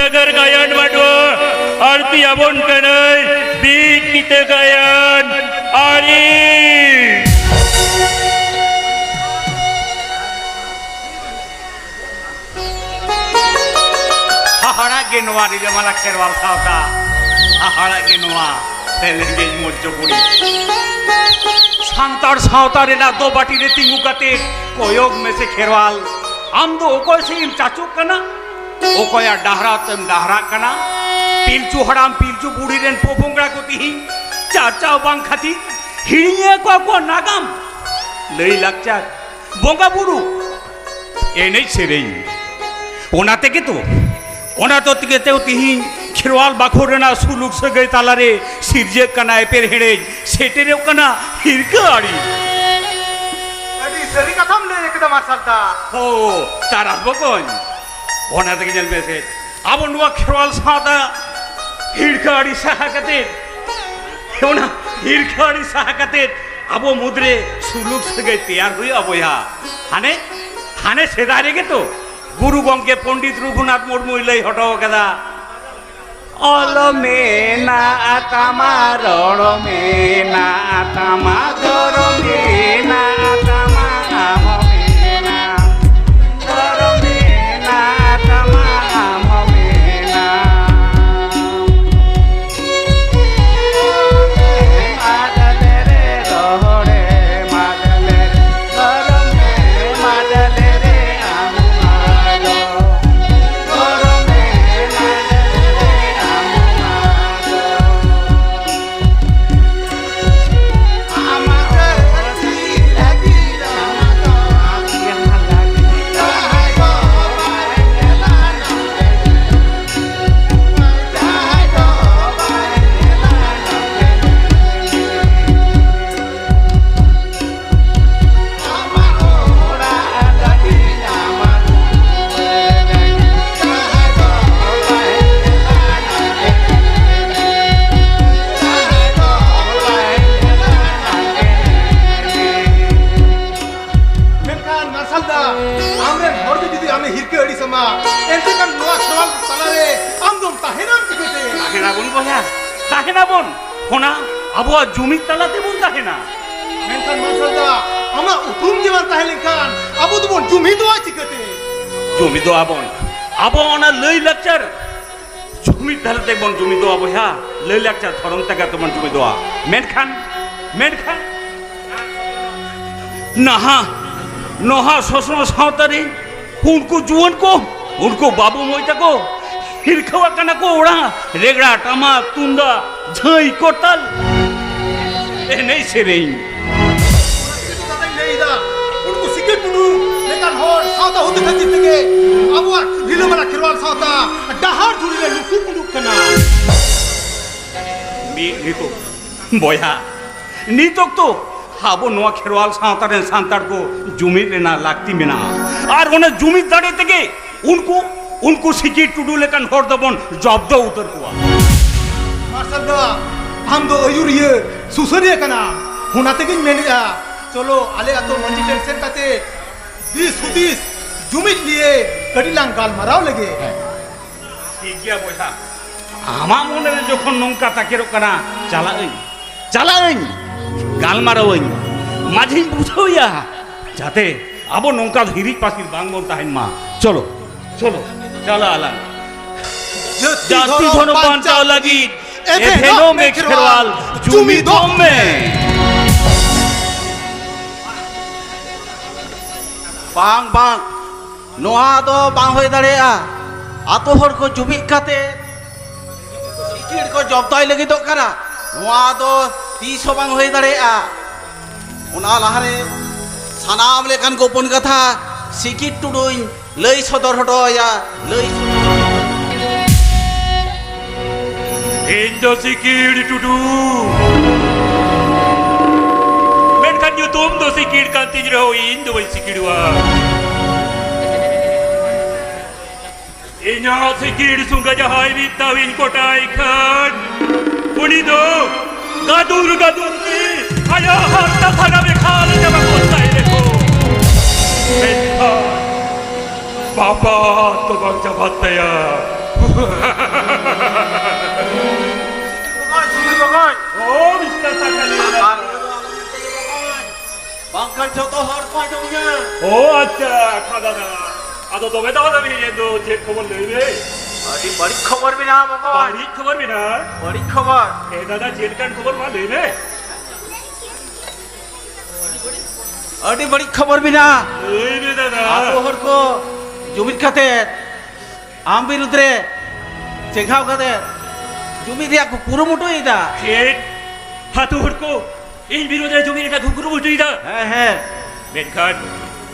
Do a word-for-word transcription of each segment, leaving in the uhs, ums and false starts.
ᱱᱟᱜᱟᱨ ᱜᱟᱭᱟᱱ ᱢᱟᱰᱣᱟ ᱟᱨ ᱛᱤᱭᱟᱵᱚᱱ ᱠᱟᱱᱟᱭ ᱵᱤᱪ ᱠᱤᱛᱟᱹ ᱜᱟᱭᱟᱱ ᱟᱹᱨᱤ᱾ ᱦᱟᱦᱟᱲᱟᱜ ᱜᱮ ᱱᱚᱣᱟ ᱨᱤᱞᱟᱹᱢᱟᱞᱟ ᱠᱷᱮᱨᱣᱟᱞ ᱥᱟᱶᱛᱟ, ᱦᱟᱦᱟᱲᱟᱜ ᱜᱮ ᱱᱚᱣᱟ ᱛᱮᱞᱮᱜᱮᱧ ᱢᱚᱧᱪᱚᱯᱩᱨᱤ᱾ ᱥᱟᱱᱛᱟᱲ ᱥᱟᱶᱛᱟ ᱨᱮᱱᱟᱜ ᱫᱚ ᱵᱟᱹᱴᱤ ᱨᱮ ᱛᱤᱸᱜᱩ ᱠᱟᱛᱮ ᱠᱚᱭᱚᱜ ᱢᱮᱥᱮ ᱠᱷᱮᱨᱣᱟᱞ, ᱟᱢ ᱫᱚ ᱚᱠᱚᱭ ᱥᱮᱫ ᱮᱢ ᱪᱟᱪᱚᱜ ᱠᱟᱱᱟ? ᱚᱠᱚᱭᱟᱜ ᱰᱟᱦᱨᱟ ᱛᱮᱢ ᱰᱟᱦᱨᱟᱜ ᱠᱟᱱᱟ? ᱯᱤᱞᱪᱩ ᱦᱟᱲᱟᱢ ᱯᱤᱞᱪᱩ ᱵᱩᱲᱦᱤ ᱨᱮᱱ ᱯᱚᱯᱚᱝᱲᱟ ᱠᱚ ᱛᱤᱦᱤᱧ ᱪᱟᱨᱪᱟᱣ ᱵᱟᱝ ᱠᱷᱟᱹᱛᱤᱨ ᱦᱤᱲᱤᱧᱮᱫ ᱠᱚᱣᱟ ᱠᱚ ᱱᱟᱜᱟᱢ, ᱞᱟᱹᱭ ᱞᱟᱠᱪᱟᱨ, ᱵᱚᱸᱜᱟ ᱵᱩᱨᱩ, ᱮᱱᱮᱡ ᱥᱮᱨᱮᱧ᱾ ᱚᱱᱟ ᱛᱮᱜᱮ ᱛᱚ, ᱚᱱᱟ ᱫᱚ ᱛᱮᱜᱮ ᱛᱚ ᱛᱤᱦᱤᱧ ᱠᱷᱮᱨᱣᱟᱞ ᱵᱟᱠᱷᱳᱞ ᱨᱮᱱᱟᱜ ᱥᱩᱞᱩᱠ ᱥᱟᱹᱜᱟᱹᱭ ᱛᱟᱞᱟᱨᱮ ᱥᱤᱨᱡᱟᱹᱜ ᱠᱟᱱᱟ ᱮᱯᱮᱨ ᱦᱮᱸᱰᱮᱡ, ᱥᱮᱴᱮᱨᱚᱜ ᱠᱟᱱᱟ ᱦᱤᱨᱠᱟᱹ ᱟᱹᱲᱤᱥ᱾ ᱟᱹᱰᱤ ᱥᱟᱹᱨᱤ ᱠᱟᱛᱷᱟᱢ ᱞᱟᱹᱭ ᱠᱮᱫᱟ ᱢᱟᱨᱥᱟᱞ ᱫᱟ᱾ ᱦᱳ, ᱛᱟᱨᱟᱥ ᱵᱚᱠᱚᱧ, ᱚᱱᱟ ᱛᱮᱜᱮ ᱧᱮᱞ ᱢᱮᱥᱮ, ᱟᱵᱚ ᱱᱚᱣᱟ ᱠᱷᱮᱨᱣᱟᱞ ᱥᱟᱶᱛᱟ ᱦᱤᱨᱠᱟᱹ ᱟᱹᱲᱤᱥ ᱥᱟᱦᱟ ᱠᱟᱛᱮ, ᱚᱱᱟ ᱦᱤᱨᱠᱟᱹ ᱟᱹᱲᱤᱥ ᱥᱟᱦᱟ ᱠᱟᱛᱮ ᱟᱵᱚ ᱢᱩᱫᱽᱨᱮ ᱥᱩᱞᱩᱠ ᱥᱟᱹᱜᱟᱹᱭ ᱛᱮᱭᱟᱨ ᱦᱩᱭᱩᱜᱼᱟ ᱵᱚᱭᱦᱟ᱾ ᱦᱟᱱᱮ, ᱦᱟᱱᱮ ᱥᱮᱫᱟᱭ ᱨᱮᱜᱮ ᱛᱚ ᱜᱩᱨᱩ ᱜᱚᱢᱠᱮ ᱯᱚᱱᱰᱤᱛ ᱨᱚᱜᱷᱩᱱᱟᱛᱷ ᱢᱩᱨᱢᱩᱭ ᱞᱟᱹᱭ ᱦᱚᱴᱚ ᱟᱠᱟᱫᱟ, ᱚᱞ ᱢᱮᱱᱟᱜ ᱛᱟᱢᱟ, ᱨᱚᱲ ᱢᱮᱱᱟᱜ ᱛᱟᱢᱟ, ᱫᱷᱚᱨᱚᱢ ᱢᱮᱱᱟᱜ ᱛᱟᱢᱟ, ᱟᱢ ᱦᱚᱸ ᱢᱮᱱᱟᱢ᱾ ᱫᱷᱚᱨᱚᱢ ᱢᱮᱱᱟᱜ ᱛᱟᱢᱟ, ᱟᱢ ᱦᱚᱸ ᱢᱮᱱᱟᱢ᱾ ᱢᱟᱰᱞᱮ ᱨᱮ ᱨᱚᱦᱚᱲᱮ, ᱢᱟᱰᱞᱮ ᱨᱮ ᱫᱷᱚᱨᱚᱢ ᱢᱮ, ᱢᱟᱰᱞᱮ ᱨᱮ ᱟᱢ ᱟᱫᱚ᱾ ᱚᱱᱟ ᱟᱵᱚᱣᱟᱜ ᱡᱩᱢᱤᱫ ᱛᱟᱞᱟ ᱛᱮᱵᱚᱱ ᱛᱟᱦᱮᱱᱟ᱾ ᱢᱮᱱᱠᱷᱟᱱ ᱢᱟᱨᱥᱟᱞ ᱫᱟ, ᱟᱢᱟᱜ ᱩᱯᱨᱩᱢ ᱜᱮ ᱵᱟᱝ ᱛᱟᱦᱮᱸ ᱞᱮᱱᱠᱷᱟᱱ ᱟᱵᱚ ᱫᱚᱵᱚᱱ ᱡᱩᱢᱤᱫᱚᱜᱼᱟ ᱪᱤᱠᱟᱹᱛᱮ? ᱡᱩᱢᱤᱫᱚᱜᱼᱟ ᱵᱚᱱ᱾ ᱟᱵᱚ ᱚᱱᱟ ᱞᱟᱹᱭ ᱞᱟᱠᱪᱟᱨ ᱡᱩᱢᱤᱫ ᱛᱟᱞᱟ ᱛᱮᱵᱚᱱ ᱡᱩᱢᱤᱫᱚᱜᱼᱟ ᱵᱚᱭᱦᱟ, ᱞᱟᱹᱭ ᱞᱟᱠᱪᱟᱨ ᱫᱷᱚᱨᱚᱢ ᱛᱮᱜᱮ ᱛᱮᱵᱚᱱ ᱡᱩᱢᱤᱫᱚᱜᱼᱟ᱾ ᱢᱮᱱᱠᱷᱟᱱ, ᱢᱮᱱᱠᱷᱟᱱ ᱱᱟᱦᱟᱜ ᱱᱚᱣᱟ ᱥᱚᱥᱱᱚ ᱥᱟᱶᱛᱟ ᱨᱮ ᱩᱱᱠᱩ ᱡᱩᱣᱟᱹᱱ ᱠᱚ, ᱩᱱᱠᱩ ᱵᱟᱹᱵᱩ ᱢᱟᱹᱭ ᱛᱟᱠᱚ ᱦᱤᱨᱠᱷᱟᱹᱣᱟᱜ ᱠᱟᱱᱟ ᱠᱚ ᱚᱲᱟᱜ ᱨᱮᱜᱽᱲᱟ, ᱴᱟᱢᱟᱠ, ᱛᱩᱢᱫᱟᱜ, ᱡᱷᱟᱹᱭ, ᱠᱚᱨᱛᱟᱞ, ᱮᱱᱮᱡ ᱥᱮᱨᱮᱧ᱾ ᱠᱟᱛᱷᱟᱧ ᱞᱟᱹᱭᱫᱟ, ᱩᱱᱠᱩ ᱥᱤᱠᱤ ᱴᱩᱰᱩ ᱞᱮᱠᱟᱱ ᱦᱚᱲ ᱥᱟᱶᱛᱟ ᱦᱩᱫᱤ ᱠᱷᱟᱹᱛᱤᱨ ᱛᱮᱜᱮ ᱟᱵᱚᱣᱟᱜ ᱨᱤᱞᱟᱹᱢᱟᱞᱟ ᱠᱷᱮᱨᱣᱟᱞ ᱥᱟᱶᱛᱟ ᱰᱟᱦᱟᱨ ᱫᱷᱩᱲᱤ ᱨᱮ ᱞᱩᱥᱩ ᱯᱩᱰᱩᱜ ᱠᱟᱱᱟ᱾ ᱢᱤᱫ ᱱᱤᱛᱚᱜ ᱵᱚᱭᱦᱟ, ᱱᱤᱛ ᱚᱠᱛᱚ ᱟᱵᱚ ᱱᱚᱣᱟ ᱠᱷᱮᱨᱣᱟᱞ ᱥᱟᱶᱛᱟ ᱨᱮᱱ ᱥᱟᱱᱛᱟᱲ ᱠᱚ ᱡᱩᱢᱤᱫ ᱨᱮᱱᱟᱜ ᱞᱟᱹᱠᱛᱤ ᱢᱮᱱᱟᱜᱼᱟ᱾ ᱟᱨ ᱚᱱᱟ ᱡᱩᱢᱤᱫ ᱫᱟᱲᱮ ᱛᱮᱜᱮ ᱩᱱᱠᱩ, ᱩᱱᱠᱩ ᱥᱤᱠᱤ ᱴᱩᱰᱩ ᱞᱮᱠᱟᱱ ᱦᱚᱲ ᱫᱚᱵᱚᱱ ᱡᱚᱵᱫᱚ ᱩᱛᱟᱹᱨ ᱠᱚᱣᱟ᱾ ᱢᱟᱨᱥᱟᱞ ᱫᱟ, ᱟᱢ ᱫᱚ ᱟᱹᱭᱩᱨᱤᱭᱟᱹ, ᱥᱩᱥᱟᱹᱨᱤᱭᱟᱹ ᱠᱟᱱᱟᱢ᱾ ᱚᱱᱟ ᱛᱮᱜᱮᱧ ᱢᱮᱱᱮᱫᱼᱟ, ᱪᱚᱞᱚ ᱟᱞᱮ ᱟᱛᱳ ᱢᱟᱹᱡᱷᱤ ᱴᱷᱮᱱ ᱥᱮᱱ ᱠᱟᱛᱮ ᱫᱤᱥ ᱦᱩᱫᱤᱥ ᱡᱩᱢᱤᱫ ᱱᱤᱭᱮ ᱠᱟᱹᱴᱤᱡ ᱞᱟᱝ ᱜᱟᱞᱢᱟᱨᱟᱣ ᱞᱮᱜᱮ᱾ ᱦᱮᱸ᱾ ᱴᱷᱤᱠ ᱜᱮᱭᱟ ᱵᱚᱭᱦᱟ, ᱟᱢᱟᱜ ᱢᱚᱱᱮ ᱨᱮ ᱡᱚᱠᱷᱚᱱ ᱱᱚᱝᱠᱟ ᱛᱟᱠᱮᱨᱚᱜ ᱠᱟᱱᱟ, ᱪᱟᱞᱟᱜ ᱟᱹᱧ, ᱪᱟᱞᱟᱜ ᱟᱹᱧ, ᱜᱟᱞᱢᱟᱨᱟᱣ ᱟᱹᱧ, ᱢᱟᱹᱡᱷᱤᱧ ᱵᱩᱡᱷᱟᱹᱣᱮᱭᱟ, ᱡᱟᱛᱮ ᱟᱵᱚ ᱱᱚᱝᱠᱟ ᱦᱤᱨᱤᱡ ᱯᱟᱹᱥᱤᱨ ᱵᱟᱝ ᱵᱚᱱ ᱛᱟᱦᱮᱱ ᱢᱟ᱾ ᱪᱚᱞᱚ, ᱪᱚᱞᱚ, ᱪᱟᱞᱟᱜ ᱟᱞᱟᱝ᱾ ᱡᱟᱹᱛᱤ ᱡᱟᱹᱛᱤ ᱫᱷᱚᱨᱚᱢ ᱫᱷᱚᱨᱚᱢ ᱵᱟᱧᱪᱟᱣ ᱵᱟᱧᱪᱟᱣ ᱞᱟᱹᱜᱤᱫ ᱞᱟᱹᱜᱤᱫ ᱮᱵᱷᱮᱱᱚᱜ ᱮᱵᱷᱮᱱᱚᱜ ᱢᱮ ᱢᱮ ᱠᱷᱮᱨᱣᱟᱞ, ᱠᱷᱮᱨᱣᱟᱞ, ᱡᱩᱢᱤᱫᱚᱜ ᱡᱩᱢᱤᱫᱚᱜ ᱢᱮ᱾ ᱢᱮ᱾ ᱵᱟᱝ, ᱵᱟᱝ, ᱱᱚᱣᱟ ᱫᱚ ᱵᱟᱝ ᱦᱩᱭ ᱫᱟᱲᱮᱭᱟᱜᱼᱟ᱾ ᱟᱛᱳ ᱦᱚᱲ ᱠᱚ ᱡᱩᱢᱤᱫ ᱠᱟᱛᱮ ᱥᱤᱠᱤᱲ ᱠᱚ ᱡᱚᱵᱫᱟᱭ ᱞᱟᱹᱜᱤᱫᱚᱜ ᱠᱟᱱᱟ᱾ ᱱᱚᱣᱟ ᱫᱚ ᱛᱤᱥ ᱦᱚᱸ ᱵᱟᱝ ᱦᱩᱭ ᱫᱟᱲᱮᱭᱟᱜᱼᱟ᱾ ᱚᱱᱟ ᱞᱟᱦᱟᱨᱮ ᱥᱟᱱᱟᱢ ᱞᱮᱠᱟᱱ ᱜᱳᱯᱚᱱ ᱠᱟᱛᱷᱟ ᱥᱤᱠᱤᱲ ᱴᱩᱰᱩᱧ ᱞᱟᱹᱭ ᱥᱚᱫᱚᱨ ᱦᱚᱴᱚ ᱟᱭᱟ, ᱞᱟᱹᱭ ᱥᱚᱫᱚᱨ ᱦᱚᱴᱚ ᱟᱭᱟ᱾ ᱤᱧ ᱫᱚ ᱥᱤᱠᱤᱲ ᱴᱩᱰᱩ, ᱢᱮᱱᱠᱷᱟᱱ ᱧᱩᱛᱩᱢ ᱫᱚ ᱥᱤᱠᱤᱲ ᱠᱟᱱ ᱛᱤᱧ ᱨᱮᱦᱚᱸ ᱤᱧ ᱫᱚ ᱵᱟᱹᱧ ᱥᱤᱠᱤᱲᱚᱜᱼᱟ᱾ ᱤᱧᱟᱹᱜ ᱥᱤᱠᱤᱲ ᱥᱩᱸᱜᱟ ᱡᱟᱦᱟᱸᱭ ᱢᱤᱫ ᱫᱷᱟᱣ ᱤᱧ ᱠᱚᱴᱟᱭ ᱠᱷᱟᱱ, ᱩᱱᱤ ᱫᱚ ᱜᱟᱫᱩᱨ ᱜᱟᱫᱩᱨ ᱛᱮ ᱟᱭᱟᱜ ᱦᱟᱨᱛᱟ ᱥᱟᱱᱟᱢᱮ ᱠᱷᱟᱞ ᱪᱟᱵᱟ ᱜᱚᱫ ᱠᱟᱭ ᱨᱮᱦᱚᱸ, ᱢᱮᱱᱠᱷᱟᱱ ᱯᱟᱯᱟ ᱫᱚ ᱵᱟᱝ ᱪᱟᱵᱟᱜ ᱛᱟᱭᱟ᱾ ᱠᱷᱟᱱ ᱡᱚᱛᱚ ᱦᱚᱲ ᱠᱚ ᱟᱸᱡᱚᱢᱤᱧᱟ᱾ ᱳ ᱟᱪᱪᱷᱟ, ᱠᱷᱟᱫᱟ ᱫᱟ᱾ ᱟᱫᱚ ᱛᱚᱵᱮ ᱫᱚ ᱟᱫᱚ ᱤᱧ ᱫᱚ ᱪᱮᱫ ᱠᱷᱚᱵᱚᱨ ᱞᱟᱹᱭ ᱢᱮ? ᱟᱹᱰᱤ ᱵᱟᱹᱲᱤᱡ ᱠᱷᱚᱵᱚᱨ ᱢᱮᱱᱟᱜᱼᱟ ᱵᱚᱠᱚᱧ᱾ ᱵᱟᱹᱲᱤᱡ ᱠᱷᱚᱵᱚᱨ ᱢᱮᱱᱟᱜᱼᱟ? ᱵᱟᱹᱲᱤᱡ ᱠᱷᱚᱵᱚᱨ᱾ ᱮ ᱫᱟᱫᱟ, ᱪᱮᱫ ᱞᱮᱠᱟᱱ ᱠᱷᱚᱵᱚᱨ ᱢᱟ ᱞᱟᱹᱭ ᱢᱮ? ᱟᱹᱰᱤ ᱵᱟᱹᱲᱤᱡ ᱠᱷᱚᱵᱚᱨ ᱢᱮᱱᱟᱜᱼᱟ᱾ ᱞᱟᱹᱭ ᱢᱮ ᱫᱟᱫᱟ᱾ ᱟᱵᱚ ᱦᱚᱲ ᱠᱚ ᱡᱩᱢᱤᱫ ᱠᱟᱛᱮ ᱟᱢ ᱵᱤᱨᱩᱫᱽ ᱨᱮ ᱪᱮᱸᱜᱷᱟᱣ ᱠᱟᱛᱮ ᱡᱩᱢᱤᱫ ᱨᱮᱭᱟᱜ ᱠᱚ ᱠᱩᱨᱩᱢᱩᱴᱩᱭᱮᱫᱟ᱾ ᱪᱮᱫ? ᱟᱛᱳ ᱦᱚᱲ ᱠᱚ ᱤᱧ ᱵᱤᱨᱩᱫᱽ ᱨᱮ ᱡᱩᱢᱤᱫ ᱨᱮᱭᱟᱜ ᱠᱚ ᱠᱩᱨᱩᱢᱩᱴᱩᱭᱮᱫᱟ? ᱦᱮᱸ, ᱦᱮᱸ᱾ ᱢᱮᱱᱠᱷᱟᱱ,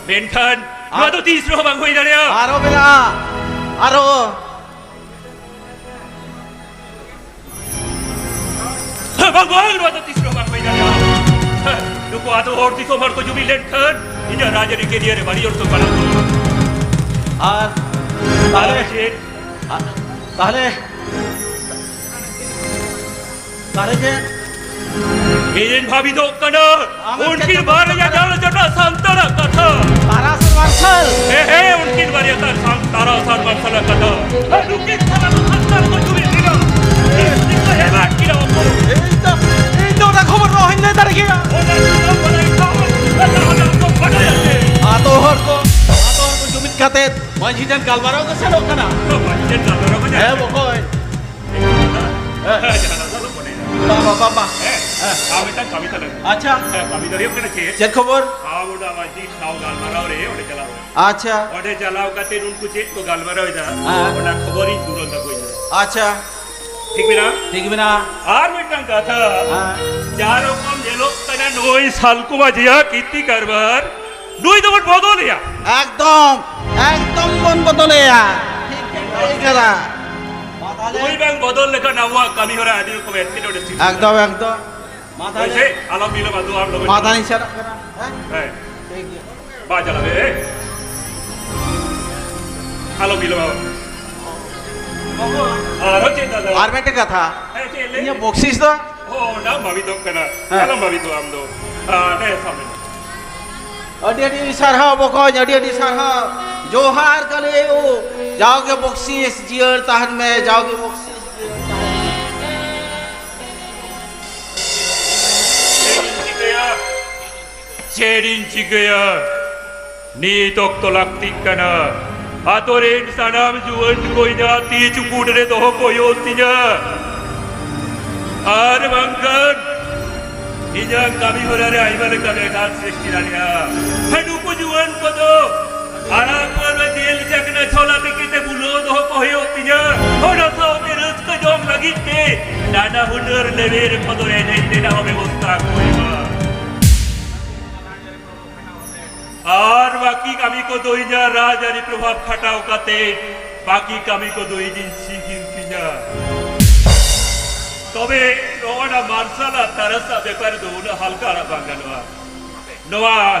ᱢᱮᱱᱠᱷᱟᱱ ᱱᱚᱣᱟ ᱫᱚ ᱛᱤᱥ ᱨᱮᱦᱚᱸ ᱵᱟᱝ ᱦᱩᱭ ᱫᱟᱲᱮᱭᱟᱜᱼᱟ᱾ ᱟᱨᱚ ᱢᱮᱱᱟᱜᱼᱟ, ᱟᱨᱚ᱾ ᱦᱮᱸ, ᱵᱟᱝ, ᱵᱟᱝ, ᱱᱚᱣᱟ ᱫᱚ ᱛᱤᱥ ᱨᱮᱦᱚᱸ ᱵᱟᱝ ᱦᱩᱭ ᱫᱟᱲᱮᱭᱟᱜᱼᱟ᱾ ᱦᱮᱸ, ᱱᱩᱠᱩ ᱟᱛᱳ ᱦᱚᱲ ᱫᱤᱥᱚᱢ ᱦᱚᱲ ᱠᱚ ᱡᱩᱢᱤᱫ ᱞᱮᱱᱠᱷᱟᱱ ᱤᱧᱟᱹᱜ ᱨᱟᱡᱽᱟᱹᱨᱤ career ᱨᱮ ᱵᱟᱹᱲᱤᱡ ᱚᱨᱥᱚᱝ ᱯᱟᱲᱟᱜ ᱠᱟᱱᱟ᱾ ᱟᱨ ᱛᱟᱦᱞᱮ, ᱟᱨ ᱪᱮᱫ? ᱟ-, ᱛᱟᱦᱞᱮ, ᱛᱟᱦᱞᱮ ᱪᱮᱫ? ᱤᱧᱤᱧ ᱵᱷᱟᱵᱤᱛᱚᱜ ᱠᱟᱱᱟ, ᱟᱢᱮᱢ ᱩᱱᱠᱤᱱ ᱪᱮᱫ ᱵᱟᱨᱭᱟ ᱠᱟᱱᱟ? ᱡᱟᱞ ᱡᱚᱴᱟ ᱥᱟᱱᱛᱟᱲᱟᱜ ᱠᱟᱛᱷᱟ᱾ ᱛᱟᱨᱟᱥ ᱟᱨ ᱢᱟᱨᱥᱟᱞ᱾ ᱦᱮᱸ, ᱦᱮᱸ, ᱩᱱᱠᱤᱱ ᱵᱟᱨᱭᱟ ᱛᱟᱨ ᱥᱟᱱ-, ᱛᱟᱨᱟᱥ ᱟᱨ ᱢᱟᱨᱥᱟᱞᱟᱜ ᱠᱟᱛᱷᱟ᱾ ᱦᱮᱸ, ᱱᱩᱠᱤᱱ ᱥᱟᱞᱟᱜ ᱫᱚ ᱥᱟᱱᱛᱟᱲ ᱠᱚ ᱡᱩᱢᱤᱫ ᱞᱮᱱᱟ᱾ ᱱᱩᱠᱤᱱ ᱠᱚ ᱮᱢᱟᱜ ᱠᱤᱱᱟ ᱵᱟᱠᱚ᱾ ᱤᱧ ᱫᱚ, ᱤᱧ ᱫᱚ ᱚᱱᱟ ᱠᱷᱚᱵᱚᱨ ᱫᱚ ᱚᱦᱚᱧ ᱞᱟᱹᱭ ᱫᱟᱲᱮ ᱠᱮᱭᱟ᱾ ᱚᱱᱟ ᱠᱷᱚᱵᱚᱨ ᱫᱚ ᱚᱦᱚᱧ ᱞᱟᱹᱭ ᱫᱟᱲᱮ ᱠᱮᱭᱟ᱾ ᱟᱛᱳ ᱦᱚᱲ ᱠᱚ, ᱟᱛᱳ ᱦᱚᱲ ᱠᱚ ᱡᱩᱢᱤᱫ ᱠᱟᱛᱮ ᱢᱟᱹᱡᱷᱤ ᱴᱷᱮᱱ ᱜᱟᱞᱢᱟᱨᱟᱣ ᱠᱚ ᱥᱮᱱᱚᱜ ᱠᱟᱱᱟ᱾ ᱢᱟᱹᱡᱷᱤ ᱴᱷᱮᱱ ᱜᱟᱞᱢᱟᱨᱟᱣ ᱠᱚ ᱪᱟᱞᱟᱜ ᱦᱮᱸ, ᱠᱟᱱᱟ᱾ ᱵᱚᱠᱚᱭ᱾ ᱦᱮᱸ, ᱡᱟᱦᱟᱱᱟᱜ ᱫᱚ ᱟᱞᱚᱢ ᱢᱚᱱᱮᱭᱟ᱾ ᱵᱟ, ᱵᱟ, ᱵᱟ, ᱵᱟ᱾ ᱦᱮᱸ, ᱟᱨ ᱢᱤᱫᱴᱟᱝ ᱠᱟᱹᱢᱤ ᱛᱟᱞᱟᱝ ᱢᱮ᱾ ᱟᱪᱪᱷᱟ᱾ ᱦᱮᱸ, ᱠᱟᱹᱢᱤ ᱫᱚ ᱦᱩᱭᱩᱜ ᱠᱟᱱᱟ ᱪᱮᱫ? ᱪᱮᱫ ᱠᱷᱚᱵᱚᱨ? ᱟᱢ ᱚᱱᱟ ᱢᱟᱹᱡᱷᱤ ᱥᱟᱶ ᱜᱟᱞᱢᱟᱨᱟᱣ ᱨᱮ ᱚᱸᱰᱮ ᱪᱟᱞᱟᱣ ᱢᱮ᱾ ᱟᱪᱪᱷᱟ᱾ ᱚᱸᱰᱮ ᱪᱟᱞᱟᱣ ᱠᱟᱛᱮ ᱩᱱᱠᱩ ᱪᱮᱫ ᱠᱚ ᱜᱟᱞᱢᱟᱨᱟᱣ ᱮᱫᱟ, ᱦᱮᱸ᱾ ᱚᱱᱟ ᱠᱷᱚᱵᱚᱨᱤᱧ ᱛᱩᱨᱟᱹᱱᱛ ᱟᱹᱜᱩᱭᱟ᱾ ᱟᱪᱪᱷᱟ᱾ ᱴᱷᱤᱠ ᱢᱮᱱᱟᱜᱼᱟ? ᱴᱷᱤᱠ ᱢᱮᱱᱟᱜᱼᱟ᱾ ᱟᱨ ᱢᱤᱫᱴᱟᱝ ᱠᱟᱛᱷᱟ, ᱦᱮᱸ᱾ ᱡᱟ ᱨᱚᱠᱚᱢ ᱧᱮᱞᱚᱜ ᱠᱟᱱᱟ ᱱᱩᱭ ᱥᱟᱞᱠᱩ ᱢᱟᱹᱡᱷᱤᱭᱟᱜ ᱠᱤᱨᱛᱤ ᱠᱟᱨᱵᱟᱨ, ᱱᱩᱭ ᱫᱚᱵᱚᱱ ᱵᱚᱫᱚᱞᱮᱭᱟ᱾ ᱮᱠᱫᱚᱢ, ᱮᱠᱫᱚᱢ ᱵᱚᱱ ᱵᱚᱫᱚᱞᱮᱭᱟ᱾ ᱴᱷᱤᱠ ᱜᱮᱢ ᱞᱟᱹᱭ ᱠᱟᱫᱟ᱾ ᱱᱩᱭ ᱵᱟᱝ ᱵᱚᱫᱚᱞ ᱞᱮᱠᱷᱟᱱ ᱟᱵᱚᱣᱟᱜ ᱠᱟᱹᱢᱤ ᱦᱚᱨᱟ ᱟᱹᱰᱤ ᱨᱚᱠᱚᱢ ᱮᱴᱠᱮᱴᱚᱬᱮ ᱥᱨᱤᱥᱴᱤ᱾ ᱮᱠᱫᱚᱢ, ᱮᱠᱫᱚᱢ᱾ ᱢᱟ ᱦᱳᱭ ᱛᱟᱦᱞᱮ᱾ ᱥᱮ, ᱟᱞᱚᱢ ᱵᱤᱞᱚᱢᱟ, ᱫᱩ ᱟᱢ ᱞᱚᱜᱚᱱ ᱢᱟ ᱪᱟᱞᱟᱜ ᱛᱟᱦᱞᱮᱧ ᱢᱮ᱾ ᱥᱮᱱᱚᱜ ᱠᱟᱱᱟ᱾ ᱦᱮᱸ? ᱦᱮᱸ᱾ ᱴᱷᱤᱠ ᱜᱮᱭᱟ᱾ ᱵᱟ ᱪᱟᱞᱟᱜ ᱢᱮ, ᱦᱮᱸ? ᱟᱞᱚᱢ ᱵᱤᱞᱚᱢᱟ᱾ ᱟᱨᱦᱚᱸ ᱪᱮᱫ ᱫᱟᱫᱟ? ᱟᱨ ᱢᱤᱫᱴᱮᱱ ᱠᱟᱛᱷᱟ᱾ ᱦᱮᱸ, ᱪᱮᱫ ᱞᱟᱹᱭ ᱤᱧᱟᱹᱜ ᱢᱮ? ᱵᱚᱠᱥᱤᱥ ᱫᱚ? ᱚ, ᱚᱱᱟ ᱵᱷᱟᱵᱤᱛᱚᱜ ᱠᱟᱱᱟ᱾ ᱦᱮᱸ᱾ ᱟᱞᱚᱢ ᱵᱷᱟᱵᱤᱛᱚᱜᱼᱟ ᱟᱢ ᱫᱚ᱾ ᱟᱨ ᱱᱮ, ᱥᱟᱵ ᱢᱮ᱾ ᱟᱹᱰᱤ ᱟᱹᱰᱤ ᱥᱟᱨᱦᱟᱣ ᱵᱚᱠᱚᱧ, ᱟᱹᱰᱤ ᱟᱹᱰᱤ ᱥᱟᱨᱦᱟᱣ᱾ ᱡᱚᱦᱟᱨ ᱠᱟᱞᱤ ᱟᱭᱳ, ᱡᱟᱣᱜᱮ ᱵᱚᱠᱥᱤᱥ ᱡᱤᱭᱟᱹᱲ ᱛᱟᱦᱮᱱ ᱢᱮ, ᱡᱟᱣᱜᱮ ᱵᱚᱠᱥᱤᱥ ᱡᱤᱭᱟᱹᱲ ᱛᱟᱦᱮᱱ ᱢᱮ᱾ ᱪᱮᱫ ᱤᱧ ᱪᱤᱠᱟᱹᱭᱟ? ᱪᱮᱫ ᱤᱧ ᱪᱤᱠᱟᱹᱭᱟ? ᱱᱤᱛ ᱚᱠᱛᱚ ᱞᱟᱹᱠᱛᱤᱜ ᱠᱟᱱᱟ᱾ ᱟᱛᱳ ᱨᱮᱱ ᱥᱟᱱᱟᱢ ᱡᱩᱣᱟᱹᱱ ᱠᱚ ᱤᱧᱟᱹᱜ ᱛᱤ ᱪᱩᱯᱩᱫ ᱨᱮ ᱫᱚᱦᱚ ᱠᱚ ᱦᱩᱭᱩᱜ ᱛᱤᱧᱟ᱾ ᱟᱨ ᱵᱟᱝᱠᱷᱟᱱ ᱤᱧᱟᱹᱜ ᱠᱟᱹᱢᱤ ᱦᱚᱨᱟ ᱨᱮ ᱟᱭᱢᱟ ᱞᱮᱠᱟᱱ ᱮᱴᱟᱜ ᱥᱨᱤᱥᱴᱤ ᱫᱟᱲᱮᱭᱟᱜᱼᱟ᱾ ᱦᱮᱸ, ᱱᱩᱠᱩ ᱡᱩᱣᱟᱹᱱ ᱠᱚᱫᱚ ᱟᱨᱟᱜ ᱯᱟᱹᱣᱨᱟᱹ, ᱡᱮᱞ, ᱪᱟᱠᱱᱟ, ᱪᱷᱚᱞᱟ ᱛᱮᱠᱮ ᱛᱮ ᱵᱩᱞᱟᱹᱣ ᱫᱚᱦᱚ ᱠᱚ ᱦᱩᱭᱩᱜ ᱛᱤᱧᱟ᱾ ᱚᱱᱟ ᱥᱟᱶᱛᱮ ᱨᱟᱹᱥᱠᱟᱹ ᱡᱚᱝ ᱞᱟᱹᱜᱤᱫ ᱛᱮ ᱱᱟᱱᱟ ᱦᱩᱱᱟᱹᱨ ᱞᱮᱵᱮᱨ ᱠᱚᱫᱚ ᱮᱱᱮᱡ ᱨᱮᱱᱟᱜ ᱦᱚᱸ ᱵᱮᱵᱚᱥᱛᱷᱟ ᱠᱚ ᱮᱢᱟ᱾ ᱟᱨ ᱵᱟᱹᱠᱤ ᱠᱟᱹᱢᱤ ᱠᱚᱫᱚ ᱤᱧᱟᱹᱜ ᱨᱟᱡᱽᱟᱹᱨᱤ ᱯᱨᱚᱵᱷᱟᱵᱽ ᱠᱷᱟᱴᱟᱣ ᱠᱟᱛᱮ ᱵᱟᱹᱠᱤ ᱠᱟᱹᱢᱤ ᱠᱚᱫᱚ ᱤᱧᱤᱧ ᱥᱤᱜᱤᱞ ᱛᱤᱧᱟ᱾ ᱛᱚᱵᱮ ᱱᱚᱜᱼᱚ ᱱᱟ ᱢᱟᱨᱥᱟᱞ ᱟᱨ ᱛᱟᱨᱟᱥᱟᱜ ᱵᱮᱯᱟᱨ ᱫᱚ ᱩᱱᱟᱹᱜ ᱦᱟᱞᱠᱟ ᱟᱲᱟᱜ ᱵᱟᱝ ᱜᱟᱱᱚᱜᱼᱟ᱾ ᱱᱚᱣᱟ,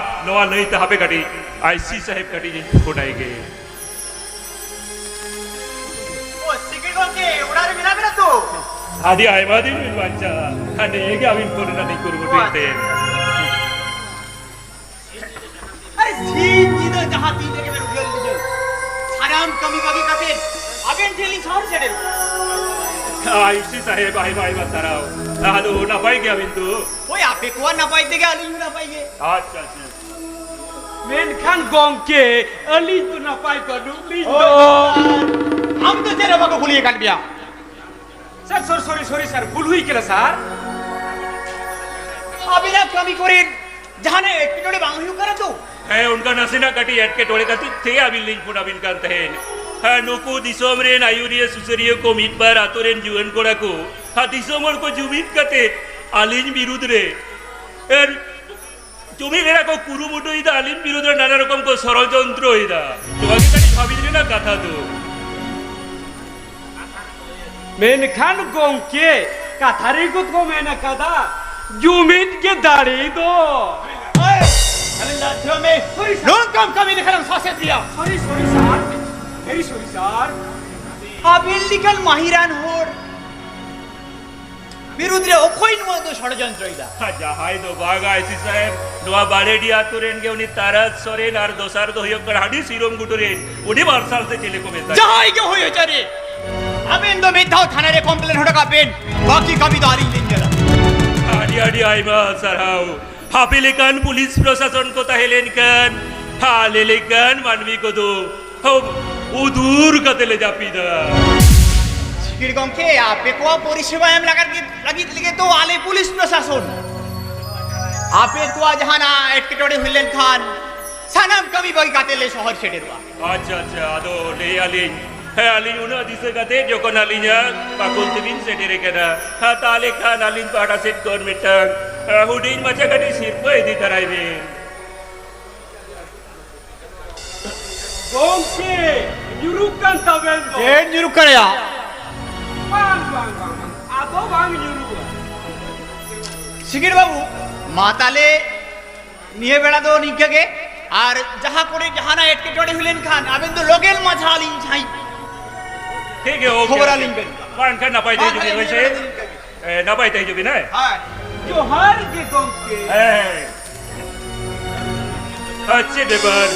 ᱱᱚᱣᱟ ᱞᱟᱹᱭᱛᱮ ᱦᱟᱯᱮ ᱠᱟᱹᱴᱤᱡ ᱟᱭᱥᱤ ᱥᱟᱦᱮᱵᱽ ᱠᱟᱹᱴᱤᱡ ᱤᱧ ᱯᱷᱳᱱᱟᱭ ᱜᱮ᱾ ᱚ, ᱥᱤᱠᱲᱤ ᱜᱚᱢᱠᱮ, ᱚᱲᱟᱜ ᱨᱮ ᱢᱮᱱᱟᱜ ᱵᱮᱱᱟ ᱛᱚ? ᱟᱹᱰᱤ ᱟᱭᱢᱟ ᱫᱤᱱ ᱵᱤᱱ ᱵᱟᱧᱪᱟᱜᱼᱟ᱾ ᱦᱟᱸᱰᱮ ᱜᱮ ᱟᱹᱵᱤᱱ ᱯᱷᱳᱱ ᱨᱮᱱᱟᱜ ᱞᱤᱧ ᱠᱩᱨᱩᱢᱩᱴᱩᱭᱮᱫ ᱛᱟᱦᱮᱸᱫ᱾ ᱟᱨᱮ, ᱥᱤᱧ ᱧᱤᱫᱟᱹ ᱡᱟᱦᱟᱸ ᱛᱤᱱ ᱨᱮᱜᱮ ᱵᱮᱱ ᱩᱭᱦᱟᱹᱨ ᱞᱤᱧᱟ, ᱥᱟᱱᱟᱢ ᱠᱟᱹᱢᱤ ᱵᱟᱹᱜᱤ ᱠᱟᱛᱮ ᱟᱵᱮᱱ ᱴᱷᱮᱱ ᱞᱤᱧ ᱥᱚᱦᱚᱨ ᱥᱮᱴᱮᱨᱚᱜᱼᱟ᱾ ᱟᱭᱥᱤ ᱥᱟᱦᱮᱵᱽ, ᱟᱭᱢᱟ ᱟᱭᱢᱟ ᱥᱟᱨᱦᱟᱣ᱾ ᱟᱫᱚ ᱱᱟᱯᱟᱭ ᱜᱮᱭᱟᱵᱤᱱ ᱛᱚ? ᱦᱳᱭ, ᱟᱯᱮ ᱠᱚᱣᱟᱜ ᱱᱟᱯᱟᱭ ᱛᱮᱜᱮ ᱟᱹᱞᱤᱧ ᱦᱚᱸ ᱱᱟᱯᱟᱭ ᱜᱮ᱾ ᱟᱪᱪᱷᱟ, ᱟᱪᱪᱷᱟ᱾ ᱢᱮᱱᱠᱷᱟᱱ ᱜᱚᱢᱠᱮ, ᱟᱹᱞᱤᱧ ᱫᱚ ᱱᱟᱯᱟᱭ ᱵᱟᱹᱱᱩᱜ ᱞᱤᱧ ᱫᱚ᱾ ᱟᱢ ᱫᱚ ᱪᱮᱫ ᱦᱚᱸ ᱵᱟᱠᱚ ᱠᱩᱞᱤ ᱟᱠᱟᱫ ᱢᱮᱭᱟ? ᱥᱟᱨ, ᱥᱚᱨ, ᱥᱚᱨᱤ, ᱥᱚᱨᱤ, ᱥᱟᱨ, ᱵᱷᱩᱞ ᱦᱩᱭ ᱠᱟᱱᱟ, ᱥᱟᱨ᱾ ᱟᱹᱵᱤᱱᱟᱜ ᱠᱟᱹᱢᱤ ᱠᱚᱨᱮ ᱡᱟᱦᱟᱱᱟᱜ ᱮᱴᱠᱮᱴᱚᱬᱮ ᱵᱟᱝ ᱦᱩᱭᱩᱜ ᱠᱟᱱᱟ ᱛᱚ? ᱦᱮᱸ, ᱚᱱᱠᱟ ᱱᱟᱥᱮᱱᱟᱜ ᱠᱟᱹᱴᱤᱡ ᱮᱴᱠᱮᱴᱚᱬᱮ ᱠᱷᱟᱹᱛᱤᱨ ᱛᱮ ᱟᱹᱵᱤᱱ ᱞᱤᱧ ᱯᱷᱳᱱ ᱟᱹᱵᱤᱱ ᱠᱟᱱ ᱛᱟᱦᱮᱸᱫ᱾ ᱦᱮᱸ, ᱱᱩᱠᱩ ᱫᱤᱥᱚᱢ ᱨᱮᱱ ᱟᱹᱭᱩᱨᱤᱭᱟᱹ ᱥᱩᱥᱟᱹᱨᱤᱭᱟᱹ ᱠᱚ ᱢᱤᱫ ᱵᱟᱨ ᱟᱛᱳ ᱨᱮᱱ ᱡᱩᱣᱟᱹᱱ ᱠᱚᱲᱟ ᱠᱚ ᱟᱨ ᱫᱤᱥᱚᱢ ᱦᱚᱲ ᱠᱚ ᱡᱩᱢᱤᱫ ᱠᱟᱛᱮ ᱟᱹᱞᱤᱧ ᱵᱤᱨᱩᱫᱽ ᱨᱮ, ᱮ, ᱡᱩᱢᱤᱫ ᱨᱮᱱᱟᱜ ᱠᱚ ᱠᱩᱨᱩᱢᱩᱴᱩᱭᱮᱫᱟ, ᱟᱹᱞᱤᱧ ᱵᱤᱨᱩᱫᱽ ᱨᱮ ᱱᱟᱱᱟ ᱨᱚᱠᱚᱢ ᱠᱚ ᱥᱚᱲᱚᱡᱚᱱᱛᱨᱚᱭᱮᱫᱟ᱾ ᱱᱚᱣᱟ ᱜᱮ ᱠᱟᱹᱴᱤᱡ ᱵᱷᱟᱹᱵᱤᱛ ᱨᱮᱱᱟᱜ ᱠᱟᱛᱷᱟ ᱫᱚ᱾ ᱢᱮᱱᱠᱷᱟᱱ ᱜᱚᱢᱠᱮ, ᱠᱟᱛᱷᱟ ᱨᱮ ᱠᱚ ᱢᱮᱱ ᱟᱠᱟᱫᱟ, ᱡᱩᱢᱤᱫ ᱜᱮ ᱫᱟᱲᱮ ᱫᱚ᱾ ᱳᱭ, ᱟᱞᱮ ᱞᱟᱡᱟᱣ ᱢᱮ᱾ ᱥᱚᱨᱤ, ᱥᱟᱨ᱾ ᱱᱚᱝᱠᱟᱢ ᱠᱟᱹᱢᱤ ᱞᱮᱠᱷᱟᱱ ᱮᱢ ᱥᱟᱥᱮᱛ ᱜᱮᱭᱟ᱾ ᱥᱚᱨᱤ, ᱥᱚᱨᱤ, ᱥᱟᱨ᱾ ᱵᱷᱮᱨᱤ ᱥᱚᱨᱤ, ᱥᱟᱨ᱾ ᱟᱵᱮᱱ ᱞᱮᱠᱟᱱ ᱢᱟᱹᱦᱤᱨᱟᱱ ᱦᱚᱲ ᱵᱤᱨᱩᱫᱽ ᱨᱮ ᱚᱠᱚᱭ ᱱᱚᱣᱟ ᱫᱚ ᱥᱚᱲᱚᱡᱚᱱᱛᱨᱚᱭᱮᱫᱟ? ᱦᱟ, ᱡᱟᱦᱟᱸᱭ ᱫᱚ ᱵᱟᱝ, ᱟᱭᱥᱤ ᱥᱟᱦᱮᱵᱽ, ᱱᱚᱣᱟ ᱵᱟᱲᱮᱰᱤ ᱟᱛᱳ ᱨᱮᱱ ᱜᱮ ᱩᱱᱤ ᱛᱟᱨᱟᱥ ᱥᱚᱨᱮᱱ ᱟᱨ ᱫᱚᱥᱟᱨ ᱫᱚ ᱦᱩᱭᱩᱜ ᱠᱟᱱᱟ ᱦᱟᱺᱰᱤ ᱥᱤᱨᱚᱢ ᱜᱷᱩᱴᱩ ᱨᱮᱱ ᱩᱱᱤ ᱢᱟᱨᱥᱟᱞ ᱥᱮ ᱪᱮᱞᱮ ᱠᱚ ᱢᱮᱛᱟᱭ? ᱡᱟᱦᱟᱸᱭ ᱜᱮ ᱦᱩᱭ ᱦᱚᱪᱚ ᱨᱮ, ᱟᱵᱮᱱ ᱫᱚ ᱢᱤᱫ ᱫᱷᱟᱣ ᱛᱷᱟᱱᱟ ᱨᱮ ᱠᱚᱢᱯᱞᱮᱱ ᱦᱚᱴᱚ ᱠᱟᱜ ᱵᱮᱱ, ᱵᱟᱹᱠᱤ ᱠᱟᱹᱢᱤ ᱫᱚ ᱟᱹᱞᱤᱧ ᱞᱤᱧ ᱧᱮᱞᱟ᱾ ᱟᱹᱰᱤ ᱟᱹᱰᱤ ᱟᱭᱢᱟ ᱥᱟᱨᱦᱟᱣ᱾ ᱟᱯᱮ ᱞᱮᱠᱟᱱ ᱯᱩᱞᱤᱥ ᱯᱨᱚᱥᱟᱥᱚᱱ ᱠᱚ ᱛᱟᱦᱮᱸ ᱞᱮᱱᱠᱷᱟᱱ ᱟᱞᱮ ᱞᱮᱠᱟᱱ ᱢᱟᱹᱱᱢᱤ ᱠᱚᱫᱚ ᱩᱫᱩᱨ ᱠᱟᱛᱮ ᱞᱮ ᱡᱟᱹᱯᱤᱫᱟ᱾ ᱥᱤᱠᱤᱲ ᱜᱚᱢᱠᱮ, ᱟᱯᱮ ᱠᱚᱣᱟᱜ ᱯᱚᱨᱤᱥᱮᱵᱟ ᱮᱢ ᱞᱟᱹᱜᱤᱫ ᱜᱮ, ᱞᱟᱹᱜᱤᱫ ᱞᱟᱹᱜᱤᱫ ᱫᱚ ᱟᱞᱮ ᱯᱩᱞᱤᱥ ᱯᱨᱚᱥᱟᱥᱚᱱ᱾ ᱟᱯᱮ ᱠᱚᱣᱟᱜ ᱡᱟᱦᱟᱱᱟᱜ ᱮᱴᱠᱮᱴᱚᱬᱮ ᱦᱩᱭ ᱞᱮᱱᱠᱷᱟᱱ ᱥᱟᱱᱟᱢ ᱠᱟᱹᱢᱤ ᱵᱟᱹᱜᱤ ᱠᱟᱛᱮ ᱞᱮ ᱥᱚᱦᱚᱨ ᱥᱮᱴᱮᱨᱚᱜᱼᱟ᱾ ᱟᱪᱪᱷᱟ, ᱟᱪᱪᱷᱟ, ᱟᱫᱚ ᱞᱟᱹᱭ ᱟᱹᱞᱤᱧ, ᱦᱮᱸ, ᱟᱹᱞᱤᱧ ᱩᱱᱟᱹᱜ ᱫᱤᱥᱟᱹ ᱠᱟᱛᱮ ᱡᱚᱠᱷᱚᱱ ᱟᱹᱞᱤᱧᱟᱜ ᱵᱟᱠᱷᱳᱞ ᱛᱮᱵᱤᱱ ᱥᱮᱴᱮᱨ ᱟᱠᱟᱱᱟ, ᱦᱮᱸ, ᱛᱟᱦᱞᱮ ᱠᱷᱟᱱ ᱟᱹᱞᱤᱧ ᱯᱟᱦᱴᱟ ᱥᱮᱫ ᱠᱷᱚᱱ ᱢᱤᱫᱴᱟᱝ, ᱦᱮᱸ, ᱦᱩᱰᱤᱧ ᱢᱟᱪᱷᱟ ᱠᱟᱹᱴᱤᱡ ᱥᱤᱨᱯᱟᱹ ᱤᱫᱤ ᱛᱟᱨᱟᱭ ᱵᱤᱱ᱾ ᱜᱚᱢᱠᱮ, ᱧᱩᱨᱩᱜ ᱠᱟᱱ ᱛᱟᱵᱮᱱ ᱫᱚ᱾ ᱪᱮᱫ ᱧᱩᱨᱩᱜ ᱠᱟᱱᱟ ᱭᱟ? ᱵᱟᱝ, ᱵᱟᱝ, ᱵᱟᱝ, ᱵᱟᱝ᱾ ᱟᱫᱚ ᱵᱟᱝ ᱧᱩᱨᱩᱜᱼᱟ᱾ ᱥᱤᱠᱤᱲ ᱵᱟᱹᱵᱩ, ᱢᱟ ᱛᱟᱦᱞᱮ ᱱᱤᱭᱟᱹ ᱵᱮᱲᱟ ᱫᱚ ᱱᱤᱝᱠᱟᱹ ᱜᱮ, ᱟᱨ ᱡᱟᱦᱟᱸ ᱠᱚᱨᱮ ᱡᱟᱦᱟᱱᱟᱜ ᱮᱴᱠᱮᱴᱚᱬᱮ ᱦᱩᱭ ᱞᱮᱱᱠᱷᱟᱱ ᱟᱵᱮᱱ ᱫᱚ ᱞᱚᱜᱮᱱ ᱢᱟᱡᱷᱟ ᱟᱹᱞᱤᱧ ᱡᱟᱦᱟᱸᱭ ᱴᱷᱤᱠ ᱜᱮ, ᱳᱠᱮ, ᱠᱷᱚᱵᱚᱨ ᱳᱠᱮ᱾ ᱟᱹᱞᱤᱧ ᱵᱮᱱ᱾ ᱢᱟ ᱮᱱᱠᱷᱟᱱ ᱱᱟᱯᱟᱭ ᱛᱮ ᱢᱟ ᱦᱤᱡᱩᱜ ᱛᱟᱦᱞᱮ ᱵᱤᱱ, ᱦᱳᱭ ᱱᱤᱭᱟᱹ ᱥᱮ? ᱵᱮᱲᱟ ᱫᱚ ᱱᱤᱝᱠᱟᱹ ᱜᱮ᱾ ᱮ, ᱱᱟᱯᱟᱭ ᱛᱮ ᱦᱤᱡᱩᱜ ᱵᱤᱱ, ᱦᱮᱸ? ᱡᱚᱦᱟᱨ ᱜᱮ ᱜᱚᱢᱠᱮ᱾ ᱦᱮᱸ, ᱦᱮᱸ, ᱦᱮᱸ᱾ ᱟᱨ ᱪᱮᱫ ᱵᱮᱯᱟᱨ?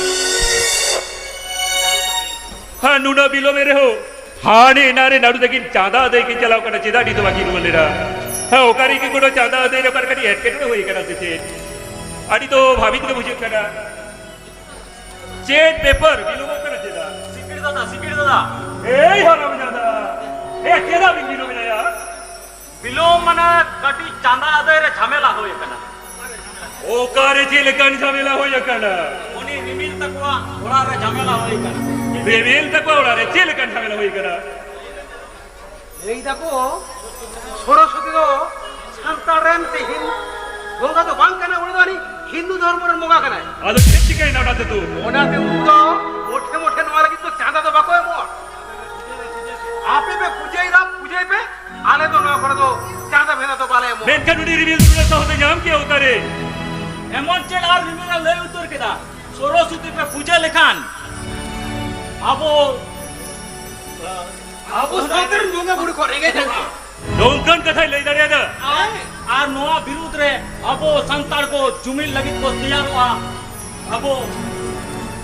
ᱦᱮᱸ, ᱱᱩᱱᱟᱹᱜ ᱵᱤᱞᱚᱢ ᱮᱱ ᱨᱮᱦᱚᱸ ᱦᱟᱱᱮ ᱮᱱᱟᱱ ᱨᱮ ᱱᱟᱹᱰᱩ ᱛᱟᱹᱠᱤᱱ ᱪᱟᱸᱫᱟ ᱟᱹᱫᱟᱹᱭ ᱠᱤᱱ ᱪᱟᱞᱟᱣ ᱠᱟᱱᱟ, ᱪᱮᱫᱟᱜ ᱱᱤᱛ ᱦᱚᱸ ᱵᱟᱹᱠᱤᱱ ᱨᱩᱣᱟᱹᱲ ᱞᱮᱱᱟ? ᱦᱮᱸ, ᱚᱠᱟ ᱨᱮ ᱠᱤ ᱠᱳᱱᱳ ᱪᱟᱸᱫᱟ ᱟᱹᱫᱟᱹᱭ ᱨᱮ ᱚᱠᱟ ᱨᱮ ᱠᱟᱹᱴᱤᱡ ᱮᱴᱠᱮᱴᱚᱬᱮ ᱦᱩᱭ ᱠᱟᱱᱟ ᱥᱮ ᱪᱮᱫ? ᱟᱹᱰᱤ ᱛᱚ ᱵᱷᱟᱵᱤᱛ ᱜᱮ ᱵᱩᱡᱷᱟᱹᱜ ᱠᱟᱱᱟ᱾ ᱪᱮᱫ ᱵᱮᱯᱟᱨ ᱵᱤᱞᱚᱢᱚᱜ ᱠᱟᱱᱟ ᱪᱮᱫᱟᱜ? ᱥᱤᱠᱲᱤ ᱫᱟᱫᱟ, ᱥᱤᱠᱲᱤ ᱫᱟᱫᱟ᱾ ᱮᱭ ᱦᱟᱨᱟᱢ ᱡᱟᱫᱟ, ᱮ ᱪᱮᱫᱟᱜ ᱵᱤᱱ ᱵᱤᱞᱚᱢ ᱮᱱᱟ ᱭᱟ? ᱵᱤᱞᱚᱢ ᱢᱟᱱᱮ ᱠᱟᱹᱴᱤᱡ ᱪᱟᱸᱫᱟ ᱟᱹᱫᱟᱹᱭ ᱨᱮ ᱡᱷᱟᱢᱮᱞᱟ ᱦᱩᱭ ᱟᱠᱟᱱᱟ᱾ ᱚᱠᱟᱨᱮ ᱪᱮᱫ ᱞᱮᱠᱟᱱ ᱡᱷᱟᱢᱮᱞᱟ ᱦᱩᱭ ᱟᱠᱟᱱᱟ? ᱩᱱᱤ ᱨᱤᱢᱤᱞ ᱛᱟᱠᱚᱣᱟᱜ ᱚᱲᱟᱜ ᱨᱮ ᱡᱷᱟᱢᱮᱞᱟ ᱦᱩᱭ ᱟᱠᱟᱱᱟ᱾ ᱨᱤᱢᱤᱞ ᱛᱟᱠᱚᱣᱟᱜ ᱚᱲᱟᱜ ᱨᱮ ᱪᱮᱫ ᱞᱮᱠᱟᱱ ᱡᱷᱟᱢᱮᱞᱟ ᱦᱩᱭ ᱟᱠᱟᱱᱟ? ᱞᱟᱹᱭ ᱫᱟᱠᱚ ᱥᱚᱨᱚᱥᱚᱛᱤ ᱫᱚ ᱥᱟᱱᱛᱟᱲ ᱨᱮᱱ ᱥᱮ ᱦᱤᱱ-, ᱵᱚᱸᱜᱟ ᱫᱚ ᱵᱟᱝ ᱠᱟᱱᱟᱭ, ᱩᱱᱤ ᱫᱚ ᱟᱹᱱᱤᱡ ᱦᱤᱱᱫᱩ ᱫᱷᱚᱨᱢᱚ ᱨᱮᱱ ᱵᱚᱸᱜᱟ ᱠᱟᱱᱟᱭ᱾ ᱟᱫᱚ ᱪᱮᱫ ᱪᱤᱠᱟᱹᱭᱮᱱᱟ ᱚᱱᱟ ᱛᱮᱫᱚ? ᱚᱱᱟᱛᱮ ᱩᱱᱠᱩ ᱫᱚ ᱢᱚᱴᱷᱮ ᱢᱚᱴᱷᱮ ᱱᱚᱣᱟ ᱞᱟᱹᱜᱤᱫ ᱫᱚ ᱪᱟᱸᱫᱟ ᱫᱚ ᱵᱟᱠᱚ ᱮᱢᱚᱜᱼᱟ᱾ ᱟᱯᱮ ᱯᱮ ᱯᱩᱡᱟᱹᱭᱮᱫᱟ, ᱯᱩᱡᱟᱹᱭ ᱯᱮ, ᱟᱞᱮ ᱫᱚ ᱱᱚᱣᱟ ᱠᱚᱨᱮ ᱫᱚ ᱪᱟᱸᱫᱟ ᱵᱷᱮᱫᱟ ᱫᱚ ᱵᱟᱞᱮ ᱮᱢᱚᱜᱼᱟ᱾ ᱢᱮᱱᱠᱷᱟᱱ ᱩᱱᱤ ᱨᱤᱢᱤᱞ ᱫᱚ ᱥᱟᱦᱚᱥᱮ ᱧᱟᱢ ᱠᱮᱜᱼᱟ ᱚᱠᱟᱨᱮ? ᱮᱢᱚᱱ ᱪᱮᱫ ᱟᱨ ᱨᱤᱢᱤᱞ ᱮ ᱞᱟᱹᱭ ᱩᱛᱟᱹᱨ ᱠᱮᱫᱟ, ᱥᱚᱨᱚᱥᱚᱛᱤ ᱯᱮ ᱯᱩᱡᱟᱹ ᱞᱮᱠᱷᱟᱱ ᱟᱵᱚ, ᱟᱵᱚ ᱥᱟᱶᱛᱟ ᱨᱮᱱ ᱵᱚᱸᱜᱟ ᱵᱩᱨᱩ ᱠᱚ ᱨᱮᱸᱜᱮᱡ ᱦᱚᱲ᱾ ᱱᱚᱝᱠᱟᱱ ᱠᱟᱛᱷᱟᱭ ᱞᱟᱹᱭ ᱫᱟᱲᱮᱭᱟᱫᱟ? ᱟᱨ, ᱟᱨ ᱱᱚᱣᱟ ᱵᱤᱨᱩᱫᱽ ᱨᱮ ᱟᱵᱚ ᱥᱟᱱᱛᱟᱲ ᱠᱚ ᱡᱩᱢᱤᱫ ᱞᱟᱹᱜᱤᱫ ᱠᱚ ᱛᱮᱭᱟᱨᱚᱜᱼᱟ, ᱟᱵᱚ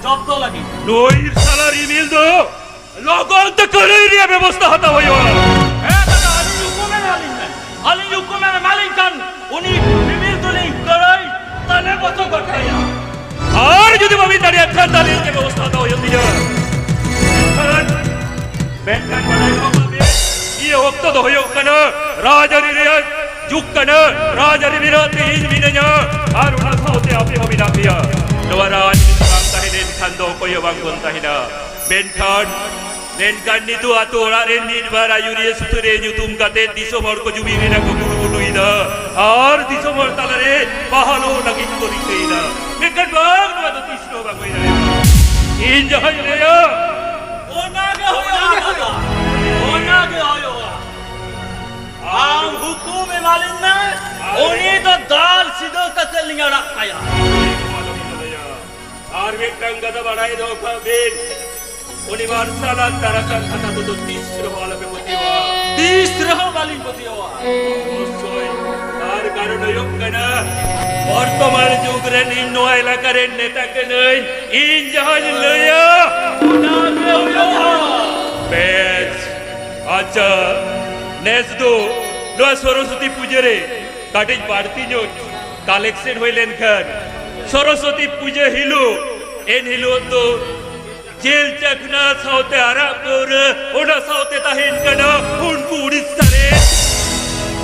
ᱡᱚᱵᱫᱚ ᱞᱟᱹᱜᱤᱫ᱾ ᱱᱩᱭ ᱥᱟᱞᱟ ᱨᱤᱢᱤᱞ ᱫᱚ ᱞᱚᱜᱚᱱ ᱛᱮ ᱠᱟᱹᱲᱟᱹᱭ ᱨᱮᱭᱟᱜ ᱵᱮᱵᱚᱥᱛᱷᱟ ᱦᱟᱛᱟᱣ ᱦᱩᱭᱩᱜᱼᱟ᱾ ᱦᱮᱸ ᱫᱟᱫᱟ, ᱟᱹᱞᱤᱧ ᱦᱩᱠᱩᱢ ᱮᱢᱟᱞᱤᱧ ᱢᱮ, ᱟᱹᱞᱤᱧ ᱦᱩᱠᱩᱢ ᱮᱢᱟᱞᱤᱧ ᱠᱷᱟᱱ ᱩᱱᱤ ᱨᱤᱢᱤᱞ ᱫᱚᱞᱤᱧ ᱠᱟᱹᱲᱟᱹᱭ ᱟᱨ ᱡᱩᱫᱤ ᱵᱟᱹᱵᱤᱱ ᱫᱟᱲᱮᱭᱟᱜ ᱠᱷᱟᱱ, ᱛᱟᱦᱞᱮ ᱤᱧ ᱜᱮ ᱵᱮᱵᱚᱥᱛᱷᱟ ᱫᱚ ᱦᱩᱭᱩᱜ ᱛᱤᱧᱟ᱾ ᱢᱮᱱᱠᱷᱟᱱ, ᱢᱮᱱᱠᱷᱟᱱ ᱵᱟᱰᱟᱭ ᱠᱟᱜ ᱢᱟ ᱵᱤᱱ, ᱤᱭᱟᱹ ᱚᱠᱛᱚ ᱫᱚ ᱦᱩᱭᱩᱜ ᱠᱟᱱᱟ ᱨᱟᱡᱽᱟᱹᱨᱤ ᱨᱮᱭᱟᱜ ᱡᱩᱜᱽ ᱠᱟᱱᱟ᱾ ᱨᱟᱡᱽᱟᱹᱨᱤ ᱵᱤᱨᱟᱹᱫ ᱛᱮ ᱤᱧ ᱢᱤᱱᱟᱹᱧᱟ ᱟᱨ ᱚᱱᱟ ᱥᱟᱶᱛᱮ ᱟᱯᱮ ᱦᱚᱸ ᱢᱮᱱᱟᱜ ᱯᱮᱭᱟ᱾ ᱱᱚᱣᱟ ᱨᱟᱡᱽ ᱵᱟᱝ ᱛᱟᱦᱮᱸ ᱞᱮᱱᱠᱷᱟᱱ ᱫᱚ ᱚᱠᱚᱭ ᱦᱚᱸ ᱵᱟᱝ ᱵᱚᱱ ᱛᱟᱦᱮᱱᱟ᱾ ᱢᱮᱱᱠᱷᱟᱱ, ᱢᱮᱱᱠᱷᱟᱱ ᱱᱤᱛᱚᱜ ᱟᱛᱳ ᱚᱲᱟᱜ ᱨᱮᱱ ᱢᱤᱫ ᱵᱟᱨ ᱟᱹᱭᱩᱨᱤᱭᱟᱹ ᱥᱩᱛᱨᱮ ᱧᱩᱛᱩᱢ ᱠᱟᱛᱮ ᱫᱤᱥᱚᱢ ᱦᱚᱲ ᱠᱚ ᱡᱩᱢᱤ ᱨᱮᱱᱟᱜ ᱠᱚ ᱠᱩᱨᱩᱢᱩᱴᱩᱭᱮᱫᱟ ᱟᱨ ᱫᱤᱥᱚᱢ ᱦᱚᱲ ᱛᱟᱞᱟᱨᱮ ᱵᱟᱦᱟᱞᱚᱜ ᱞᱟᱹᱜᱤᱫ ᱠᱚ ᱨᱤᱠᱟᱹᱭᱮᱫᱟ᱾ ᱢᱮᱱᱠᱷᱟᱱ ᱵᱟᱝ, ᱱᱚᱣᱟ ᱫᱚ ᱛᱤᱥ ᱨᱮᱦᱚᱸ ᱵᱟᱝ ᱦᱩᱭ ᱫᱟᱲᱮᱭᱟᱜᱼᱟ᱾ ᱤᱧ ᱡᱟᱦᱟᱸᱧ ᱞᱟᱹᱭᱟ, ᱚᱱᱟ ᱜᱮ ᱦᱩᱭᱩᱜᱼᱟ ᱫᱟᱫᱟ, ᱚᱱᱟ ᱜᱮ ᱦᱩᱭᱩᱜᱼᱟ᱾ ᱟᱢ ᱦᱩᱠᱩᱢ ᱮᱢᱟᱞᱤᱧ ᱢᱮ, ᱩᱱᱤ ᱫᱚ ᱫᱟᱞ ᱥᱤᱫᱷᱟᱹ ᱠᱟᱛᱮ ᱞᱤᱧ ᱟᱲᱟᱜ ᱠᱟᱭᱟ᱾ ᱟᱨ ᱢᱤᱫᱴᱟᱝ ᱠᱟᱛᱷᱟ ᱵᱟᱲᱟᱭ ᱫᱚᱦᱚ ᱠᱟᱜ ᱵᱤᱱ, ᱩᱱᱤ ᱢᱟᱨᱥᱟᱞ ᱟᱨ ᱛᱟᱨᱟᱥᱟᱝ ᱠᱟᱛᱷᱟ ᱛᱮᱫᱚ ᱛᱤᱥ ᱨᱮᱦᱚᱸ ᱟᱞᱚᱯᱮ ᱯᱟᱹᱛᱭᱟᱹᱣᱟ᱾ ᱛᱤᱥ ᱨᱮᱦᱚᱸ ᱵᱟᱹᱞᱤᱧ ᱯᱟᱹᱛᱭᱟᱹᱣᱟ᱾ ᱚᱵᱚᱥᱥᱳᱭ᱾ ᱟᱨ ᱠᱟᱨᱚᱱ ᱦᱩᱭᱩᱜ ᱠᱟᱱᱟ, ᱵᱚᱨᱛᱚᱢᱟᱱ ᱡᱩᱜᱽ ᱨᱮᱱ ᱤᱧ ᱱᱚᱣᱟ ᱮᱞᱟᱠᱟ ᱨᱮᱱ ᱱᱮᱛᱟ ᱠᱟᱹᱱᱟᱹᱧ᱾ ᱤᱧ ᱡᱟᱦᱟᱸᱧ ᱞᱟᱹᱭᱟ, ᱚᱱᱟ ᱜᱮ ᱦᱩᱭᱩᱜᱼᱟ᱾ ᱵᱮᱥ, ᱟᱪᱪᱷᱟ, ᱱᱮᱥ ᱫᱚ ᱱᱚᱣᱟ ᱥᱚᱨᱚᱥᱚᱛᱤ ᱯᱩᱡᱟᱹ ᱨᱮ ᱠᱟᱹᱴᱤᱡ ᱵᱟᱹᱲᱛᱤ ᱧᱚᱜ ᱠᱟᱞᱮᱠᱥᱚᱱ ᱦᱩᱭ ᱞᱮᱱᱠᱷᱟᱱ, ᱥᱚᱨᱚᱥᱚᱛᱤ ᱯᱩᱡᱟᱹ ᱦᱤᱞᱳᱜ, ᱮᱱ ᱦᱤᱞᱳᱜ ᱫᱚ ᱡᱮᱞ ᱪᱟᱠᱷᱱᱟ ᱥᱟᱶᱛᱮ ᱟᱨᱟᱜ ᱯᱟᱹᱣᱨᱟᱹ, ᱚᱱᱟ ᱥᱟᱶᱛᱮ ᱛᱟᱦᱮᱱ ᱠᱟᱱᱟ ᱩᱱᱠᱩ ᱩᱲᱤᱥᱥᱟ ᱨᱮ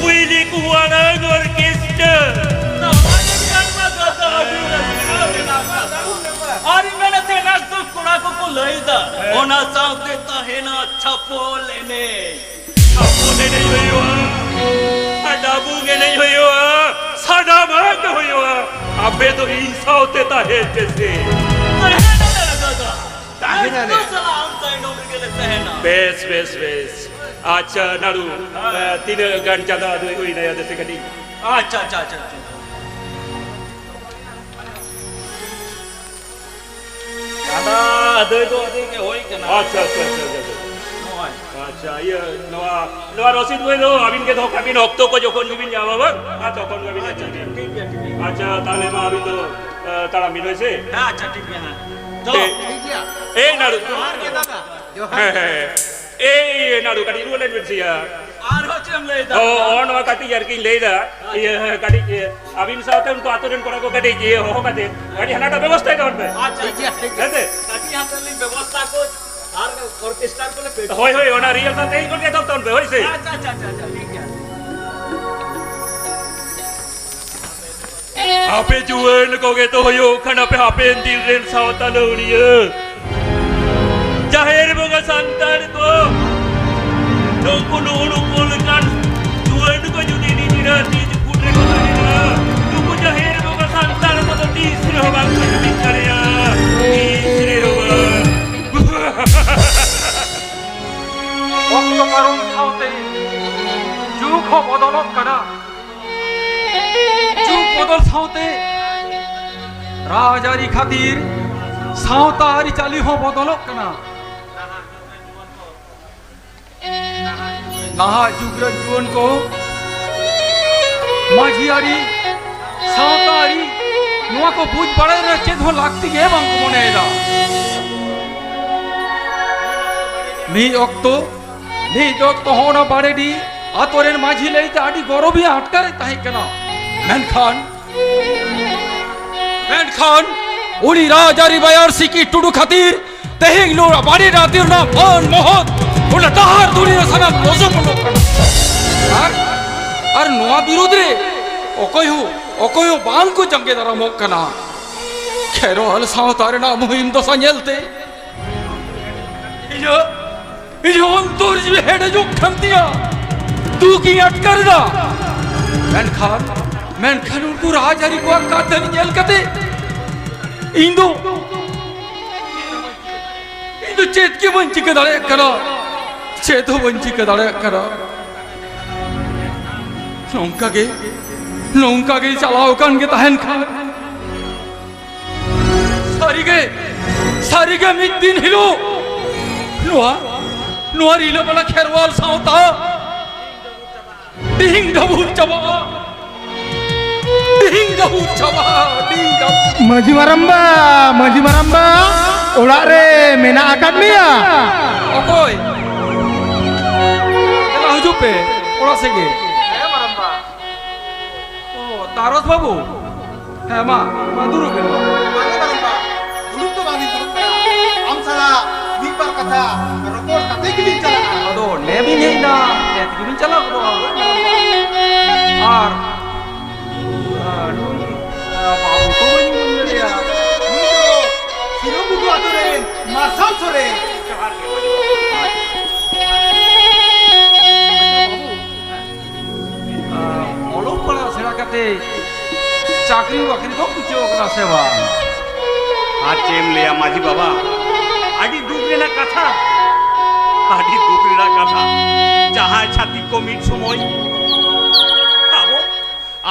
ᱠᱩᱭᱞᱤ ᱠᱩᱦᱩᱣᱟᱲᱟᱝ ᱚᱨᱠᱮᱥᱴᱟᱨ᱾ ᱱᱟᱣᱟ ᱜᱮ ᱧᱮᱞ ᱢᱟ ᱫᱟᱫᱟ, ᱟᱹᱰᱤ ᱨᱟᱹᱥᱠᱟᱹ ᱢᱮᱱᱟᱜ ᱟᱠᱟᱫᱟ᱾ ᱟᱨᱤᱧ ᱢᱮᱱᱮᱫ ᱛᱟᱦᱮᱸ, ᱱᱮᱥ ᱫᱚ ᱠᱚᱲᱟ ᱠᱚᱠᱚ ᱞᱟᱹᱭᱫᱟ, ᱦᱮᱸ᱾ ᱚᱱᱟ ᱥᱟᱶᱛᱮ ᱛᱟᱦᱮᱱᱟ ᱪᱷᱟᱯᱚᱞ ᱮᱱᱮᱡ᱾ ᱪᱷᱟᱯᱚᱞ ᱮᱱᱮᱡ ᱦᱩᱭᱩᱜᱼᱟ, ᱟᱨ ᱰᱟᱵᱩᱝ ᱮᱱᱮᱡ ᱦᱩᱭᱩᱜᱼᱟ, ᱥᱟᱱᱟᱢᱟᱜ ᱜᱮ ᱦᱩᱭᱩᱜᱼᱟ᱾ ᱟᱯᱮ ᱫᱚ ᱤᱧ ᱥᱟᱶᱛᱮ ᱛᱟᱦᱮᱱ ᱯᱮ ᱥᱮ᱾ ᱛᱟᱦᱮᱱᱟᱞᱮ ᱫᱟᱫᱟ᱾ ᱛᱟᱦᱮᱱᱟᱞᱮ᱾ ᱨᱟᱹᱥᱠᱟᱹ ᱥᱟᱞᱟᱜ ᱟᱢ ᱛᱟᱭᱱᱚᱢ ᱨᱮᱜᱮ ᱞᱮ ᱛᱟᱦᱮᱱᱟ᱾ ᱵᱮᱥ, ᱵᱮᱥ, ᱵᱮᱥ᱾ ᱟᱪᱪᱷᱟ, ᱱᱟᱲᱩ, ᱦᱮᱸ᱾ ᱮ, ᱛᱤᱱᱟᱹᱜ ᱜᱟᱱ ᱪᱟᱸᱫᱟ ᱟᱹᱫᱟᱹᱭ ᱦᱩᱭᱱᱟ, ᱭᱟ ᱫᱮᱥᱮ ᱠᱟᱹᱴᱤᱡ? ᱟᱪᱪᱷᱟ, ᱟᱪᱪᱷᱟ, ᱟᱪᱪᱷᱟ, ᱟᱪᱪᱷᱟ᱾ ᱪᱟᱸᱫᱟ ᱟᱹᱫᱟᱹᱭ ᱫᱚ ᱟᱹᱫᱟᱹᱭ ᱜᱮ ᱦᱩᱭ ᱠᱟᱱᱟ᱾ ᱟᱪᱪᱷᱟ, ᱟᱪᱪᱷᱟ, ᱟᱪᱪᱷᱟ, ᱟᱪᱪᱷᱟ, ᱟᱪᱪᱷᱟ᱾ ᱱᱚᱜᱼᱚᱭ᱾ ᱟᱪᱪᱷᱟ, ᱤᱭᱟᱹ, ᱱᱚᱣᱟ, ᱱᱚᱣᱟ ᱨᱚᱥᱤᱫ ᱵᱳᱭ ᱫᱚ ᱟᱹᱵᱤᱱ ᱜᱮ ᱫᱚᱦᱚ ᱠᱟᱜ ᱵᱤᱱ, ᱚᱠᱛᱚ ᱠᱚ ᱡᱚᱠᱷᱚᱱ ᱜᱮᱵᱤᱱ ᱧᱟᱢᱟ ᱵᱟᱝ, ᱟᱨ ᱛᱚᱠᱷᱚᱱ ᱜᱮᱵᱤᱱ ᱟᱪᱪᱷᱟ, ᱮᱢᱟ ᱞᱤᱧᱟ᱾ ᱴᱷᱤᱠ ᱜᱮᱭᱟ, ᱴᱷᱤᱠ ᱜᱮᱭᱟ᱾ ᱟᱪᱪᱷᱟ, ᱛᱟᱦᱞᱮ ᱢᱟ ᱟᱹᱵᱤᱱ ᱫᱚ, ᱮ, ᱛᱟᱲᱟᱢ ᱵᱤᱱ, ᱦᱳᱭ ᱥᱮ? ᱦᱮᱸ, ᱟᱪᱪᱷᱟ, ᱴᱷᱤᱠ ᱜᱮᱭᱟ᱾ ᱴᱷᱤᱠ ᱜᱮᱭᱟ᱾ ᱮᱭ ᱱᱟᱲᱩ᱾ ᱡᱚᱦᱟᱨ ᱜᱮ ᱫᱟᱫᱟ᱾ ᱡᱚᱦᱟᱨ ᱦᱮᱸ, ᱜᱮ᱾ ᱦᱮᱸ, ᱦᱮᱸ᱾ ᱮᱭ ᱱᱟᱲᱩ, ᱠᱟᱹᱴᱤᱡ ᱨᱩᱣᱟᱹ ᱞᱮᱱ ᱵᱤᱱ ᱥᱮ ᱭᱟ᱾ ᱟᱨᱦᱚᱸ ᱪᱮᱫ ᱮᱢ ᱞᱟᱹᱭ ᱮᱫᱟ? ᱚ, ᱚ, ᱱᱚᱣᱟ ᱠᱟᱹᱴᱤᱡ ᱟᱨᱠᱤᱧ ᱞᱟᱹᱭ ᱮᱫᱟ᱾ ᱤᱭᱟᱹ, ᱠᱟᱹᱴᱤᱡ, ᱤᱭᱟᱹ, ᱟᱹᱵᱤᱱ ᱥᱟᱶᱛᱮ ᱩᱱᱠᱩ ᱟᱛᱳ ᱨᱮᱱ ᱠᱚᱲᱟ ᱠᱚ ᱠᱟᱹᱴᱤᱡ, ᱤᱭᱟᱹ, ᱦᱚᱦᱚ ᱠᱟᱛᱮ ᱠᱟᱹᱴᱤᱡ ᱦᱟᱱᱟᱴᱟᱜ ᱵᱮᱵᱚᱥᱛᱷᱟᱭ ᱛᱟᱵᱚᱱ ᱯᱮ᱾ ᱟᱪᱪᱷᱟ, ᱴᱷᱤᱠ ᱜᱮᱭᱟ, ᱴᱷᱤᱠ ᱜᱮᱭᱟ᱾ ᱦᱮᱸ ᱥᱮ? ᱠᱟᱹᱴᱤᱡ ᱦᱟᱯᱮ ᱞᱤᱧ ᱵᱮᱵᱚᱥᱛᱷᱟ ᱠᱚ, ᱟᱨ ᱚᱨᱠᱮᱥᱴᱟᱨ ᱠᱚᱞᱮ ᱯᱮ- ᱦᱳᱭ, ᱦᱳᱭ, ᱚᱱᱟ ᱨᱤᱦᱟᱨᱥᱟᱞ ᱛᱮᱦᱮᱧ ᱠᱷᱚᱱ ᱜᱮ ᱮᱛᱚᱦᱚᱵ ᱛᱟᱵᱚᱱ ᱯᱮ, ᱦᱳᱭ ᱥᱮ? ᱟᱪᱪᱷᱟ, ᱟᱪᱪᱷᱟ, ᱟᱪᱪᱷᱟ, ᱟᱪᱪᱷᱟ, ᱴᱷᱤᱠ ᱜᱮᱭᱟ᱾ ᱟᱯᱮ ᱡᱩᱣᱟᱹᱱ ᱠᱚᱜᱮ ᱛᱚ ᱦᱩᱭᱩᱜ ᱠᱟᱱᱟ ᱯᱮ ᱦᱟᱯᱮᱱ ᱫᱤᱱ ᱨᱮᱱ ᱥᱟᱶᱛᱟ ᱞᱟᱹᱣᱲᱤᱭᱟᱹ᱾ ᱡᱟᱦᱮᱨ ᱵᱚᱸᱜᱟ ᱥᱟᱱᱛᱟᱲ ᱠᱚ, ᱱᱩᱠᱩ ᱱᱩᱜᱼᱩ ᱱᱩᱠᱩ ᱞᱮᱠᱟᱱ ᱡᱩᱣᱟᱹᱱ ᱠᱚ ᱡᱩᱫᱤ ᱱᱤᱡᱮᱨᱟᱜ ᱛᱤ ᱡᱩᱯᱩᱫ ᱨᱮᱠᱚ ᱛᱟᱦᱮᱱᱟ, ᱱᱩᱠᱩ ᱡᱟᱦᱮᱨ ᱵᱚᱸᱜᱟ ᱥᱟᱱᱛᱟᱲ ᱠᱚᱫᱚ ᱛᱤᱥ ᱨᱮᱦᱚᱸ ᱵᱟᱝ ᱠᱚ ᱡᱩᱢᱤᱫ ᱫᱟᱲᱮᱭᱟᱜᱼᱟ᱾ ᱛᱤᱥ ᱨᱮᱦᱚᱸ ᱵᱟᱝ᱾ ᱚᱠᱛᱚ ᱯᱟᱨᱚᱢ ᱥᱟᱶᱛᱮ ᱡᱩᱜᱽ ᱦᱚᱸ ᱵᱚᱫᱚᱞᱚᱜ ᱠᱟᱱᱟ᱾ ᱡᱩᱜᱽ ᱵᱚᱫᱚᱞ ᱥᱟᱶᱛᱮ ᱨᱟᱡᱽᱟᱹᱨᱤ ᱠᱷᱟᱹᱛᱤᱨ ᱥᱟᱶᱛᱟ ᱟᱹᱨᱤᱪᱟᱹᱞᱤ ᱦᱚᱸ ᱵᱚᱫᱚᱞᱚᱜ ᱠᱟᱱᱟ᱾ ᱱᱟᱦᱟᱜ ᱡᱩᱜᱽ ᱨᱮᱱ ᱡᱩᱣᱟᱹᱱ ᱠᱚ ᱢᱟᱹᱡᱷᱤ ᱟᱹᱨᱤ, ᱥᱟᱶᱛᱟ ᱟᱹᱨᱤ, ᱱᱚᱣᱟ ᱠᱚ ᱵᱩᱡᱽ ᱵᱟᱲᱟᱭ ᱨᱮ ᱪᱮᱫ ᱦᱚᱸ ᱞᱟᱹᱠᱛᱤ ᱜᱮ ᱵᱟᱝ ᱠᱚ ᱢᱚᱱᱮᱭᱮᱫᱟ᱾ ᱢᱤᱫ ᱚᱠᱛᱚ ᱢᱤᱫ ᱚᱠᱛᱚ ᱦᱚᱸ ᱚᱱᱟ ᱵᱟᱲᱮᱰᱤ ᱟᱛᱳ ᱨᱮᱱ ᱢᱟᱹᱡᱷᱤ ᱞᱟᱹᱭᱛᱮ ᱟᱹᱰᱤ ᱜᱚᱨᱚᱵᱤᱧ ᱟᱴᱠᱟᱨᱮᱫ ᱛᱟᱦᱮᱸ ᱠᱟᱱᱟ᱾ ᱢᱮᱱᱠᱷᱟᱱ, ᱢᱮᱱᱠᱷᱟᱱ ᱩᱱᱤ ᱨᱟᱡᱽᱟᱹᱨᱤ ᱵᱟᱭᱟᱨ ᱥᱤᱠᱤ ᱴᱩᱰᱩ ᱠᱷᱟᱹᱛᱤᱨ ᱛᱮᱦᱮᱧ ᱱᱚᱣᱟ ᱵᱟᱲᱮᱰᱤ ᱟᱛᱳ ᱨᱮᱱᱟᱜ ᱢᱟᱹᱱ ᱢᱚᱦᱚᱛ, ᱚᱱᱟ ᱰᱟᱦᱟᱨ ᱫᱩᱱᱤᱭᱟᱹ ᱥᱟᱱᱟᱢ ᱞᱚᱥᱚᱢᱚᱥᱚᱜ ᱠᱟᱱᱟ᱾ ᱟᱨ, ᱟᱨ ᱱᱚᱣᱟ ᱵᱤᱨᱩᱫᱽ ᱨᱮ ᱚᱠᱚᱭ ᱦᱚᱸ, ᱚᱠᱚᱭ ᱦᱚᱸ ᱵᱟᱝ ᱠᱚ ᱡᱟᱸᱜᱮ ᱫᱟᱨᱟᱢᱚᱜ ᱠᱟᱱᱟ᱾ ᱠᱷᱮᱨᱣᱟᱞ ᱥᱟᱶᱛᱟ ᱨᱮᱱᱟᱜ ᱢᱩᱦᱤᱢ ᱫᱚᱥᱟ ᱧᱮᱞᱛᱮ ᱤᱧᱟᱹᱜ, ᱤᱧᱟᱹᱜ ᱚᱱᱛᱚᱨ ᱡᱤᱣᱤ ᱦᱮᱰᱮᱡᱚᱜ ᱠᱟᱱ ᱛᱤᱧᱟ᱾ ᱫᱩᱠ ᱤᱧ ᱟᱴᱠᱟᱨ ᱮᱫᱟ᱾ ᱢᱮᱱᱠᱷᱟᱱ, ᱢᱮᱱᱠᱷᱟᱱ ᱩᱱᱠᱩ ᱨᱟᱡᱽᱟᱹᱨᱤ ᱠᱚᱣᱟᱜ ᱠᱟᱛᱷᱟ ᱧᱮᱞ ᱠᱟᱛᱮ ᱤᱧ ᱫᱚ, ᱤᱧ ᱫᱚ ᱪᱮᱫ ᱜᱮ ᱵᱟᱹᱧ ᱪᱤᱠᱟᱹ ᱫᱟᱲᱮᱭᱟᱜ ᱠᱟᱱᱟ᱾ ᱪᱮᱫ ᱦᱚᱸ ᱵᱟᱹᱧ ᱪᱤᱠᱟᱹ ᱫᱟᱲᱮᱭᱟᱜ ᱠᱟᱱᱟ᱾ ᱱᱚᱝᱠᱟ ᱜᱮ, ᱱᱚᱝᱠᱟ ᱜᱮ ᱪᱟᱞᱟᱣ ᱟᱠᱟᱱ ᱜᱮ ᱛᱟᱦᱮᱱ ᱠᱷᱟᱱ, ᱥᱟᱹᱨᱤᱜᱮ, ᱥᱟᱹᱨᱤᱜᱮ ᱢᱤᱫ ᱫᱤᱱ ᱦᱤᱞᱳᱜ ᱱᱚᱣᱟ, ᱱᱚᱣᱟ ᱨᱤᱞᱟᱹᱢᱟᱞᱟ ᱠᱷᱮᱨᱣᱟᱞ ᱥᱟᱶᱛᱟ ᱰᱤᱦᱤᱝ ᱰᱟᱹᱵᱩᱨ ᱪᱟᱵᱟᱜᱼᱟ᱾ ᱰᱤᱦᱤᱝ ᱰᱟᱹᱵᱩᱨ ᱪᱟᱵᱟᱜᱼᱟ᱾ ᱰᱤᱦᱤᱝ ᱰᱟᱹᱵᱩᱨ᱾ ᱢᱟᱹᱡᱷᱤ ᱢᱟᱨᱟᱢᱵᱟ, ᱢᱟᱹᱡᱷᱤ ᱢᱟᱨᱟᱢᱵᱟ, ᱚᱲᱟᱜ ᱨᱮ ᱢᱮᱱᱟᱜ ᱟᱠᱟᱫ ᱢᱮᱭᱟ? ᱚᱠᱚᱭ? ᱫᱮᱞᱟ ᱦᱤᱡᱩᱜ ᱯᱮ, ᱚᱲᱟᱜ ᱥᱮᱫ ᱜᱮ᱾ ᱦᱮᱸ, ᱢᱟᱨᱟᱝᱵᱟ᱾ ᱚ, ᱛᱟᱨᱚᱥ ᱵᱟᱹᱵᱩ᱾ ᱦᱮᱸ, ᱢᱟ, ᱢᱟ, ᱫᱩᱲᱩᱵ ᱵᱮᱱ, ᱢᱟ᱾ ᱵᱟᱝᱟ, ᱢᱟᱨᱟᱝᱵᱟ᱾ ᱫᱩᱲᱩᱵ ᱫᱚ ᱵᱟᱝ ᱞᱤᱧ ᱫᱩᱲᱩᱵ ᱠᱟᱱᱟ᱾ ᱟᱢ ᱥᱟᱞᱟᱜ ᱢᱤᱫ ᱵᱟᱨ ᱠᱟᱛᱷᱟ ᱨᱚᱯᱚᱲ ᱠᱟᱛᱮ ᱜᱮᱞᱤᱧ ᱪᱟᱞᱟᱜᱼᱟ᱾ ᱟᱫᱚ ᱱᱮ ᱵᱤᱱ ᱦᱮᱡ ᱮᱱᱟ, ᱱᱮ ᱛᱮᱜᱮ ᱵᱤᱱ ᱪᱟᱞᱟᱣ ᱠᱚᱜᱼᱟ᱾ ᱟᱨ, ᱟᱨ ᱱᱩᱭ, ᱟᱨ ᱵᱟᱹᱵᱩ ᱛᱚ ᱵᱟᱹᱧ ᱩᱨᱩᱢ ᱫᱟᱲᱮᱭᱟᱜᱼᱟ᱾ ᱱᱩᱭ ᱫᱚ ᱥᱤᱨᱟᱹᱢᱵᱩᱴᱩ ᱟᱛᱳ ᱨᱮᱱ ᱢᱟᱨᱥᱟᱞ ᱥᱚᱨᱮᱱ᱾ ᱟᱨ ᱚᱞᱚᱜ ᱯᱟᱲᱦᱟᱜ ᱥᱮᱬᱟ ᱠᱟᱛᱮ ᱪᱟᱹᱠᱨᱤ ᱵᱟᱹᱠᱨᱤ ᱫᱚ ᱵᱩᱡᱷᱟᱹᱣ ᱠᱟᱱᱟ ᱥᱮ ᱵᱟᱝ? ᱟᱨ ᱪᱮᱫ ᱮᱢ ᱞᱟᱹᱭᱟ ᱢᱟᱹᱡᱷᱤ ᱵᱟᱵᱟ, ᱟᱹᱰᱤ ᱫᱩᱠ ᱨᱮᱱᱟᱜ ᱠᱟᱛᱷᱟ, ᱟᱹᱰᱤ ᱫᱩᱠ ᱨᱮᱱᱟᱜ ᱠᱟᱛᱷᱟ᱾ ᱡᱟᱦᱟᱸᱭ ᱪᱷᱟᱹᱛᱤᱠ ᱠᱚ ᱢᱤᱫ ᱥᱚᱢᱚᱭ ᱟᱵᱚ,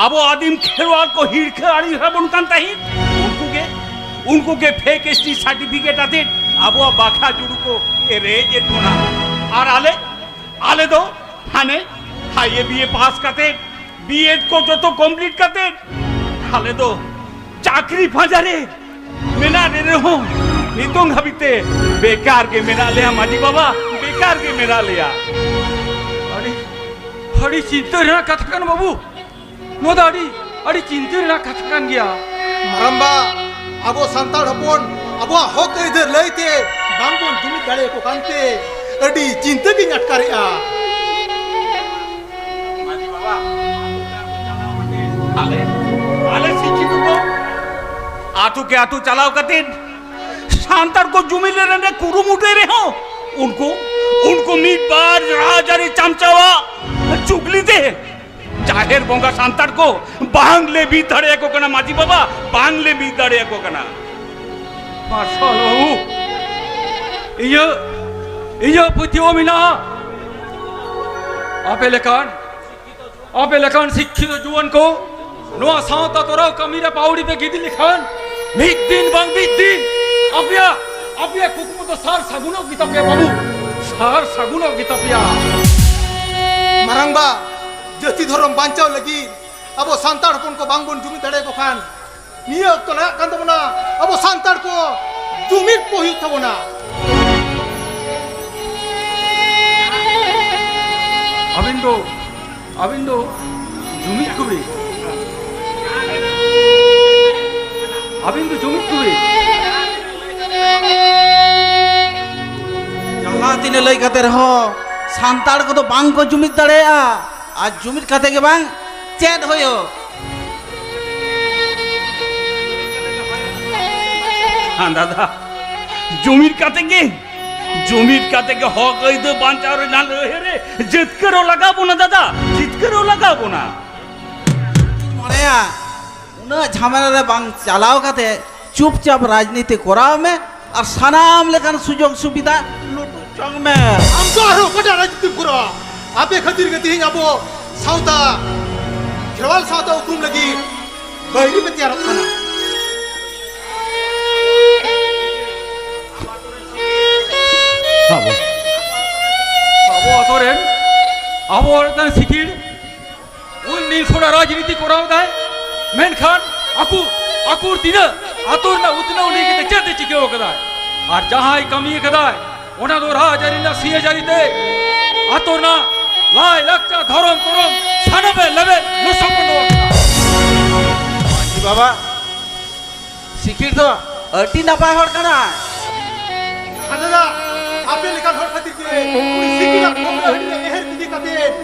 ᱟᱵᱚ ᱟᱹᱫᱤᱢ ᱠᱷᱮᱨᱣᱟᱲ ᱠᱚ ᱦᱤᱲᱠᱷᱟᱹ ᱟᱹᱲᱤᱥ ᱟᱵᱚᱱ ᱠᱟᱱ ᱛᱟᱦᱮᱸᱫ, ᱩᱱᱠᱩ ᱜᱮ, ᱩᱱᱠᱩ ᱜᱮ ᱯᱷᱮᱠ ᱮᱥ ᱴᱤ ᱥᱟᱨᱴᱤᱯᱷᱤᱠᱮᱴ ᱟᱛᱮᱫ ᱟᱵᱚᱣᱟᱜ ᱵᱟᱠᱷᱟ ᱡᱩᱲᱩ ᱠᱚ ᱨᱮᱡ ᱮᱫ ᱵᱚᱱᱟ᱾ ᱟᱨ ᱟᱞᱮ, ᱟᱞᱮ ᱫᱚ ᱦᱟᱱᱮ ᱦᱟᱭ ᱮ ᱵᱤ ᱮ ᱯᱟᱥ ᱠᱟᱛᱮ, ᱵᱤ ᱮᱰ ᱠᱚ ᱡᱚᱛᱚ ᱠᱚᱢᱯᱞᱤᱴ ᱠᱟᱛᱮ, ᱟᱞᱮ ᱫᱚ ᱪᱟᱹᱠᱨᱤ ᱯᱟᱸᱡᱟ ᱨᱮ ᱢᱮᱱᱟᱜ ᱞᱮ ᱨᱮᱦᱚᱸ, ᱱᱤᱛᱚᱝ ᱦᱟᱹᱵᱤᱡ ᱛᱮ ᱵᱮᱠᱟᱨ ᱜᱮ ᱢᱮᱱᱟᱜ ᱞᱮᱭᱟ ᱢᱟᱹᱡᱷᱤ ᱵᱟᱵᱟ, ᱵᱮᱠᱟᱨ ᱜᱮ ᱢᱮᱱᱟᱜ ᱞᱮᱭᱟ᱾ ᱟᱹᱰᱤ, ᱟᱹᱰᱤ ᱪᱤᱱᱛᱟᱹ ᱨᱮᱱᱟᱜ ᱠᱟᱛᱷᱟ ᱠᱟᱱᱟ ᱵᱟᱹᱵᱩ, ᱱᱚᱣᱟ ᱫᱚ ᱟᱹᱰᱤ, ᱟᱹᱰᱤ ᱪᱤᱱᱛᱟᱹ ᱨᱮᱱᱟᱜ ᱠᱟᱛᱷᱟ ᱠᱟᱱ ᱜᱮᱭᱟ᱾ ᱢᱟᱨᱟᱝᱵᱟ, ᱟᱵᱚ ᱥᱟᱱᱛᱟᱲ ᱦᱚᱯᱚᱱ ᱟᱵᱚᱣᱟᱜ ᱦᱚᱠ ᱟᱹᱭᱫᱟᱹᱨ ᱞᱟᱹᱭᱛᱮ ᱵᱟᱝᱵᱚᱱ ᱡᱩᱢᱤᱫ ᱫᱟᱲᱮᱭᱟᱠᱚ ᱠᱟᱱᱛᱮ ᱟᱹᱰᱤ ᱪᱤᱱᱛᱟᱹ ᱜᱤᱧ ᱟᱴᱠᱟᱨᱮᱜᱼᱟ᱾ ᱢᱟᱹᱡᱷᱤ ᱵᱟᱵᱟ, ᱟᱞᱮ, ᱟᱞᱮ ᱥᱤᱠᱠᱷᱤᱛᱚ ᱠᱚ ᱟᱛᱳ ᱠᱮ ᱟᱛᱳ ᱪᱟᱞᱟᱣ ᱠᱟᱛᱮ ᱥᱟᱱᱛᱟᱲ ᱠᱚ ᱡᱩᱢᱤᱫ ᱨᱮᱱᱟᱜ ᱠᱩᱨᱩᱢᱩᱴᱩᱭ ᱨᱮᱦᱚᱸ ᱩᱱᱠᱩ, ᱩᱱᱠᱩ ᱢᱤᱫ ᱵᱟᱨ ᱨᱟᱡᱽᱟᱹᱨᱤ ᱪᱟᱢᱪᱟᱣᱟᱜ ᱪᱩᱜᱽᱞᱤ ᱛᱮ ᱡᱟᱦᱮᱨ ᱵᱚᱸᱜᱟ ᱥᱟᱱᱛᱟᱲ ᱠᱚ ᱵᱟᱝᱞᱮ ᱵᱤᱫ ᱫᱟᱲᱮᱭᱟᱠᱚ ᱠᱟᱱᱟ ᱢᱟᱹᱡᱷᱤ ᱵᱟᱵᱟ, ᱵᱟᱝᱞᱮ ᱵᱤᱫ ᱫᱟᱲᱮᱭᱟᱠᱚ ᱠᱟᱱᱟ᱾ ᱢᱟᱨᱥᱟᱞ ᱵᱟᱹᱵᱩ, ᱤᱧᱟᱹᱜ, ᱤᱧᱟᱹᱜ ᱯᱟᱹᱛᱭᱟᱹᱣ ᱢᱮᱱᱟᱜᱼᱟ, ᱟᱯᱮ ᱞᱮᱠᱟᱱ, ᱟᱯᱮ ᱞᱮᱠᱟᱱ ᱥᱤᱠᱠᱷᱤᱛᱚ ᱡᱩᱣᱟᱹᱱ ᱠᱚ ᱱᱚᱣᱟ ᱥᱟᱶᱛᱟ ᱛᱚᱨᱟᱣ ᱠᱟᱹᱢᱤ ᱨᱮ ᱯᱟᱹᱣᱲᱤ ᱯᱮ ᱜᱤᱰᱤ ᱞᱮᱠᱷᱟᱱ ᱢᱤᱫ ᱫᱤᱱ ᱵᱟᱝ ᱢᱤᱫ ᱫᱤᱱ ᱟᱯᱮᱭᱟᱜ, ᱟᱯᱮᱭᱟᱜ ᱠᱩᱠᱢᱩ ᱫᱚ ᱥᱟᱨ ᱥᱟᱹᱜᱩᱱᱚᱜ ᱜᱮᱛᱟᱯᱮᱭᱟ ᱵᱟᱹᱵᱩ, ᱥᱟᱨ ᱥᱟᱹᱜᱩᱱᱚᱜ ᱜᱮᱛᱟᱯᱮᱭᱟ᱾ ᱢᱟᱨᱟᱝᱵᱟ, ᱡᱟᱹᱛᱤ ᱫᱷᱚᱨᱚᱢ ᱵᱟᱧᱪᱟᱣ ᱞᱟᱹᱜᱤᱫ ᱟᱵᱚ ᱥᱟᱱᱛᱟᱲ ᱦᱚᱯᱚᱱ ᱠᱚ ᱵᱟᱝ ᱵᱚᱱ ᱡᱩᱢᱤᱫ ᱫᱟᱲᱮᱭᱟᱠᱚ ᱠᱷᱟᱱ ᱱᱤᱭᱟᱹ ᱚᱠᱛᱚ ᱞᱟᱜᱟᱜ ᱠᱟᱱ ᱛᱟᱵᱚᱱᱟ ᱟᱵᱚ ᱥᱟᱱᱛᱟᱲ ᱠᱚ ᱡᱩᱢᱤᱫ ᱠᱚ ᱦᱩᱭᱩᱜ ᱛᱟᱵᱚᱱᱟ᱾ ᱛᱚ, ᱟᱹᱵᱤᱱ ᱫᱚ ᱡᱩᱢᱤᱫ ᱠᱚᱵᱤᱱ, ᱟᱹᱵᱤᱱ ᱫᱚ ᱡᱩᱢᱤᱫ ᱠᱚᱵᱤᱱ᱾ ᱡᱟᱦᱟᱸ ᱛᱤᱱᱟᱹᱜ ᱞᱟᱹᱭ ᱠᱟᱛᱮ ᱨᱮᱦᱚᱸ ᱥᱟᱱᱛᱟᱲ ᱠᱚᱫᱚ ᱵᱟᱝ ᱠᱚ ᱡᱩᱢᱤᱫ ᱫᱟᱲᱮᱭᱟᱜᱼᱟ᱾ ᱟᱨ ᱡᱩᱢᱤᱫ ᱠᱟᱛᱮ ᱜᱮ ᱵᱟᱝ ᱪᱮᱫ ᱦᱩᱭᱩᱜ? ᱦᱮᱸ ᱫᱟᱫᱟ, ᱡᱩᱢᱤᱫ ᱠᱟᱛᱮ ᱜᱮ, ᱡᱩᱢᱤᱫ ᱠᱟᱛᱮ ᱜᱮ ᱦᱚᱠ ᱟᱹᱭᱫᱟᱹᱨ ᱵᱟᱧᱪᱟᱣ ᱨᱮᱱᱟᱜ ᱞᱟᱹᱲᱦᱟᱹᱭ ᱨᱮ ᱡᱤᱛᱠᱟᱹᱨᱚᱜ ᱞᱟᱜᱟᱣ ᱵᱚᱱᱟ ᱫᱟᱫᱟ, ᱡᱤᱛᱠᱟᱹᱨᱚᱜ ᱞᱟᱜᱟᱣ ᱵᱚᱱᱟ᱾ ᱢᱚᱱᱮᱭᱟ ᱩᱱᱟᱹᱜ ᱡᱷᱟᱢᱮᱞᱟ ᱨᱮ ᱵᱟᱝ ᱪᱟᱞᱟᱣ ᱠᱟᱛᱮ ᱪᱩᱯᱪᱟᱯ ᱨᱟᱡᱽᱱᱤᱛᱤ ᱠᱚᱨᱟᱣ ᱢᱮ ᱟᱨ ᱥᱟᱱᱟᱢ ᱞᱮᱠᱟᱱ ᱥᱩᱡᱳᱜᱽ ᱥᱩᱵᱤᱫᱷᱟ ᱞᱩᱴᱩᱡ ᱡᱚᱝ ᱢᱮ᱾ ᱟᱢ ᱫᱚ ᱟᱨᱦᱚᱸ ᱚᱠᱟᱴᱟᱜ ᱨᱟᱡᱽᱱᱤᱛᱤᱢ ᱠᱚᱨᱟᱣᱟ? ᱟᱯᱮ ᱠᱷᱟᱹᱛᱤᱨ ᱜᱮ ᱛᱮᱦᱮᱧ ᱟᱵᱚ ᱥᱟᱶᱛᱟ, ᱠᱷᱮᱨᱣᱟᱞ ᱥᱟᱶᱛᱟ ᱩᱯᱨᱩᱢ ᱞᱟᱹᱜᱤᱫ ᱵᱟᱹᱭᱨᱤ ᱯᱮ ᱛᱮᱭᱟᱨᱚᱜ ᱠᱟᱱᱟ᱾ ᱟᱵᱚ, ᱟᱵᱚ ᱟᱛᱳ ᱨᱮᱱ, ᱟᱵᱚ ᱨᱮᱱ ᱥᱤᱠᱤᱲ ᱩᱱ ᱫᱤᱱ ᱠᱷᱚᱱᱟᱜ ᱨᱟᱡᱽᱱᱤᱛᱤ ᱠᱚᱨᱟᱣ ᱮᱫᱟᱭ, ᱢᱮᱱᱠᱷᱟᱱ ᱟᱠᱚ, ᱟᱠᱚ ᱛᱤᱱᱟᱹᱜ ᱟᱛᱳ ᱨᱮᱱᱟᱜ ᱩᱛᱱᱟᱹᱣ ᱞᱟᱹᱜᱤᱫ ᱛᱮ ᱪᱮᱫ ᱮ ᱪᱤᱠᱟᱹᱣ ᱟᱠᱟᱫᱟᱭ? ᱟᱨ ᱡᱟᱦᱟᱸᱭ ᱠᱟᱹᱢᱤ ᱟᱠᱟᱫᱟᱭ, ᱚᱱᱟ ᱫᱚ ᱨᱟᱡᱽ ᱟᱹᱨᱤ ᱨᱮᱱᱟᱜ ᱥᱤᱭᱟᱹ ᱡᱟᱹᱨᱤ ᱛᱮ ᱟᱛᱳ ᱨᱮᱱᱟᱜ ᱞᱟᱭ ᱞᱟᱠᱪᱟᱨ, ᱫᱷᱚᱨᱚᱢ ᱠᱚᱨᱚᱢ ᱥᱟᱱᱟᱢᱮ ᱞᱮᱵᱮᱫ ᱞᱚᱥᱚᱫ ᱦᱚᱴᱚ ᱟᱠᱟᱫᱟ᱾ ᱢᱟᱹᱡᱷᱤ ᱵᱟᱵᱟ, ᱥᱤᱠᱤᱲ ᱫᱚ ᱟᱹᱰᱤ ᱱᱟᱯᱟᱭ ᱦᱚᱲ ᱠᱟᱱᱟᱭ᱾ ᱦᱮᱸ ᱫᱟᱫᱟ, ᱟᱯᱮ ᱞᱮᱠᱟᱱ ᱦᱚᱲ ᱠᱷᱟᱹᱛᱤᱨ ᱛᱮ ᱩᱱᱤ ᱥᱤᱠᱤᱲᱟᱜ ᱠᱚᱢᱨᱟ ᱦᱟᱺᱰᱤ ᱨᱮ ᱮᱦᱮᱨ ᱜᱤᱰᱤ ᱠᱟᱛᱮ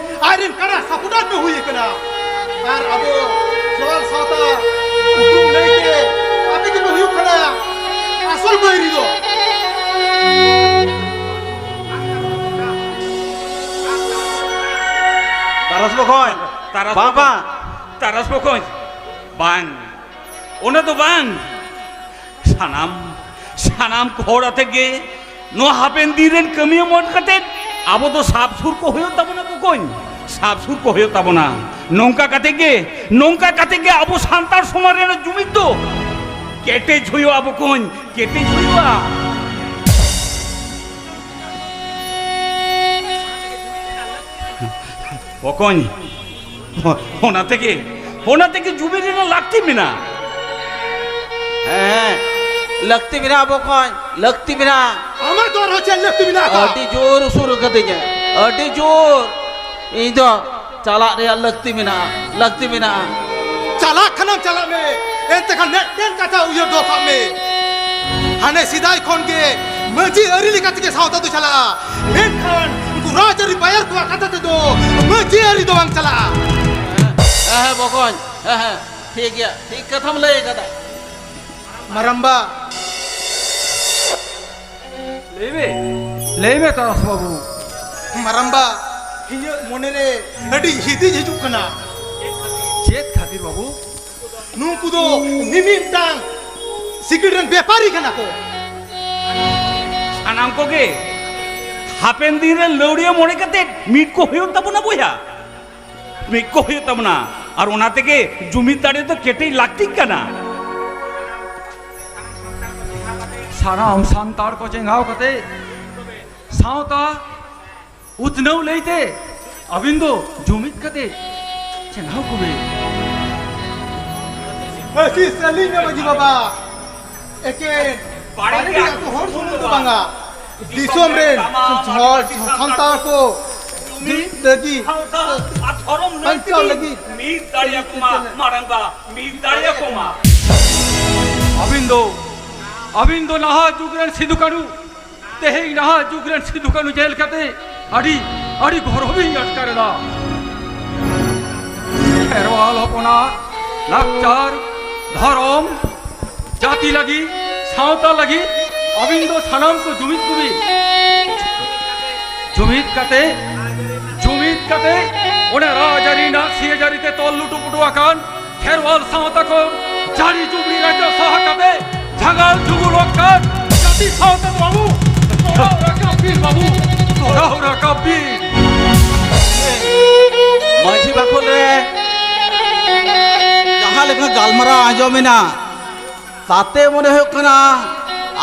ᱟᱡᱨᱮᱱ ᱠᱟᱰᱟ ᱥᱟᱯᱚᱴᱟᱨ ᱯᱮ ᱦᱩᱭ ᱟᱠᱟᱱᱟ᱾ ᱟᱨ ᱟᱵᱚ ᱠᱷᱮᱨᱣᱟᱞ ᱥᱟᱶᱛᱟ ᱩᱯᱨᱩᱢ ᱞᱟᱹᱭ ᱛᱮ ᱟᱯᱮ ᱜᱮᱯᱮ ᱦᱩᱭᱩᱜ ᱠᱟᱱᱟ ᱟᱥᱚᱞ ᱵᱟᱹᱭᱨᱤ ᱫᱚ᱾ ᱛᱟᱨᱟᱥ ᱵᱚᱠᱚᱧ, ᱛᱟᱨᱟᱥ ᱵᱟᱝ, ᱵᱚᱠᱚᱧ, ᱵᱟᱝ᱾ ᱛᱟᱨᱟᱥ ᱵᱚᱠᱚᱧ, ᱵᱟᱝ᱾ ᱚᱱᱟ ᱫᱚ ᱵᱟᱝ᱾ ᱥᱟᱱᱟᱢ, ᱥᱟᱱᱟᱢ ᱦᱚᱲ ᱟᱛᱮ ᱜᱮ ᱱᱚᱣᱟ ᱦᱟᱯᱮᱱ ᱫᱤᱱ ᱨᱮᱱ ᱠᱟᱹᱢᱤᱭᱟᱹ ᱢᱚᱱ ᱠᱟᱛᱮ ᱟᱵᱚ ᱫᱚ ᱥᱟᱵ ᱥᱩᱨ ᱠᱚ ᱦᱩᱭᱩᱜ ᱛᱟᱵᱚᱱᱟ ᱵᱚᱠᱚᱧ, ᱥᱟᱵ ᱥᱩᱨ ᱠᱚ ᱦᱩᱭᱩᱜ ᱛᱟᱵᱚᱱᱟ᱾ ᱱᱚᱝᱠᱟ ᱠᱟᱛᱮ ᱜᱮ, ᱱᱚᱝᱠᱟ ᱠᱟᱛᱮ ᱜᱮ ᱟᱵᱚ ᱥᱟᱱᱛᱟᱲ ᱥᱚᱢᱟᱡᱽ ᱨᱮᱱᱟᱜ ᱡᱩᱢᱤᱫ ᱫᱚ ᱠᱮᱴᱮᱡ ᱦᱩᱭᱩᱜᱼᱟ ᱵᱚᱠᱚᱧ, ᱠᱮᱴᱮᱡ ᱦᱩᱭᱩᱜᱼᱟ᱾ ᱵᱚᱠᱚᱧ, ᱚᱱᱟ ᱛᱮᱜᱮ, ᱚᱱᱟ ᱛᱮᱜᱮ ᱡᱩᱢᱤᱫ ᱨᱮᱱᱟᱜ ᱞᱟᱹᱠᱛᱤ ᱢᱮᱱᱟᱜᱼᱟ᱾ ᱦᱮᱸ, ᱞᱟᱹᱠᱛᱤ ᱢᱮᱱᱟᱜᱼᱟ ᱵᱚᱠᱚᱧ, ᱞᱟᱹᱠᱛᱤ ᱢᱮᱱᱟᱜᱼᱟ᱾ ᱟᱢᱟᱜ ᱫᱚ ᱟᱨᱦᱚᱸ ᱪᱮᱫ ᱞᱟᱹᱠᱛᱤ ᱢᱮᱱᱟᱜᱼᱟ? ᱟᱹᱰᱤ ᱡᱳᱨ ᱩᱥᱩᱞ ᱟᱠᱟᱫᱤᱧᱟ, ᱟᱹᱰᱤ ᱡᱳᱨ᱾ ᱤᱧ ᱫᱚ ᱪᱟᱞᱟᱜ ᱨᱮᱭᱟᱜ ᱞᱟᱹᱠᱛᱤ ᱢᱮᱱᱟᱜᱼᱟ, ᱞᱟᱹᱠᱛᱤ ᱢᱮᱱᱟᱜᱼᱟ᱾ ᱪᱟᱞᱟᱜ ᱠᱷᱟᱱᱮᱢ ᱪᱟᱞᱟᱜ ᱢᱮ, ᱮᱱᱛᱮ ᱠᱷᱟᱱ ᱢᱤᱫᱴᱮᱱ ᱠᱟᱛᱷᱟ ᱩᱭᱦᱟᱹᱨ ᱫᱚᱦᱚ ᱠᱟᱜ ᱢᱮ᱾ ᱦᱟᱱᱮ ᱥᱮᱫᱟᱭ ᱠᱷᱚᱱ ᱜᱮ ᱢᱟᱹᱡᱷᱤ ᱟᱹᱨᱤ ᱞᱮᱠᱟ ᱛᱮᱜᱮ ᱥᱟᱶᱛᱟ ᱫᱚ ᱪᱟᱞᱟᱜᱼᱟ, ᱢᱮᱱᱠᱷᱟᱱ ᱩᱱᱠᱩ ᱨᱟᱡᱽᱟᱹᱨᱤ ᱵᱟᱭᱟᱨ ᱠᱚᱣᱟᱜ ᱠᱟᱛᱷᱟ ᱛᱮᱫᱚ ᱢᱟᱹᱡᱷᱤ ᱟᱹᱨᱤ ᱫᱚ ᱵᱟᱝ ᱪᱟᱞᱟᱜᱼᱟ᱾ ᱦᱮᱸ, ᱦᱮᱸ, ᱵᱚᱠᱚᱧ, ᱦᱮᱸ, ᱦᱮᱸ, ᱴᱷᱤᱠ ᱜᱮᱭᱟ, ᱴᱷᱤᱠ ᱠᱟᱛᱷᱟᱢ ᱞᱟᱹᱭ ᱟᱠᱟᱫᱟ᱾ ᱢᱟᱨᱟᱢᱵᱟ᱾ ᱞᱟᱹᱭ ᱢᱮ, ᱞᱟᱹᱭ ᱢᱮ ᱛᱟᱨᱟᱥ ᱵᱟᱹᱵᱩ᱾ ᱢᱟᱨᱟᱢᱵᱟ, ᱤᱧᱟᱹᱜ ᱢᱚᱱᱮᱨᱮ ᱟᱹᱰᱤ ᱦᱤᱫᱤᱡ ᱦᱤᱡᱩᱜ ᱠᱟᱱᱟ᱾ ᱪᱮᱫ ᱠᱷᱟᱹᱛᱤᱨ ᱵᱟᱹᱵᱩ? ᱱᱩᱠᱩ ᱫᱚ ᱢᱤᱢᱤᱫᱴᱟᱝ ᱥᱤᱠᱲᱤ ᱨᱮᱱ ᱵᱮᱯᱟᱨᱤ ᱠᱟᱱᱟ ᱠᱚ᱾ ᱥᱟᱱᱟᱢ ᱠᱚᱜᱮ ᱦᱟᱯᱮᱱ ᱫᱤᱱ ᱨᱮ ᱞᱟᱹᱣᱲᱤᱭᱟᱹ ᱢᱚᱱᱮ ᱠᱟᱛᱮ ᱢᱤᱫ ᱠᱚ ᱦᱩᱭᱩᱜ ᱛᱟᱵᱚᱱᱟ ᱵᱚᱭᱦᱟ, ᱢᱤᱫ ᱠᱚ ᱦᱩᱭᱩᱜ ᱛᱟᱵᱚᱱᱟ᱾ ᱟᱨ ᱚᱱᱟ ᱛᱮᱜᱮ ᱡᱩᱢᱤᱫ ᱫᱟᱲᱮ ᱫᱚ ᱠᱮᱴᱮᱡ ᱞᱟᱹᱠᱛᱤᱜ ᱠᱟᱱᱟ᱾ ᱥᱟᱱᱟᱢ ᱥᱟᱱᱛᱟᱲ ᱠᱚ ᱪᱮᱸᱜᱷᱟᱣ ᱠᱟᱛᱮ ᱥᱟᱶᱛᱟ ᱩᱛᱱᱟᱹᱣ ᱞᱟᱹᱭᱛᱮ ᱟᱹᱵᱤᱱ ᱫᱚ ᱡᱩᱢᱤᱫ ᱠᱟᱛᱮ ᱪᱮᱸᱜᱷᱟᱣ ᱠᱚᱵᱤᱱ᱾ ᱟᱹᱥᱤᱥ ᱟᱹᱞᱤᱧ ᱢᱮ ᱢᱟᱹᱡᱷᱤ ᱵᱟᱵᱟ, ᱮᱠᱮᱱ ᱵᱟᱲᱮ ᱟᱹᱛᱩ ᱦᱚᱲ ᱥᱩᱢᱩᱝ ᱫᱚ ᱵᱟᱝᱟ, ᱫᱤᱥᱚᱢ ᱨᱮᱱ ᱦᱚᱲ ᱥᱟᱱᱛᱟᱲ ᱠᱚ ᱢᱤᱫ ᱞᱟᱹᱜᱤᱫ ᱥᱟᱶᱛᱟ ᱟᱨ ᱫᱷᱚᱨᱚᱢ ᱵᱟᱧᱪᱟᱣ ᱞᱟᱹᱜᱤᱫ ᱢᱤᱫ ᱫᱟᱲᱮᱭᱟᱠᱚ ᱢᱟ ᱢᱟᱨᱟᱝᱵᱟ, ᱢᱤᱫ ᱫᱟᱲᱮᱭᱟᱠᱚ ᱢᱟ᱾ ᱟᱹᱵᱤᱱ ᱫᱚ, ᱟᱹᱵᱤᱱ ᱫᱚ ᱱᱟᱦᱟᱜ ᱡᱩᱜᱽ ᱨᱮᱱ ᱥᱤᱫᱩ ᱠᱟᱹᱱᱦᱩ, ᱛᱮᱦᱮᱧ ᱱᱟᱦᱟᱜ ᱡᱩᱜᱽ ᱨᱮᱱ ᱥᱤᱫᱩ ᱠᱟᱹᱱᱦᱩ ᱧᱮᱞ ᱠᱟᱛᱮ ᱟᱹᱰᱤ, ᱟᱹᱰᱤ ᱜᱚᱨᱚᱵᱤᱧ ᱟᱴᱠᱟᱨ ᱮᱫᱟ᱾ ᱠᱷᱮᱨᱣᱟᱞ ᱦᱚᱯᱚᱱᱟᱜ ᱞᱟᱠᱪᱟᱨ, ᱫᱷᱚᱨᱚᱢ, ᱡᱟᱹᱛᱤ ᱞᱟᱹᱜᱤᱫ, ᱥᱟᱶᱛᱟ ᱞᱟᱹᱜᱤᱫ ᱟᱹᱵᱤᱱ ᱫᱚ ᱥᱟᱱᱟᱢ ᱠᱚ ᱡᱩᱢᱤᱫ ᱠᱚᱵᱤᱱ᱾ ᱡᱩᱢᱤᱫ ᱠᱟᱛᱮ, ᱡᱩᱢᱤᱫ ᱠᱟᱛᱮ ᱚᱱᱟ ᱨᱟᱡᱽᱟᱹᱨᱤ ᱨᱮᱱᱟᱜ ᱥᱤᱭᱟᱹᱡᱟᱹᱨᱤ ᱛᱮ ᱛᱚᱞ ᱞᱩᱴᱩ ᱯᱩᱴᱩ ᱟᱠᱟᱱ ᱠᱷᱮᱨᱣᱟᱞ ᱥᱟᱶᱛᱟ ᱠᱚ ᱡᱟᱹᱨᱤ ᱡᱩᱵᱽᱲᱤ ᱨᱟᱡᱟ ᱥᱟᱦᱟ ᱠᱟᱛᱮ ᱡᱷᱟᱸᱜᱟᱞ ᱡᱷᱩᱜᱩᱞᱚᱜ ᱠᱟᱱ ᱡᱟᱹᱛᱤ ᱥᱟᱶᱛᱟ ᱫᱚ ᱵᱟᱹᱵᱩ, ᱛᱚᱨᱟᱣ ᱨᱟᱠᱟᱵ ᱵᱤᱱ ᱵᱟᱹᱵᱩ, ᱛᱚᱨᱟᱣ ᱨᱟᱠᱟᱵ ᱵᱤᱱ᱾ ᱢᱟᱹᱡᱷᱤ ᱵᱟᱠᱷᱳᱞ ᱨᱮ ᱡᱟᱦᱟᱸ ᱞᱮᱠᱟ ᱜᱟᱞᱢᱟᱨᱟᱣ ᱟᱸᱡᱚᱢᱮᱱᱟ, ᱛᱟᱛᱮ ᱢᱚᱱᱮ ᱦᱩᱭᱩᱜ ᱠᱟᱱᱟ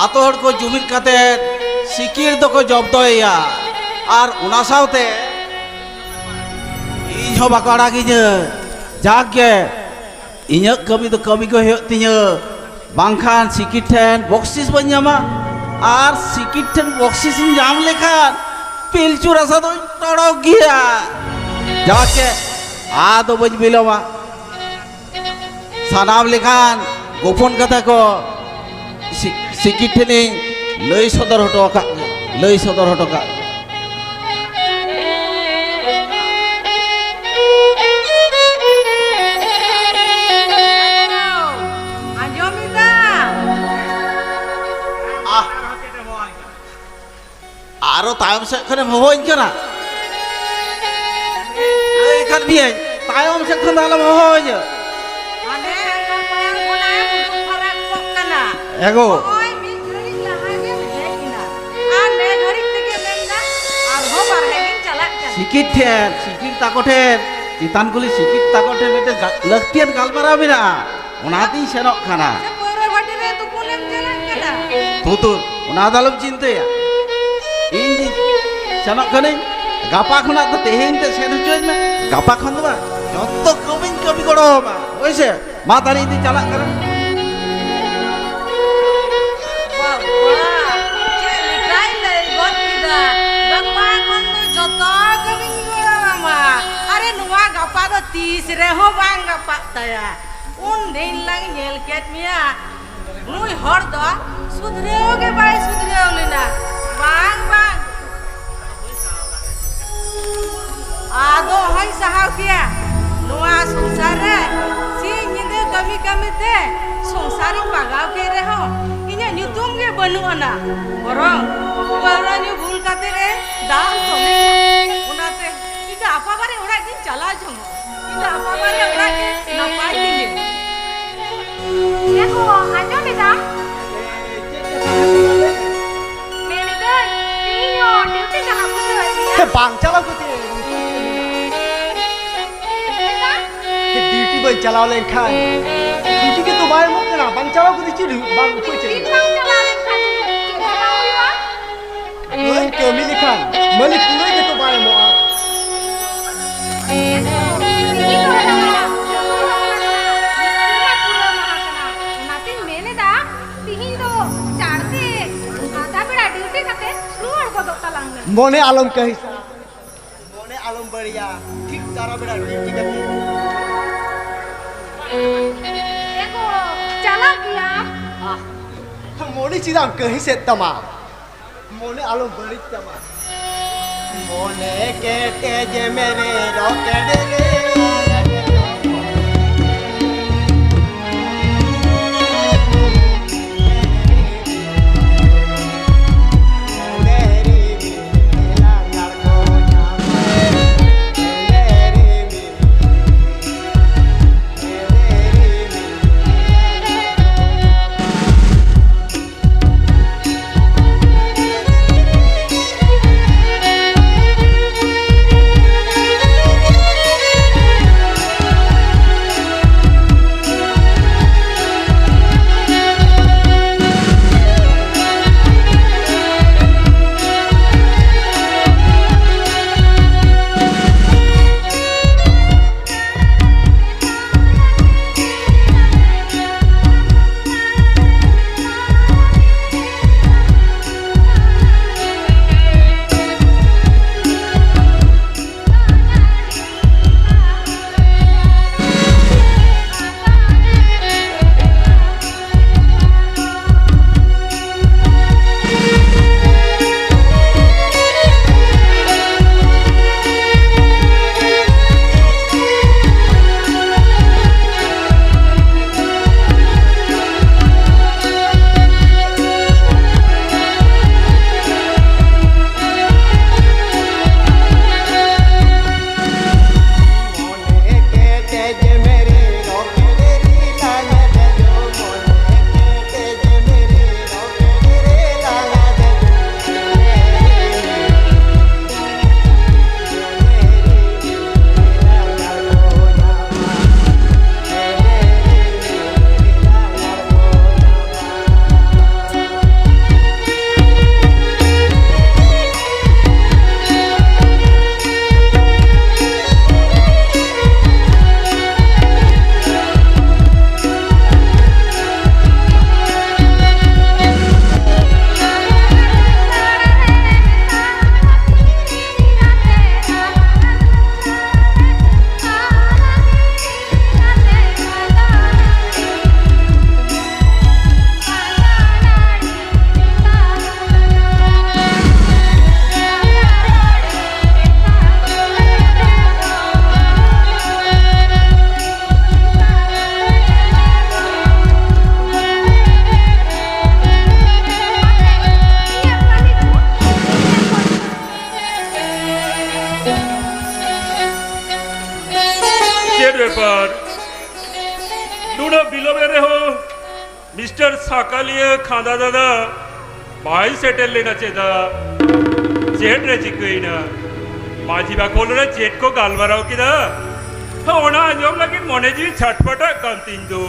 ᱟᱛᱳ ᱦᱚᱲ ᱠᱚ ᱡᱩᱢᱤᱫ ᱠᱟᱛᱮ ᱥᱤᱠᱤᱲ ᱫᱚᱠᱚ ᱡᱚᱵᱫᱚᱭᱮᱭᱟ᱾ ᱟᱨ ᱚᱱᱟ ᱥᱟᱶᱛᱮ ᱤᱧ ᱦᱚᱸ ᱵᱟᱠᱚ ᱟᱲᱟᱜᱤᱧᱟᱹ᱾ ᱡᱟᱠ ᱜᱮ, ᱤᱧᱟᱹᱜ ᱠᱟᱹᱢᱤ ᱫᱚ ᱠᱟᱹᱢᱤ ᱜᱮ ᱦᱩᱭᱩᱜ ᱛᱤᱧᱟᱹ, ᱵᱟᱝᱠᱷᱟᱱ ᱥᱤᱠᱤᱲ ᱴᱷᱮᱱ ᱵᱚᱠᱥᱤᱥ ᱵᱟᱹᱧ ᱧᱟᱢᱟ᱾ ᱟᱨ ᱥᱤᱠᱤᱲ ᱴᱷᱮᱱ ᱵᱚᱠᱥᱤᱥ ᱤᱧ ᱧᱟᱢ ᱞᱮᱠᱷᱟᱱ ᱯᱤᱞᱪᱩ ᱨᱟᱥᱟ ᱫᱚᱧ ᱴᱚᱲᱚᱠ ᱜᱮᱭᱟ᱾ ᱡᱟᱠᱮ, ᱟᱫᱚ ᱵᱟᱹᱧ ᱵᱤᱞᱚᱢᱟ᱾ ᱥᱟᱱᱟᱢ ᱞᱮᱠᱟᱱ ᱜᱳᱯᱚᱱ ᱠᱟᱛᱷᱟ ᱠᱚ ᱥᱤ-, ᱥᱤᱠᱤ ᱴᱷᱮᱱᱤᱧ ᱞᱟᱹᱭ ᱥᱚᱫᱚᱨ ᱦᱚᱴᱚ ᱟᱠᱟᱫ, ᱞᱟᱹᱭ ᱥᱚᱫᱚᱨ ᱦᱚᱴᱚ ᱠᱟᱜ᱾ ᱟᱸᱡᱚᱢ ᱮᱫᱟ? ᱟᱦ, ᱟᱨᱚ ᱛᱟᱭᱚᱢ ᱥᱮᱫ ᱠᱷᱚᱱᱮᱢ ᱦᱚᱦᱚᱧ ᱠᱟᱱᱟ᱾ ᱞᱟᱹᱭ ᱠᱟᱫ ᱢᱤᱭᱟᱹᱧ, ᱛᱟᱭᱚᱢ ᱥᱮᱫ ᱠᱷᱚᱱ ᱫᱚ ᱟᱞᱚᱢ ᱦᱚᱦᱚᱧᱟ᱾ ᱦᱟᱱᱮ ᱟᱸᱡᱚᱢ ᱵᱟᱲᱟ ᱠᱷᱚᱱᱟᱜ ᱮᱢ ᱩᱰᱩᱠ ᱯᱷᱟᱨᱟᱠ ᱠᱚᱜ ᱠᱟᱱᱟ᱾ ᱮᱜᱳ᱾ ᱱᱚᱜᱼᱚᱭ ᱢᱤᱫ ᱜᱷᱟᱹᱲᱤᱡ ᱞᱟᱦᱟ ᱜᱮᱢ ᱦᱮᱡ ᱮᱱᱟ᱾ ᱟᱨ ᱱᱮ ᱜᱷᱟᱹᱲᱤᱡ ᱛᱮᱜᱮ ᱢᱮᱱᱫᱟ, ᱟᱨᱦᱚᱸ ᱵᱟᱨᱦᱮ ᱜᱤᱧ ᱪᱟᱞᱟᱜ ᱠᱟᱱᱟ᱾ ᱥᱤᱠᱤᱛ ᱴᱷᱮᱱ, ᱥᱤᱠᱤᱛ ᱛᱟᱠᱚ ᱴᱷᱮᱱ, ᱪᱮᱛᱟᱱ ᱠᱩᱞᱦᱤ ᱥᱤᱠᱤᱛ ᱛᱟᱠᱚ ᱴᱷᱮᱱ ᱢᱤᱫᱴᱮᱱ ᱜᱟ-, ᱞᱟᱹᱠᱛᱤᱭᱟᱱ ᱜᱟᱞᱢᱟᱨᱟᱣ ᱢᱮᱱᱟᱜᱼᱟ᱾ ᱚᱱᱟᱛᱤᱧ ᱥᱮᱱᱚᱜ ᱠᱟᱱᱟ᱾ ᱥᱮ ᱯᱟᱹᱣᱨᱟᱹ ᱵᱷᱟᱹᱴᱤ ᱨᱮ ᱛᱩᱯᱩᱱᱮᱢ ᱪᱟᱞᱟᱜ ᱠᱟᱱᱟ? ᱛᱩᱛᱩᱨ, ᱚᱱᱟ ᱫᱚ ᱟᱞᱚᱢ ᱪᱤᱱᱛᱟᱹᱭᱟ᱾ ᱤᱧ ᱫᱚ ᱥᱮᱱᱚᱜ ᱠᱟᱹᱱᱟᱹᱧ᱾ ᱜᱟᱯᱟ ᱠᱷᱚᱱᱟᱜ ᱫᱚ ᱛᱮᱦᱮᱧ ᱛᱮ ᱥᱮᱱ ᱦᱚᱪᱚᱧ ᱢᱮ᱾ ᱜᱟᱯᱟ ᱠᱷᱚᱱ ᱫᱚ ᱵᱟᱝ, ᱡᱚᱛᱚ ᱠᱟᱹᱢᱤᱧ ᱠᱟᱹᱢᱤ ᱜᱚᱲᱚ ᱟᱢᱟ᱾ ᱦᱳᱭ ᱥᱮ? ᱢᱟ ᱛᱟᱦᱞᱮ ᱤᱧ ᱫᱚᱧ ᱪᱟᱞᱟᱜ ᱠᱟᱱᱟ᱾ ᱵᱟᱵᱟ, ᱪᱮᱫ ᱞᱮᱠᱟᱭ ᱞᱟᱹᱭ ᱜᱚᱫ ᱠᱮᱫᱟ? ᱜᱟᱯᱟ ᱠᱷᱚᱱ ᱫᱚ ᱡᱚᱛᱚ ᱠᱟᱹᱢᱤᱧ ᱜᱚᱲᱚ ᱟᱢᱟ᱾ ᱟᱨᱮ, ᱱᱚᱣᱟ ᱜᱟᱯᱟ ᱫᱚ ᱛᱤᱥ ᱨᱮᱦᱚᱸ ᱵᱟᱝ ᱜᱟᱯᱟᱜ ᱛᱟᱭᱟ᱾ ᱩᱱ ᱫᱤᱱ ᱞᱟᱝ ᱧᱮᱞ ᱠᱮᱫ ᱢᱮᱭᱟ, ᱱᱩᱭ ᱦᱚᱲ ᱫᱚ ᱥᱩᱫᱷᱨᱟᱹᱣ ᱜᱮ ᱵᱟᱭ ᱥᱩᱫᱷᱨᱟᱹᱣ ᱞᱮᱱᱟ᱾ ᱵᱟᱝ, ᱵᱟᱝ᱾ ᱟᱫᱚ ᱚᱦᱚᱧ ᱥᱟᱦᱟᱣ ᱠᱮᱭᱟ᱾ ᱱᱚᱣᱟ ᱥᱚᱝᱥᱟᱨ ᱨᱮ ᱥᱤᱧ ᱧᱤᱫᱟᱹ ᱠᱟᱹᱢᱤ ᱠᱟᱹᱢᱤ ᱛᱮ ᱥᱚᱝᱥᱟᱨᱤᱧ ᱵᱟᱜᱟᱣ ᱠᱮᱫ ᱨᱮᱦᱚᱸ, ᱤᱧᱟᱹᱜ ᱧᱩᱛᱩᱢ ᱜᱮ ᱵᱟᱹᱱᱩᱜ ᱟᱱᱟ᱾ ᱵᱚᱨᱚᱝ ᱯᱟᱹᱣᱨᱟᱹ ᱧᱩ ᱵᱷᱩᱞ ᱠᱟᱛᱮ ᱨᱮ ᱫᱟᱜ ᱛᱚᱞᱮ᱾ ᱚᱱᱟᱛᱮ ᱤᱧ ᱫᱚ ᱟᱯᱟ ᱵᱟᱨᱮ ᱚᱲᱟᱜ ᱜᱤᱧ ᱪᱟᱞᱟᱣ ᱡᱚᱝᱚᱜ᱾ ᱤᱧ ᱫᱚ ᱟᱯᱟ ᱵᱟᱨᱮ ᱚᱲᱟᱜ ᱜᱮ ᱱᱟᱯᱟᱭ ᱛᱤᱧᱟᱹ᱾ ᱮ ᱜᱚ, ᱟᱸᱡᱚᱢ ᱮᱫᱟᱢ? ᱢᱮᱱᱮᱫᱟᱹᱧ, ᱛᱤᱦᱤᱧ ᱦᱚᱸ ᱰᱤᱭᱩᱴᱤ ᱪᱟᱞᱟᱜ ᱵᱩᱡᱷᱟᱹᱣᱮᱫ ᱢᱮᱭᱟ? ᱥᱮ ᱵᱟᱝ ᱪᱟᱞᱟᱣ ᱠᱟᱛᱮ? ᱪᱮᱫ ᱞᱮᱠᱟ? ᱪᱮᱫ ᱰᱤᱭᱩᱴᱤ ᱵᱟᱹᱧ ᱪᱟᱞᱟᱣ ᱞᱮᱱᱠᱷᱟᱱ ᱪᱷᱩᱴᱤ ᱜᱮᱛᱚ ᱵᱟᱭ ᱮᱢᱚᱜ ᱠᱟᱱᱟ᱾ ᱵᱟᱝ ᱪᱟᱞᱟᱣ ᱠᱟᱛᱮ ᱪᱮᱫ ᱦᱩᱭᱩᱜ-, ᱵᱟᱝ ᱩᱯᱟᱹᱭ ᱪᱮᱫ ᱰᱤᱭᱩᱴᱤ ᱢᱮᱱᱟᱜᱼᱟ? ᱵᱟᱝ ᱪᱟᱞᱟᱣ ᱞᱮᱱᱠᱷᱟᱱ ᱪᱮᱫ ᱦᱚᱸ ᱵᱟᱝ ᱦᱩᱭᱩᱜᱼᱟ? ᱵᱟᱹᱧ ᱠᱟᱹᱢᱤ ᱞᱮᱠᱷᱟᱱ ᱢᱟᱹᱞᱤᱠ ᱠᱩᱲᱟᱹᱭ ᱜᱮᱛᱚ ᱵᱟᱭ ᱮᱢᱚᱜᱼᱟ᱾ ᱛᱤᱦᱤᱧ ᱫᱚ ᱚᱱᱟ ᱠᱟᱱᱟ, ᱡᱚᱛᱚ ᱦᱚᱲ ᱚᱱᱟ ᱠᱟᱱᱟ, ᱢᱤᱥᱛᱨᱤ ᱨᱮᱱᱟᱜ ᱯᱩᱨᱟᱹ ᱢᱟᱦᱟ ᱠᱟᱱᱟ᱾ ᱚᱱᱟᱛᱤᱧ ᱢᱮᱱ ᱮᱫᱟ, ᱛᱤᱦᱤᱧ ᱫᱚ ᱪᱟᱲ ᱛᱮ ᱟᱫᱷᱟ ᱵᱮᱲᱟ ᱰᱤᱭᱩᱴᱤ ᱠᱟᱛᱮ ᱨᱩᱣᱟᱹᱲ ᱜᱚᱫᱚᱜ ᱛᱟᱞᱟᱝ ᱢᱮ᱾ ᱢᱚᱱᱮ ᱟᱞᱚᱢ ᱠᱟᱹᱦᱤᱥᱟ, ᱢᱚᱱᱮ ᱟᱞᱚᱢ ᱵᱟᱹᱲᱤᱡᱟ, ᱴᱷᱤᱠ ᱛᱟᱨᱟ ᱵᱮᱲᱟ ᱰᱤᱭᱩᱴᱤ ᱠᱟᱹᱢᱤ᱾ ᱮ ᱜᱚ, ᱪᱟᱞᱟᱜ ᱜᱮᱭᱟ᱾ ᱟᱦ, ᱢᱚᱱᱮ ᱪᱮᱫᱟᱜ ᱮᱢ ᱠᱟᱹᱦᱤᱥᱮᱫ ᱛᱟᱢᱟ? ᱢᱚᱱᱮ ᱟᱞᱚᱢ ᱵᱟᱹᱲᱤᱡ ᱛᱟᱢᱟ᱾ ᱢᱚᱱᱮ ᱠᱮᱴᱮᱡ ᱢᱮ ᱨᱮ ᱨᱚᱠᱮᱴ ᱨᱮ᱾ ᱪᱮᱫ ᱵᱮᱯᱟᱨ? ᱱᱩᱱᱟᱹᱜ ᱵᱤᱞᱚᱢ ᱮᱱ ᱨᱮᱦᱚᱸ ᱢᱤᱥᱴᱟᱨ ᱥᱟᱠᱟᱞᱤᱭᱟᱹ ᱠᱷᱟᱸᱫᱟ ᱫᱟᱫᱟ ᱵᱟᱭ ᱥᱮᱴᱮᱨ ᱞᱮᱱᱟ ᱪᱮᱫᱟᱜ? ᱪᱮᱫ ᱨᱮ ᱪᱤᱠᱟᱹᱭᱮᱱᱟ? ᱢᱟᱹᱡᱷᱤ ᱵᱟᱠᱷᱳᱞ ᱨᱮ ᱪᱮᱫ ᱠᱚ ᱜᱟᱞᱢᱟᱨᱟᱣ ᱠᱮᱫᱟ? ᱚᱱᱟ ᱟᱸᱡᱚᱢ ᱞᱟᱹᱜᱤᱫ ᱢᱚᱱᱮ ᱡᱤᱣᱤ ᱪᱷᱟᱴᱯᱟᱴᱟᱜ ᱠᱟᱱ ᱛᱤᱧ ᱫᱚ᱾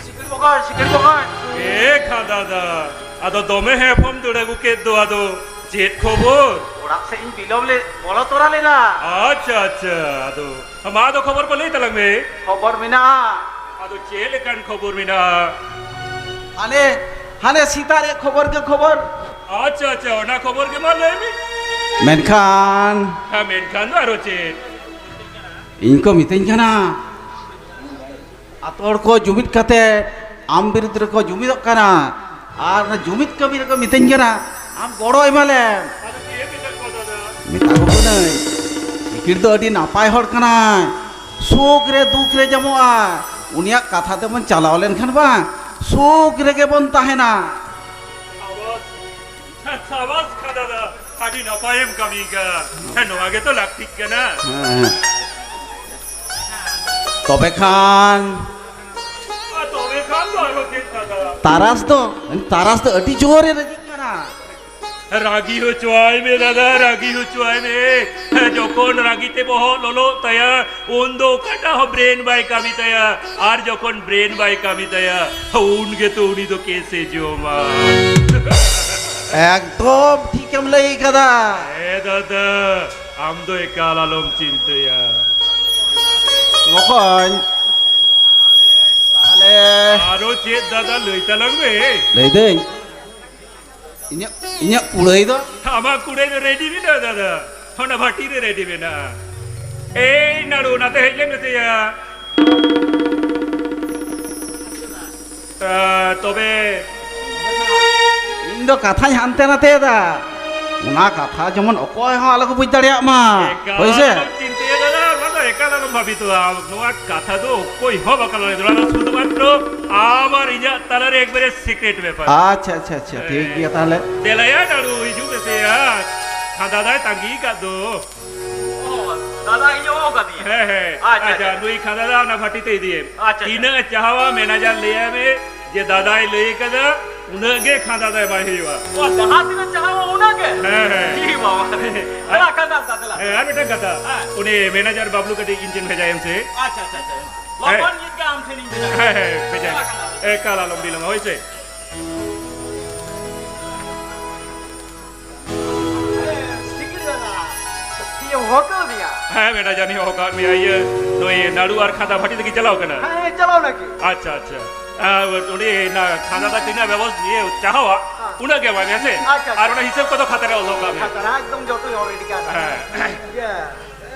ᱥᱤᱠᱤᱲ ᱵᱚᱠᱚᱧ, ᱥᱤᱠᱤᱲ ᱵᱚᱠᱚᱧ᱾ ᱮ ᱠᱷᱟᱸᱫᱟ ᱫᱟ, ᱟᱫᱚ ᱫᱚᱢᱮ ᱦᱮᱯᱷᱚᱢ ᱫᱟᱹᱲ ᱟᱹᱜᱩ ᱠᱮᱫ ᱫᱚ, ᱟᱫᱚ ᱪᱮᱫ ᱠᱷᱚᱵᱚᱨ? ᱚᱲᱟᱜ ᱥᱮᱫ ᱤᱧ ᱵᱤᱞᱚᱢ ᱞᱮ ᱵᱚᱞᱚ ᱛᱚᱨᱟ ᱞᱮᱱᱟ᱾ ᱟᱪᱪᱷᱟ, ᱟᱪᱪᱷᱟ, ᱟᱫᱚ ᱢᱟ ᱟᱫᱚ ᱠᱷᱚᱵᱚᱨ ᱠᱚ ᱞᱟᱹᱭ ᱛᱟᱞᱟᱝ ᱢᱮ᱾ ᱠᱷᱚᱵᱚᱨ ᱢᱮᱱᱟᱜᱼᱟ᱾ ᱟᱫᱚ ᱪᱮᱫ ᱞᱮᱠᱟᱱ ᱠᱷᱚᱵᱚᱨ ᱢᱮᱱᱟᱜᱼᱟ? ᱦᱟᱱᱮ, ᱦᱟᱱᱮ ᱥᱮᱛᱟᱜ ᱨᱮᱭᱟᱜ ᱠᱷᱚᱵᱚᱨ ᱜᱮ ᱠᱷᱚᱵᱚᱨ᱾ ᱟᱪᱪᱷᱟ, ᱟᱪᱪᱷᱟ, ᱚᱱᱟ ᱠᱷᱚᱵᱚᱨ ᱜᱮ ᱢᱟ ᱞᱟᱹᱭ ᱢᱮ᱾ ᱢᱮᱱᱠᱷᱟᱱ ᱦᱮᱸ, ᱢᱮᱱᱠᱷᱟᱱ ᱫᱚ ᱟᱨᱚ ᱪᱮᱫ? ᱤᱧ ᱠᱚ ᱢᱤᱛᱟᱹᱧ ᱠᱟᱱᱟ, ᱟᱛᱳ ᱦᱚᱲ ᱠᱚ ᱡᱩᱢᱤᱫ ᱠᱟᱛᱮ ᱟᱢ ᱵᱤᱨᱩᱫᱽ ᱨᱮᱠᱚ ᱡᱩᱢᱤᱫᱚᱜ ᱠᱟᱱᱟ, ᱟᱨ ᱚᱱᱟ ᱡᱩᱢᱤᱫ ᱠᱟᱹᱢᱤ ᱨᱮᱠᱚ ᱢᱤᱛᱟᱹᱧ ᱠᱟᱱᱟ ᱟᱢ ᱜᱚᱲᱚ ᱮᱢᱟ ᱞᱮᱢ᱾ ᱟᱫᱚ ᱪᱮᱫ ᱮᱢ ᱢᱮᱛᱟ ᱠᱚᱣᱟ ᱫᱟᱫᱟ? ᱢᱮᱛᱟ ᱠᱚ ᱠᱟᱹᱱᱟᱹᱧ, ᱱᱤᱠᱤᱲ ᱫᱚ ᱟᱹᱰᱤ ᱱᱟᱯᱟᱭ ᱦᱚᱲ ᱠᱟᱱᱟᱭ, ᱥᱩᱠ ᱨᱮ ᱫᱩᱠ ᱨᱮ ᱧᱟᱢᱚᱜᱼᱟ, ᱩᱱᱤᱭᱟᱜ ᱠᱟᱛᱷᱟ ᱛᱮᱵᱚᱱ ᱪᱟᱞᱟᱣ ᱞᱮᱱᱠᱷᱟᱱ ᱵᱟᱝ ᱥᱩᱠ ᱨᱮᱜᱮ ᱵᱚᱱ ᱛᱟᱦᱮᱱᱟ᱾ ᱥᱟᱵᱟᱥ, ᱥᱟᱵᱟᱥ ᱠᱷᱟᱸᱫᱟ ᱫᱟ, ᱟᱹᱰᱤ ᱱᱟᱯᱟᱭᱮᱢ ᱠᱟᱹᱢᱤ ᱠᱟᱫᱟ᱾ ᱦᱮᱸ, ᱱᱚᱣᱟ ᱜᱮᱛᱚ ᱞᱟᱹᱠᱛᱤᱜ ᱠᱟᱱᱟ᱾ ᱦᱮᱸ, ᱦᱮᱸ᱾ ᱛᱚᱵᱮ ᱠᱷᱟᱱ ᱟᱨ ᱛᱚᱵᱮ ᱠᱷᱟᱱ ᱫᱚ ᱟᱨᱚ ᱪᱮᱫ ᱫᱟᱫᱟ? ᱛᱟᱨᱟᱥ ᱫᱚ, ᱛᱟᱨᱟᱥ ᱫᱚ ᱟᱹᱰᱤ ᱡᱳᱨᱮ ᱨᱟᱹᱜᱤᱜ ᱠᱟᱱᱟ᱾ ᱨᱟᱹᱜᱤ ᱦᱚᱪᱚᱣᱟᱭ ᱢᱮ ᱫᱟᱫᱟ, ᱨᱟᱹᱜᱤ ᱦᱚᱪᱚᱣᱟᱭ ᱢᱮ᱾ ᱡᱚᱠᱷᱚᱱ ᱨᱟᱹᱜᱤ ᱛᱮ ᱵᱚᱦᱚᱜ ᱞᱚᱞᱚᱜ ᱛᱟᱭᱟ, ᱩᱱ ᱫᱚ ᱚᱠᱟᱴᱟᱜ ᱦᱚᱸ ᱵᱨᱮᱱ ᱵᱟᱭ ᱠᱟᱹᱢᱤ ᱛᱟᱭᱟ, ᱟᱨ ᱡᱚᱠᱷᱚᱱ ᱵᱨᱮᱱ ᱵᱟᱭ ᱠᱟᱹᱢᱤ ᱛᱟᱭᱟ, ᱩᱱ ᱜᱮᱛᱚ ᱩᱱᱤ ᱫᱚ ᱠᱮᱥ ᱮ ᱡᱚᱢᱟ᱾ ᱮᱠᱫᱚᱢ ᱴᱷᱤᱠᱮᱢ ᱞᱟᱹᱭ ᱠᱟᱫᱟ᱾ ᱦᱮᱸ ᱫᱟᱫᱟ, ᱟᱢ ᱫᱚ ᱮᱠᱟᱞ ᱟᱞᱚᱢ ᱪᱤᱱᱛᱟᱹᱭᱟ᱾ ᱵᱚᱠᱚᱧ, ᱛᱟᱦᱞᱮ ᱟᱨᱚ ᱪᱮᱫ ᱫᱟᱫᱟ, ᱞᱟᱹᱭ ᱛᱟᱞᱟᱝ ᱢᱮ᱾ ᱞᱟᱹᱭᱫᱟᱹᱧ, ᱤᱧᱟᱹᱜ, ᱤᱧᱟᱹᱜ ᱠᱩᱲᱟᱹᱭ ᱫᱚ? ᱟᱢᱟᱜ ᱠᱩᱲᱟᱹᱭ ᱫᱚ ᱨᱮᱰᱤ ᱢᱮᱱᱟᱜᱼᱟ ᱫᱟᱫᱟ, ᱚᱱᱟ ᱵᱷᱟᱹᱴᱤ ᱨᱮ ᱨᱮᱰᱤ ᱢᱮᱱᱟᱜᱼᱟ᱾ ᱮᱭ ᱱᱟᱲᱩ, ᱚᱱᱟᱛᱮ ᱦᱮᱡ ᱞᱮᱱ ᱢᱮᱥᱮᱭᱟ᱾ ᱟ, ᱛᱚᱵᱮ ᱤᱧ ᱫᱚ ᱠᱟᱛᱷᱟᱧ ᱦᱟᱱᱛᱮ ᱱᱟᱛᱮᱭᱮᱫᱟ, ᱚᱱᱟ ᱠᱟᱛᱷᱟ ᱡᱮᱢᱚᱱ ᱚᱠᱚᱭ ᱦᱚᱸ ᱟᱞᱚ ᱠᱚ ᱵᱩᱡᱽ ᱫᱟᱲᱮᱭᱟᱜ ᱢᱟ᱾ ᱮᱠᱟᱞ ᱦᱳᱭ ᱥᱮ? ᱟᱞᱚᱢ ᱪᱤᱱᱛᱟᱹᱭᱟ ᱫᱟᱫᱟ, ᱚᱱᱟ ᱫᱚ ᱮᱠᱟᱞ ᱟᱞᱚᱢ ᱵᱷᱟᱵᱤᱛᱚᱜᱼᱟ᱾ ᱱᱚᱣᱟ ᱠᱟᱛᱷᱟ ᱫᱚ ᱚᱠᱚᱭ ᱦᱚᱸ ᱵᱟᱠᱚ ᱞᱟᱹᱭ ᱫᱟᱲᱮᱭᱟᱜᱼᱟ, ᱥᱩᱫᱷᱩ ᱢᱟᱛᱨᱚ ᱟᱢ ᱟᱨ ᱤᱧᱟᱹᱜ ᱛᱟᱞᱟᱨᱮ ᱮᱠᱵᱟᱨᱮ ᱥᱤᱠᱨᱮᱴ ᱵᱮᱯᱟᱨ᱾ ᱟᱪᱪᱷᱟ, ᱟᱪᱪᱷᱟ, ᱟᱪᱪᱷᱟ, ᱴᱷᱤᱠ ᱜᱮᱭᱟ ᱛᱟᱦᱞᱮ᱾ ᱫᱮᱞᱟᱭᱟ ᱱᱟᱲᱩ, ᱦᱤᱡᱩᱜ ᱢᱮᱥᱮᱭᱟ, ᱠᱷᱟᱸᱫᱟ ᱫᱟᱭ ᱛᱟᱺᱜᱤ ᱠᱟᱫ ᱫᱚ᱾ ᱫᱟᱫᱟ, ᱤᱧ ᱦᱚᱦᱚ ᱠᱟᱫᱤᱧᱟ᱾ ᱦᱮᱸ, ᱦᱮᱸ᱾ ᱟᱪᱪᱷᱟ, ᱟᱪᱪᱷᱟ, ᱟᱪᱪᱷᱟ᱾ ᱱᱩᱭ ᱠᱷᱟᱸᱫᱟ ᱫᱟ ᱚᱱᱟ ᱵᱷᱟᱴᱤ ᱛᱮ ᱤᱫᱤᱭᱮᱢ᱾ ᱟᱪᱪᱷᱟ, ᱟᱪᱪᱷᱟ᱾ ᱛᱤᱱᱟᱹᱜ ᱮ ᱪᱟᱦᱟᱣᱟ, ᱢᱮᱱᱮᱡᱟᱨ ᱞᱟᱹᱭᱟᱭ ᱢᱮ ᱡᱮ ᱫᱟᱫᱟᱭ ᱞᱟᱹᱭ ᱠᱟᱫᱟ, ᱩᱱᱟᱹᱜ ᱜᱮ ᱠᱷᱟᱸᱫᱟ ᱫᱚ ᱮᱢᱟᱭ ᱦᱩᱭᱩᱜᱼᱟ᱾ ᱚ, ᱡᱟᱦᱟᱸ ᱛᱤᱱᱟᱹᱜ ᱪᱟᱦᱟᱣᱟ, ᱩᱱᱟᱹᱜ ᱜᱮ? ᱦᱮᱸ, ᱦᱮᱸ᱾ ᱤ ᱵᱟᱵᱟ ᱨᱮ᱾ ᱫᱟᱫᱟ, ᱠᱷᱟᱸᱫᱟ ᱫᱟ, ᱫᱮᱞᱟ᱾ ᱦᱮᱸ, ᱟᱨ ᱢᱤᱫᱴᱟᱝ ᱠᱟᱛᱷᱟ᱾ ᱦᱮᱸ᱾ ᱩᱱᱤ ᱢᱮᱱᱮᱡᱟᱨ ᱵᱟᱵᱞᱩ ᱠᱟᱹᱴᱤᱡ ᱤᱧ ᱴᱷᱮᱱ ᱵᱷᱮᱡᱟᱭᱮᱢ ᱥᱮ᱾ ᱟᱪᱪᱷᱟ, ᱟᱪᱪᱷᱟ, ᱟᱪᱪᱷᱟ᱾ ᱦᱮᱸ᱾ ᱞᱚᱜᱚᱱ ᱧᱚᱜ ᱜᱮ ᱟᱢ ᱴᱷᱮᱱᱤᱧ ᱵᱷᱮᱡᱟ ᱠᱟᱭᱟ᱾ ᱦᱮᱸ, ᱦᱮᱸ, ᱵᱷᱮᱡᱟᱭ ᱢᱮ᱾ ᱫᱮᱞᱟ, ᱠᱷᱟᱸᱫᱟ ᱫᱟ᱾ ᱮᱠᱟᱞ ᱟᱞᱚᱢ ᱵᱤᱞᱚᱢᱟ, ᱦᱳᱭ ᱥᱮ᱾ ᱥᱤᱠᱲᱤ ᱫᱟᱫᱟ, ᱤᱭᱟᱹ, ᱦᱚᱦᱚ ᱠᱟᱣᱫᱤᱧᱟ? ᱦᱮᱸ, ᱢᱮᱱᱟ ᱡᱟᱹᱱᱤᱡ ᱦᱚᱦᱚ ᱠᱟᱜ ᱢᱮᱭᱟ᱾ ᱤᱭᱟᱹ, ᱱᱩᱭ ᱱᱟᱲᱩ ᱟᱨ ᱠᱷᱟᱸᱫᱟ ᱵᱷᱟᱹᱴᱤ ᱛᱮᱠᱤᱱ ᱪᱟᱞᱟᱣ ᱠᱟᱱᱟ? ᱦᱮᱸ, ᱦᱮᱸ, ᱪᱟᱞᱟᱣ ᱱᱟᱠᱤᱱ᱾ ᱟᱪᱪᱷᱟ, ᱟᱪᱪᱷᱟ᱾ ᱟᱨ ᱩᱱᱤ ᱚᱱᱟ ᱠᱷᱟᱸᱫᱟ ᱫᱟ ᱛᱤᱱᱟᱹᱜ ᱵᱮᱵᱚᱥ-, ᱤᱭᱟᱹ, ᱪᱟᱦᱟᱣᱟ, ᱦᱮᱸ᱾ ᱩᱱᱟᱹᱜ ᱜᱮ ᱮᱢᱟᱭ ᱢᱮ, ᱦᱮᱸ ᱥᱮ? ᱟᱪᱪᱷᱟ, ᱟᱨ ᱟᱪᱪᱷᱟ᱾ ᱚᱱᱟ ᱦᱤᱥᱟᱹᱵ ᱠᱚᱫᱚ ᱠᱷᱟᱛᱟ ᱨᱮ ᱚᱞ ᱫᱚᱦᱚ ᱠᱟᱜ ᱢᱮ᱾ ᱠᱷᱟᱛᱟ ᱨᱮ ᱮᱠᱫᱚᱢ ᱡᱚᱛᱚᱧ ᱚᱞ ᱨᱮᱰᱤ ᱠᱟᱜᱼᱟ᱾ ᱦᱮᱸ᱾ ᱤᱭᱟᱹ,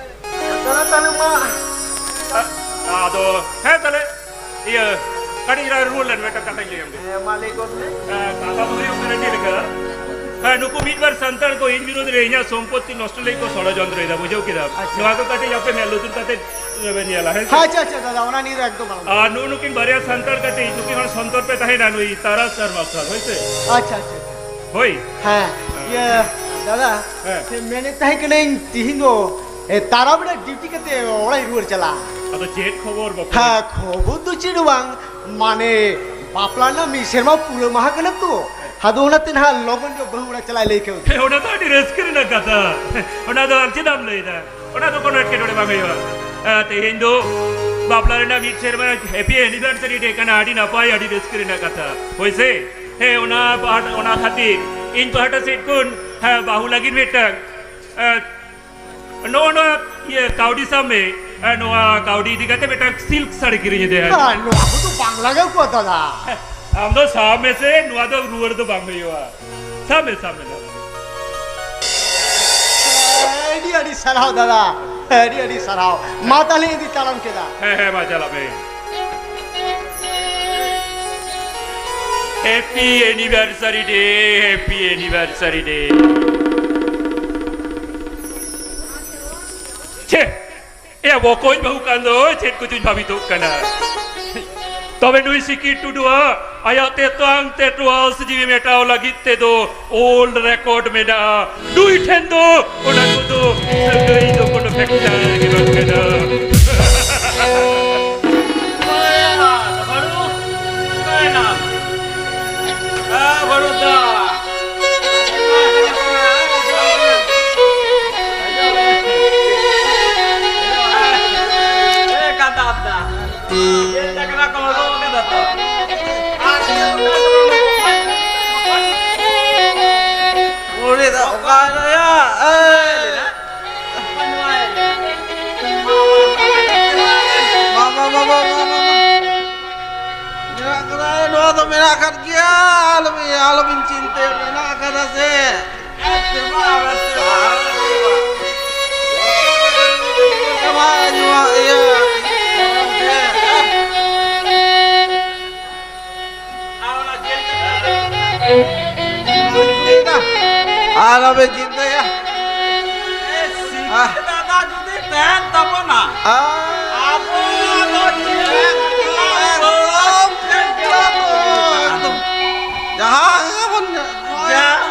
ᱫᱟᱫᱟ, ᱛᱟᱦᱞᱮ ᱢᱟ᱾ ᱟ-, ᱟᱫᱚ, ᱦᱮᱸ, ᱛᱟᱦᱞᱮ, ᱤᱭᱟᱹ, ᱠᱟᱹᱴᱤᱡ ᱨᱟ-, ᱨᱩᱣᱟᱹᱲ ᱞᱮᱱ ᱢᱤᱫᱴᱟᱝ ᱠᱟᱛᱷᱟᱧ ᱞᱟᱹᱭᱟᱢ ᱜᱮ᱾ ᱦᱮᱸ, ᱢᱟ ᱞᱟᱹᱭ ᱜᱚᱫ ᱢᱮ᱾ ᱮ, ᱠᱟᱛᱷᱟ ᱫᱚ ᱦᱩᱭᱩᱜ ᱠᱟᱱᱟ ᱪᱮᱫ ᱞᱮᱠᱟ? ᱦᱮᱸ, ᱱᱩᱠᱩ ᱢᱤᱫ ᱵᱟᱨ ᱥᱟᱱᱛᱟᱲ ᱠᱚ ᱤᱧ ᱵᱤᱨᱩᱫᱷ ᱨᱮ ᱤᱧᱟᱹᱜ ᱥᱚᱢᱯᱚᱛᱛᱤ ᱱᱚᱥᱴᱚ ᱞᱟᱹᱜᱤᱫ ᱠᱚ ᱥᱚᱲᱚᱡᱚᱱᱛᱨᱚᱭᱮᱫᱟ, ᱵᱩᱡᱷᱟᱹᱣ ᱠᱮᱫᱟᱢ? ᱟᱪᱪᱷᱟ᱾ ᱱᱚᱣᱟ ᱠᱚ ᱠᱟᱹᱴᱤᱡ ᱟᱯᱮ ᱢᱮᱫ ᱞᱩᱛᱩᱨ ᱠᱟᱛᱮ ᱵᱮᱱ ᱧᱮᱞᱟ, ᱦᱮᱸ ᱥᱮ? ᱟᱪᱪᱷᱟ, ᱟᱪᱪᱷᱟ, ᱫᱟᱫᱟ, ᱚᱱᱟ ᱱᱤᱭᱮ ᱫᱚ ᱮᱠᱫᱚᱢ ᱟᱞᱚᱢ ᱟᱨ ᱱᱩᱜᱼᱩ ᱱᱩᱠᱤᱱ ᱵᱟᱨᱭᱟ ᱥᱟᱱᱛᱟᱲ ᱠᱟᱹᱴᱤᱡ, ᱱᱩᱠᱤᱱ ᱦᱚᱲ ᱥᱚᱱᱛᱚᱨ ᱯᱮ ᱛᱟᱦᱮᱱᱟ, ᱱᱩᱭ ᱛᱟᱨᱟᱥ ᱟᱨ ᱢᱟᱨᱥᱟᱞ, ᱦᱳᱭ ᱥᱮ? ᱟᱪᱪᱷᱟ, ᱟᱪᱪᱷᱟ, ᱟᱪᱪᱷᱟ᱾ ᱦᱳᱭ᱾ ᱦᱮᱸ, ᱤᱭᱟᱹ, ᱫᱟᱫᱟ, ᱦᱮᱸ᱾ ᱢᱮᱱᱮᱫ ᱛᱟᱦᱮᱸ ᱠᱟᱹᱱᱟᱹᱧ, ᱛᱤᱦᱤᱧ ᱫᱚ, ᱮ, ᱛᱟᱨᱟ ᱵᱮᱲᱟ ᱰᱤᱭᱩᱴᱤ ᱠᱟᱛᱮ ᱚᱲᱟᱜ ᱤᱧ ᱨᱩᱣᱟᱹᱲ ᱪᱟᱞᱟᱜᱼᱟ᱾ ᱟᱫᱚ ᱪᱮᱫ ᱠᱷᱚᱵᱚᱨ ᱵᱟᱯᱮ? ᱦᱮᱸ, ᱠᱷᱚᱵᱚᱨ ᱫᱚ ᱪᱮᱫ ᱦᱚᱸ ᱵᱟᱝ, ᱢᱟᱱᱮ, ᱵᱟᱯᱞᱟ ᱨᱮᱱᱟᱜ ᱢᱤᱫ ᱥᱮᱨᱢᱟ ᱯᱩᱨᱟᱹ ᱢᱟᱦᱟ ᱠᱟᱱᱟ ᱛᱚ, ᱟᱫᱚ ᱚᱱᱟᱛᱮ ᱱᱟᱦᱟᱜ ᱞᱚᱜᱚᱱ ᱧᱚᱜ ᱵᱟᱹᱦᱩ ᱚᱲᱟᱜ ᱪᱟᱞᱟᱜ ᱞᱟᱹᱭ ᱠᱮᱫ᱾ ᱦᱮᱸ, ᱚᱱᱟ ᱫᱚ ᱟᱹᱰᱤ ᱨᱟᱹᱥᱠᱟᱹ ᱨᱮᱱᱟᱜ ᱠᱟᱛᱷᱟ᱾ ᱚᱱᱟ ᱫᱚ ᱟᱨ ᱪᱮᱫᱟᱜ ᱮᱢ ᱞᱟᱹᱭᱫᱟ? ᱚᱱᱟ ᱫᱚ ᱠᱳᱱᱳ ᱮᱴᱠᱮᱴᱚᱬᱮ ᱵᱟᱝ ᱦᱩᱭᱩᱜᱼᱟ᱾ ᱮ, ᱛᱮᱦᱮᱧ ᱫᱚ ᱵᱟᱯᱞᱟ ᱨᱮᱱᱟᱜ ᱢᱤᱫ ᱥᱮᱨᱢᱟ ᱦᱮᱯᱤ ᱮᱱᱤᱵᱷᱟᱨᱥᱟᱨᱤ ᱰᱮ ᱠᱟᱱᱟ, ᱟᱹᱰᱤ ᱱᱟᱯᱟᱭ, ᱟᱹᱰᱤ ᱨᱟᱹᱥᱠᱟᱹ ᱨᱮᱱᱟᱜ ᱠᱟᱛᱷᱟ, ᱦᱳᱭ ᱥᱮ? ᱦᱮᱸ, ᱚᱱᱟ ᱯᱟᱦᱴᱟ, ᱚᱱᱟ ᱠᱷᱟᱹᱛᱤᱨ ᱤᱧ ᱯᱟᱦᱴᱟ ᱥᱮᱫ ᱠᱷᱚᱱ, ᱦᱮᱸ, ᱵᱟᱹᱦᱩ ᱞᱟᱹᱜᱤᱫ ᱢᱤᱫᱴᱟᱝ, ᱮ, ᱱᱚᱜᱼᱚ ᱱᱚᱣᱟ, ᱤᱭᱟᱹ, ᱠᱟᱹᱣᱰᱤ ᱥᱟᱵ ᱢᱮ, ᱮ, ᱱᱚᱣᱟ ᱠᱟᱹᱣᱰᱤ ᱤᱫᱤ ᱠᱟᱛᱮ ᱢᱤᱫᱴᱟᱝ ᱥᱤᱞᱠ ᱥᱟᱹᱲᱤ ᱠᱤᱨᱤᱧ ᱤᱫᱤᱭᱟ᱾ ᱟᱨ ᱱᱚᱣᱟ ᱠᱚᱫᱚ ᱵᱟᱝ ᱞᱟᱜᱟᱣ ᱠᱚᱜᱼᱟ, ᱫᱟᱫᱟ᱾ ᱟᱢ ᱫᱚ ᱥᱟᱵ ᱢᱮᱥᱮ, ᱱᱚᱣᱟ ᱫᱚ ᱨᱩᱣᱟᱹᱲ ᱫᱚ ᱵᱟᱝ ᱦᱩᱭᱩᱜᱼᱟ᱾ ᱥᱟᱵ ᱢᱮ, ᱥᱟᱵ ᱢᱮ, ᱥᱟᱵ ᱢᱮ᱾ ᱟᱹᱰᱤ, ᱟᱹᱰᱤ ᱥᱟᱨᱦᱟᱣ ᱫᱟᱫᱟ, ᱟᱹᱰᱤ, ᱟᱹᱰᱤ ᱥᱟᱨᱦᱟᱣ᱾ ᱢᱟ ᱛᱟᱦᱞᱮ ᱤᱧ ᱫᱩᱧ ᱛᱟᱲᱟᱢ ᱠᱮᱫᱟ᱾ ᱦᱮᱸ, ᱦᱮᱸ, ᱢᱟ ᱪᱟᱞᱟᱜ ᱢᱮ᱾ Happy anniversary day, happy anniversary day. ᱪᱮ, ᱮᱭᱟ ᱵᱚᱠᱚᱧ ᱵᱟᱹᱦᱩ ᱠᱟᱱ ᱫᱚ ᱪᱮᱫ ᱠᱚᱪᱚᱧ ᱵᱷᱟᱵᱤᱛᱚᱜ ᱠᱟᱱᱟ᱾ ᱛᱚᱵᱮ ᱱᱩᱭ ᱥᱤᱠᱤ ᱴᱩᱰᱩᱣᱟᱜ ᱟᱭᱟᱜ ᱛᱮᱛᱟᱝ ᱛᱮᱛᱣᱟᱥ ᱡᱤᱣᱤ ᱢᱮᱴᱟᱣ ᱞᱟᱹᱜᱤᱫ ᱛᱮᱫᱚ old record ᱢᱮᱱᱟᱜᱼᱟ᱾ ᱱᱩᱭ ᱴᱷᱮᱱ ᱫᱚ ᱚᱱᱟ ᱠᱚᱫᱚ ᱥᱟᱹᱜᱟᱹᱭ ᱫᱚ ᱠᱳᱱᱳ factor ᱢᱮᱱᱟᱜ ᱠᱟᱫᱟ, ᱱᱚᱣᱟ ᱫᱚ ᱢᱮᱱᱟᱜ ᱟᱠᱟᱫ ᱜᱮᱭᱟ, ᱟᱞᱚᱵᱤᱱ, ᱟᱞᱚᱵᱤᱱ ᱪᱤᱱᱛᱟᱹᱭᱟ, ᱢᱮᱱᱟᱜ ᱟᱠᱟᱫᱟ ᱥᱮ᱾ ᱱᱚᱣᱟ, ᱱᱚᱣᱟ ᱤᱭᱟᱹ, ᱟᱞᱚᱵᱤᱱ ᱪᱤᱱᱛᱟᱹᱭᱟ᱾ ᱫᱟᱫᱟ ᱡᱩᱫᱤ ᱛᱟᱦᱮᱱ ᱛᱟᱵᱚᱱᱟ, ᱟᱵᱚ ᱫᱚ ᱪᱮᱫ ᱦᱚᱸ ᱵᱟᱝ ᱮᱠᱫᱚᱢ, ᱮᱠᱫᱚᱢ᱾ ᱡᱟᱦᱟᱸ ᱜᱮᱵᱚᱱ ᱡᱟᱦᱟᱸ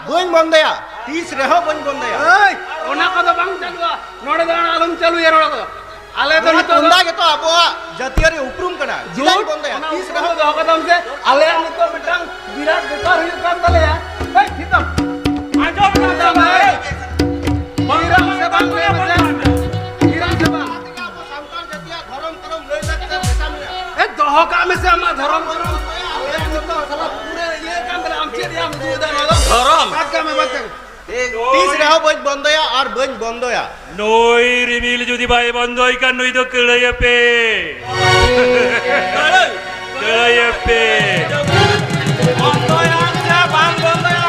ᱵᱟᱹᱧ ᱵᱚᱱᱫᱚᱭᱟ, ᱛᱤᱥ ᱨᱮᱦᱚᱸ ᱵᱟᱹᱧ ᱵᱚᱱᱫᱚᱭᱟ᱾ ᱮᱭ, ᱚᱱᱟ ᱠᱚᱫᱚ ᱵᱟᱝ ᱪᱟᱹᱞᱩᱜᱼᱟ᱾ ᱱᱚᱰᱮ ᱫᱚ ᱟᱞᱚᱢ ᱪᱟᱹᱞᱩᱭᱟ ᱱᱚᱰᱮ ᱫᱚ᱾ ᱟᱞᱮ ᱫᱚ ᱚᱱᱟ ᱱᱤᱛᱚᱜ ᱫᱚ ᱛᱩᱢᱫᱟᱜ ᱜᱮᱛᱚ ᱟᱵᱚᱣᱟᱜ ᱡᱟᱹᱛᱤᱭᱟᱹᱨᱤ ᱩᱯᱨᱩᱢ ᱠᱟᱱᱟ᱾ ᱪᱮᱫᱟᱜ ᱤᱧ ᱡᱩᱴ, ᱵᱚᱱᱫᱚᱭᱟ? ᱚᱱᱟ ᱛᱤᱥ ᱩᱯᱨᱩᱢ ᱨᱮᱦᱚᱸ ᱫᱚᱦᱚ ᱠᱟᱛᱟᱢ ᱥᱮ? ᱟᱞᱮᱭᱟᱜ ᱱᱤᱛᱚᱜ ᱢᱤᱫᱴᱟᱝ ᱵᱤᱨᱟᱴ ᱵᱮᱯᱟᱨ ᱦᱩᱭᱩᱜ ᱠᱟᱱ ᱛᱟᱞᱮᱭᱟ᱾ ᱮᱭ, ᱛᱷᱤᱨ ᱛᱟᱢ᱾ ᱟᱸᱡᱚᱢ ᱠᱟᱱ ᱛᱟᱢᱟ, ᱮᱭ᱾ ᱵᱤᱨᱟᱴ ᱥᱮ ᱵᱟᱝ ᱞᱟᱹᱭ ᱢᱮᱥᱮ? ᱵᱤᱨᱟᱴ ᱥᱮ ᱵᱟᱝ? ᱟᱵᱚ ᱥᱟᱱᱛᱟᱲ ᱡᱟᱹᱛᱤᱭᱟᱜ ᱫᱷᱚᱨᱚᱢ ᱠᱚᱨᱚᱢ ᱞᱟᱹᱭ ᱞᱟᱠᱪᱟᱨ ᱢᱮᱥᱟ ᱢᱮᱱᱟᱜᱼᱟ᱾ ᱮ, ᱫᱚᱦᱚ ᱠᱟᱜ ᱢᱮᱥᱮ ᱟᱢᱟᱜ ᱫᱷᱚᱨᱚᱢ ᱠᱚᱨᱚᱢ᱾ ᱟᱞᱮᱭᱟᱜ ᱱᱤᱛᱚᱜ ᱥᱟᱞᱟ ᱯᱩᱨᱟᱹ ᱤᱭᱟᱹ ᱠᱟᱱ ᱛᱟᱞᱮᱭᱟ᱾ ᱟᱢ ᱪᱮᱫ ᱭᱟᱢ ᱩᱫᱩᱜ ᱮᱫᱟ ᱱᱚᱣᱟ ᱫᱚ? ᱫᱷᱚᱨᱚᱢ᱾ ᱵᱟᱫ ᱠᱟᱜ ᱢᱮ, ᱵᱟᱫ ᱠᱟᱜ ᱢᱮ᱾ ᱛᱤᱥ ᱨᱮᱦᱚᱸ ᱵᱟᱹᱧ ᱵᱚᱱᱫᱚᱭᱟ ᱟᱨ ᱵᱟᱹᱧ ᱵᱚᱱᱫᱚᱭᱟ᱾ ᱱᱩᱭ ᱨᱤᱢᱤᱞ ᱡᱩᱫᱤ ᱵᱟᱭ ᱵᱚᱱᱫᱚᱭ ᱠᱷᱟᱱ ᱱᱩᱭ ᱫᱚ ᱠᱟᱹᱲᱟᱹᱭᱟᱯᱮ᱾ ᱠᱟᱹᱲᱟᱹᱭᱟᱯᱮ᱾ ᱵᱚᱱᱫᱚᱭᱟᱢ ᱥᱮ ᱵᱟᱝ ᱵᱚᱱᱫᱚᱭᱟ?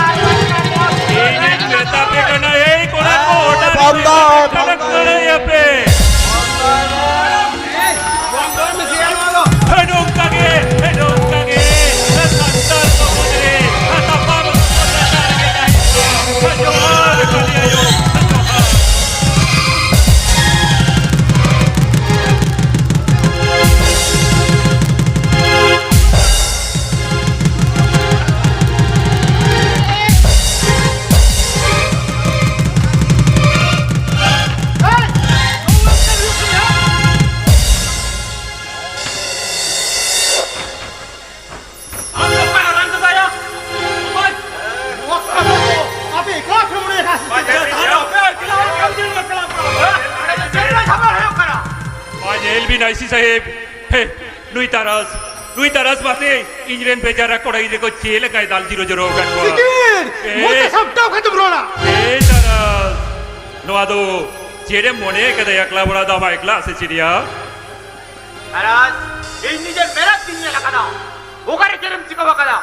ᱤᱧᱤᱧ ᱢᱮᱛᱟ ᱯᱮ ᱠᱟᱱᱟ, ᱮᱭ ᱠᱚᱲᱟ ᱠᱚ, ᱚᱱᱟ ᱵᱚᱱᱫᱚ, ᱨᱤᱢᱤᱞ ᱵᱚᱱᱫᱚ᱾ ᱠᱟᱹᱲᱟᱹᱭᱟᱯᱮ᱾ ᱱᱚᱝᱠᱟ ᱜᱮ, ᱱᱚᱝᱠᱟ ᱜᱮ ᱥᱟᱱᱛᱟᱲ ᱥᱚᱢᱟᱡᱽ ᱨᱮ ᱛᱟᱯᱟᱢ ᱠᱷᱟᱹᱯᱟᱹᱨᱤ ᱟᱞᱚ ᱦᱩᱭᱩᱜ ᱢᱟ᱾ ᱡᱚᱦᱟᱨ ᱠᱟᱹᱞᱤ ᱟᱭᱳ, ᱡᱚᱦᱟᱨ᱾ ᱟᱯᱮ ᱮᱠᱞᱟ ᱯᱮ ᱢᱚᱱᱮ ᱠᱟᱜ ᱥᱮ ᱪᱮᱫ? ᱟᱨ ᱧᱮᱞ ᱵᱤᱱ ᱟᱭᱥᱤ ᱥᱟᱦᱮᱵᱽ, ᱦᱮ, ᱱᱩᱭ ᱛᱟᱨᱟᱥ, ᱱᱩᱭ ᱛᱟᱨᱟᱥ ᱢᱟᱥᱮ ᱤᱧ ᱨᱮᱱ ᱵᱮᱡᱟᱨᱟ ᱠᱚᱲᱟ ᱜᱤᱫᱽᱨᱟᱹ ᱠᱚ ᱪᱮᱫ ᱞᱮᱠᱟᱭ ᱫᱟᱞ ᱡᱤᱨᱚ ᱡᱚᱨᱚ ᱟᱠᱟᱫ ᱠᱚᱣᱟ᱾ ᱥᱤᱠᱤᱲ! ᱮ, ᱢᱚᱪᱟ ᱥᱟᱢᱴᱟᱣ ᱠᱟᱛᱮᱢ ᱨᱚᱲᱟ᱾ ᱮ ᱛᱟᱨᱟᱥ, ᱱᱚᱣᱟ ᱫᱚ ᱪᱮᱫ ᱮᱢ ᱢᱚᱱᱮ ᱠᱟᱫᱟ? ᱮᱠᱞᱟ ᱵᱚᱲᱟ ᱫᱚ ᱟᱢᱟᱜ ᱮᱠᱞᱟ ᱥᱮ ᱪᱮᱫ ᱭᱟ? ᱢᱚᱦᱟᱨᱟᱡᱽ, ᱤᱧ ᱱᱤᱡᱮᱨ ᱢᱮᱫ ᱛᱤᱧ ᱧᱮᱞ ᱟᱠᱟᱫᱟ᱾ ᱚᱠᱟᱨᱮ ᱪᱮᱫ ᱮᱢ ᱪᱤᱠᱟᱹ ᱟᱠᱟᱫᱟ?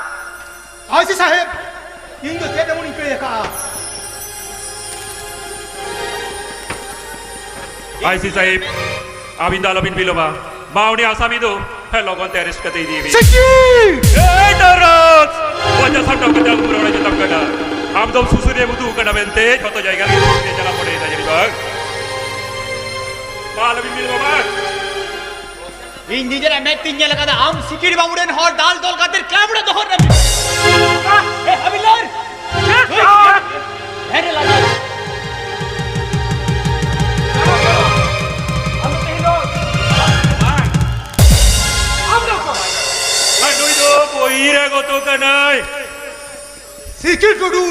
ᱟᱭᱥᱤ ᱥᱟᱦᱮᱵᱽ, ᱤᱧ ᱫᱚ ᱪᱮᱫ ᱮᱢ ᱤᱧ ᱠᱟᱹᱭ ᱟᱠᱟᱫᱼᱟ? ᱟᱭᱥᱤ ᱥᱟᱦᱮᱵᱽ, ᱟᱹᱵᱤᱱ ᱫᱚ ᱟᱞᱚᱵᱤᱱ ᱵᱤᱞᱚᱢᱟ᱾ ᱢᱟ, ᱩᱱᱤ ᱟᱥᱟᱢᱤ ᱫᱚ, ᱦᱮᱸ, ᱞᱚᱜᱚᱱ ᱛᱮ arrest ᱠᱟᱛᱮ ᱤᱫᱤᱭᱮ ᱵᱤᱱ᱾ ᱥᱤᱠᱤ! ᱮᱭ ᱛᱟᱨᱟᱥ! ᱚᱡᱟ ᱥᱟᱢᱴᱟᱣ ᱠᱟᱛᱮ ᱟᱹᱜᱩ ᱨᱩᱣᱟᱹᱲ ᱢᱮᱛᱟᱢ ᱠᱟᱱᱟ᱾ ᱟᱢ ᱫᱚᱢ ᱥᱩᱥᱟᱹᱨᱤᱭᱟᱹ ᱩᱫᱩᱜ ᱠᱟᱱᱟ ᱢᱮᱱᱛᱮ ᱡᱷᱚᱛᱚ ᱡᱟᱭᱜᱟ ᱨᱮ ᱪᱟᱞᱟᱣ ᱢᱚᱱᱮᱭᱮᱫᱟ ᱡᱟᱹᱱᱤᱡ ᱵᱟᱝ? ᱢᱟ, ᱟᱞᱚᱵᱤᱱ ᱵᱤᱞᱚᱢᱟ, ᱢᱟ᱾ ᱤᱧ ᱱᱤᱡᱮᱨᱟᱜ ᱢᱮᱫ ᱛᱤᱧ ᱧᱮᱞ ᱟᱠᱟᱫᱟ, ᱟᱢ ᱥᱤᱠᱤᱲ ᱵᱟᱹᱵᱩ ᱨᱮᱱ ᱦᱚᱲ ᱫᱟᱞ ᱛᱚᱞ ᱠᱟᱛᱮ ᱠᱞᱟᱵᱽ ᱨᱮ ᱫᱚᱦᱚ ᱨᱮ ᱢᱮᱱᱟᱜ᱾ ᱮ, ᱦᱟᱵᱤᱞᱫᱟᱨ! ᱮ, ᱵᱚᱦᱤᱨᱟᱜᱚᱛᱚ ᱠᱟᱱᱟᱭ᱾ ᱥᱤᱠᱤ ᱴᱩᱰᱩ,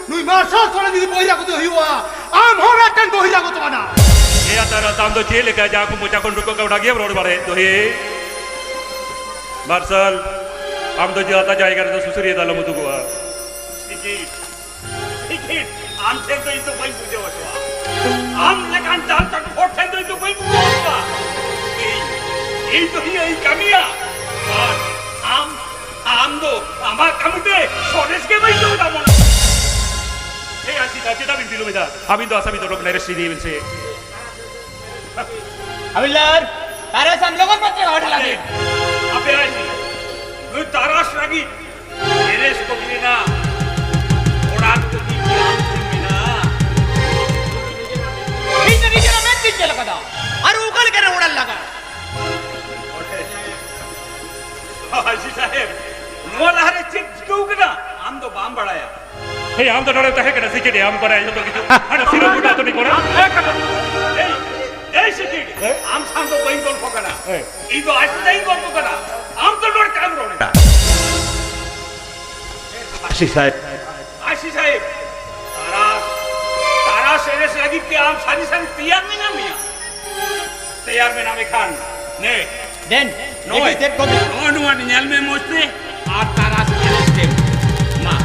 ᱱᱩᱭ ᱢᱟᱨᱥᱟᱞ ᱥᱚᱨᱮᱱ ᱡᱩᱫᱤ ᱵᱚᱦᱤᱨᱟᱜᱚᱛᱚ ᱦᱩᱭᱩᱜᱼᱟ, ᱟᱢ ᱦᱚᱸ ᱢᱤᱫᱴᱟᱝ ᱵᱚᱦᱤᱨᱟᱜᱚᱛᱚ ᱠᱟᱱᱟ᱾ ᱮᱭᱟ ᱛᱟᱨᱟᱥ, ᱟᱢ ᱫᱚ ᱪᱮᱫ ᱞᱮᱠᱟ ᱡᱟ ᱠᱚ ᱢᱚᱪᱟ ᱠᱷᱚᱱ ᱩᱰᱩᱠᱚᱜ ᱠᱟᱱᱟ, ᱚᱱᱟ ᱜᱮᱢ ᱨᱚᱲ ᱵᱟᱲᱟᱭᱮᱫ ᱫᱚ ᱦᱮ? ᱢᱟᱨᱥᱟᱞ, ᱟᱢ ᱫᱚ ᱡᱟᱛᱟ ᱡᱟᱭᱜᱟ ᱨᱮᱫᱚ ᱥᱩᱥᱟᱹᱨᱤᱭᱟᱹ ᱫᱚ ᱟᱞᱚᱢ ᱩᱫᱩᱜᱚᱜᱼᱟ᱾ ᱥᱤᱠᱤ, ᱥᱤᱠᱤ, ᱟᱢ ᱴᱷᱮᱱ ᱫᱚ ᱤᱧ ᱫᱚ ᱵᱟᱹᱧ ᱵᱩᱡᱷᱟᱹᱣ ᱦᱚᱪᱚᱣᱟ᱾ ᱟᱢ ᱞᱮᱠᱟᱱ ᱰᱟᱱ ᱪᱟᱹᱰᱩ ᱦᱚᱲ ᱴᱷᱮᱱ ᱫᱚ ᱤᱧ ᱫᱚ ᱵᱟᱹᱧ ᱵᱩᱡᱷᱟᱹᱣ ᱦᱚᱪᱚᱣᱟ᱾ ᱤᱧ, ᱤᱧ ᱫᱚ ᱤᱧ ᱠᱟᱹᱢᱤᱭᱟ᱾ ᱟᱨ ᱟᱢ, ᱟᱢ ᱫᱚ ᱟᱢᱟᱜ ᱠᱟᱹᱢᱤ ᱛᱮ ᱥᱚᱨᱮᱥ ᱜᱮ ᱵᱟᱹᱧ ᱫᱚᱦᱚ ᱫᱟ ᱢᱚᱱᱮ᱾ ᱮᱭ ᱟᱥᱤᱥ ᱫᱟ, ᱪᱮᱫᱟᱜ ᱵᱤᱱ ᱵᱤᱞᱚᱢ ᱮᱫᱟ? ᱟᱹᱵᱤᱱ ᱫᱚ ᱟᱥᱟᱢᱤ ᱫᱚ ᱰᱚᱠᱴᱚᱨ ᱱᱟᱨᱮᱥ ᱤᱫᱤᱭᱮ ᱵᱤᱱ ᱥᱮ᱾ ᱦᱟᱵᱤᱞᱫᱟᱨ, ᱛᱟᱨᱟᱥ ᱟᱢ ᱞᱚᱜᱚᱱ ᱯᱟᱛᱨᱟ ᱚᱰᱟᱞ ᱟᱵᱤᱱ᱾ ᱟᱯᱮ ᱟᱭ ᱱᱩᱭ ᱛᱟᱨᱟᱥ ᱞᱟᱹᱜᱤᱫ ᱱᱟᱨᱮᱥ ᱠᱚ ᱢᱮᱱᱟ, ᱚᱲᱟᱜ ᱠᱚ ᱢᱮᱱᱟ, ᱤᱧ ᱫᱚ ᱱᱤᱡᱮᱨᱟᱜ ᱢᱮᱫ ᱛᱤᱧ ᱧᱮᱞ ᱟᱠᱟᱫᱟ᱾ ᱟᱨ ᱚᱠᱟ ᱞᱮᱠᱟᱨᱮ ᱚᱲᱟᱜ ᱞᱟᱜᱟ? ᱟᱭ ᱥᱤ ᱥᱟᱦᱮᱵ, ᱱᱚᱣᱟ ᱞᱟᱦᱟᱨᱮ ᱪᱮᱫ ᱪᱤᱠᱟᱹᱣ ᱠᱟᱱᱟ ᱟᱢ ᱫᱚ ᱵᱟᱢ ᱵᱟᱲᱟᱭᱟ᱾ ᱦᱮᱸ, ᱟᱢ ᱫᱚ ᱱᱚᱰᱮ ᱛᱟᱦᱮᱸ ᱠᱟᱱᱟ ᱥᱮ ᱪᱮᱫ? ᱟᱢ ᱵᱟᱲᱟᱭᱟ ᱡᱚᱛᱚ ᱠᱤᱪᱷᱩ᱾ ᱦᱟᱱᱟ ᱥᱤᱨᱟᱹ ᱜᱩᱰᱟ ᱟᱹᱛᱩ ᱨᱤᱱᱤᱡ ᱠᱚᱲᱟ᱾ ᱮᱭ, ᱮᱭ ᱥᱤᱠᱤᱲ, ᱦᱮᱸ? ᱟᱢ ᱥᱟᱶ ᱫᱚ ᱵᱟᱹᱧ ᱜᱚᱞᱯᱷᱚ ᱠᱟᱱᱟ᱾ ᱦᱮᱸ᱾ ᱤᱧ ᱫᱚ ᱟᱡ ᱥᱟᱶ ᱤᱧ ᱜᱚᱞᱯᱷᱚ ᱠᱟᱱᱟ᱾ ᱟᱢ ᱫᱚ ᱱᱚᱰᱮ ᱠᱟᱢ ᱨᱚᱲ ᱮᱫᱟ᱾ ᱟᱭ ᱥᱤ ᱥᱟᱦᱮᱵ᱾ ᱟᱭ ᱥᱤ ᱥᱟᱦᱮᱵ, ᱛᱟᱨᱟᱥ, ᱛᱟᱨᱟᱥ ᱮᱱᱮᱡ ᱞᱟᱹᱜᱤᱫ ᱛᱮ ᱟᱢ ᱥᱟᱹᱨᱤ ᱥᱟᱹᱨᱤ ᱛᱮᱭᱟᱨ ᱢᱮᱱᱟᱜ ᱢᱮᱭᱟ? ᱛᱮᱭᱟᱨ ᱢᱮᱱᱟᱜ ᱢᱮᱠᱷᱟᱱ ᱱᱮ᱾ ᱫᱮᱱ, ᱱᱚᱜᱼᱚᱭ, ᱫᱮᱠᱷᱤ ᱪᱮᱫ ᱠᱚ ᱢᱮᱱᱟᱜᱼᱟ᱾ ᱱᱚᱜᱼᱚᱭ ᱱᱚᱣᱟ ᱧᱮᱞ ᱢᱮ ᱢᱚᱡᱽ ᱛᱮ, ᱟᱨ ᱛᱟᱨᱟᱥ ᱮᱱᱮᱡ ᱛᱮᱢ᱾ ᱢᱟ᱾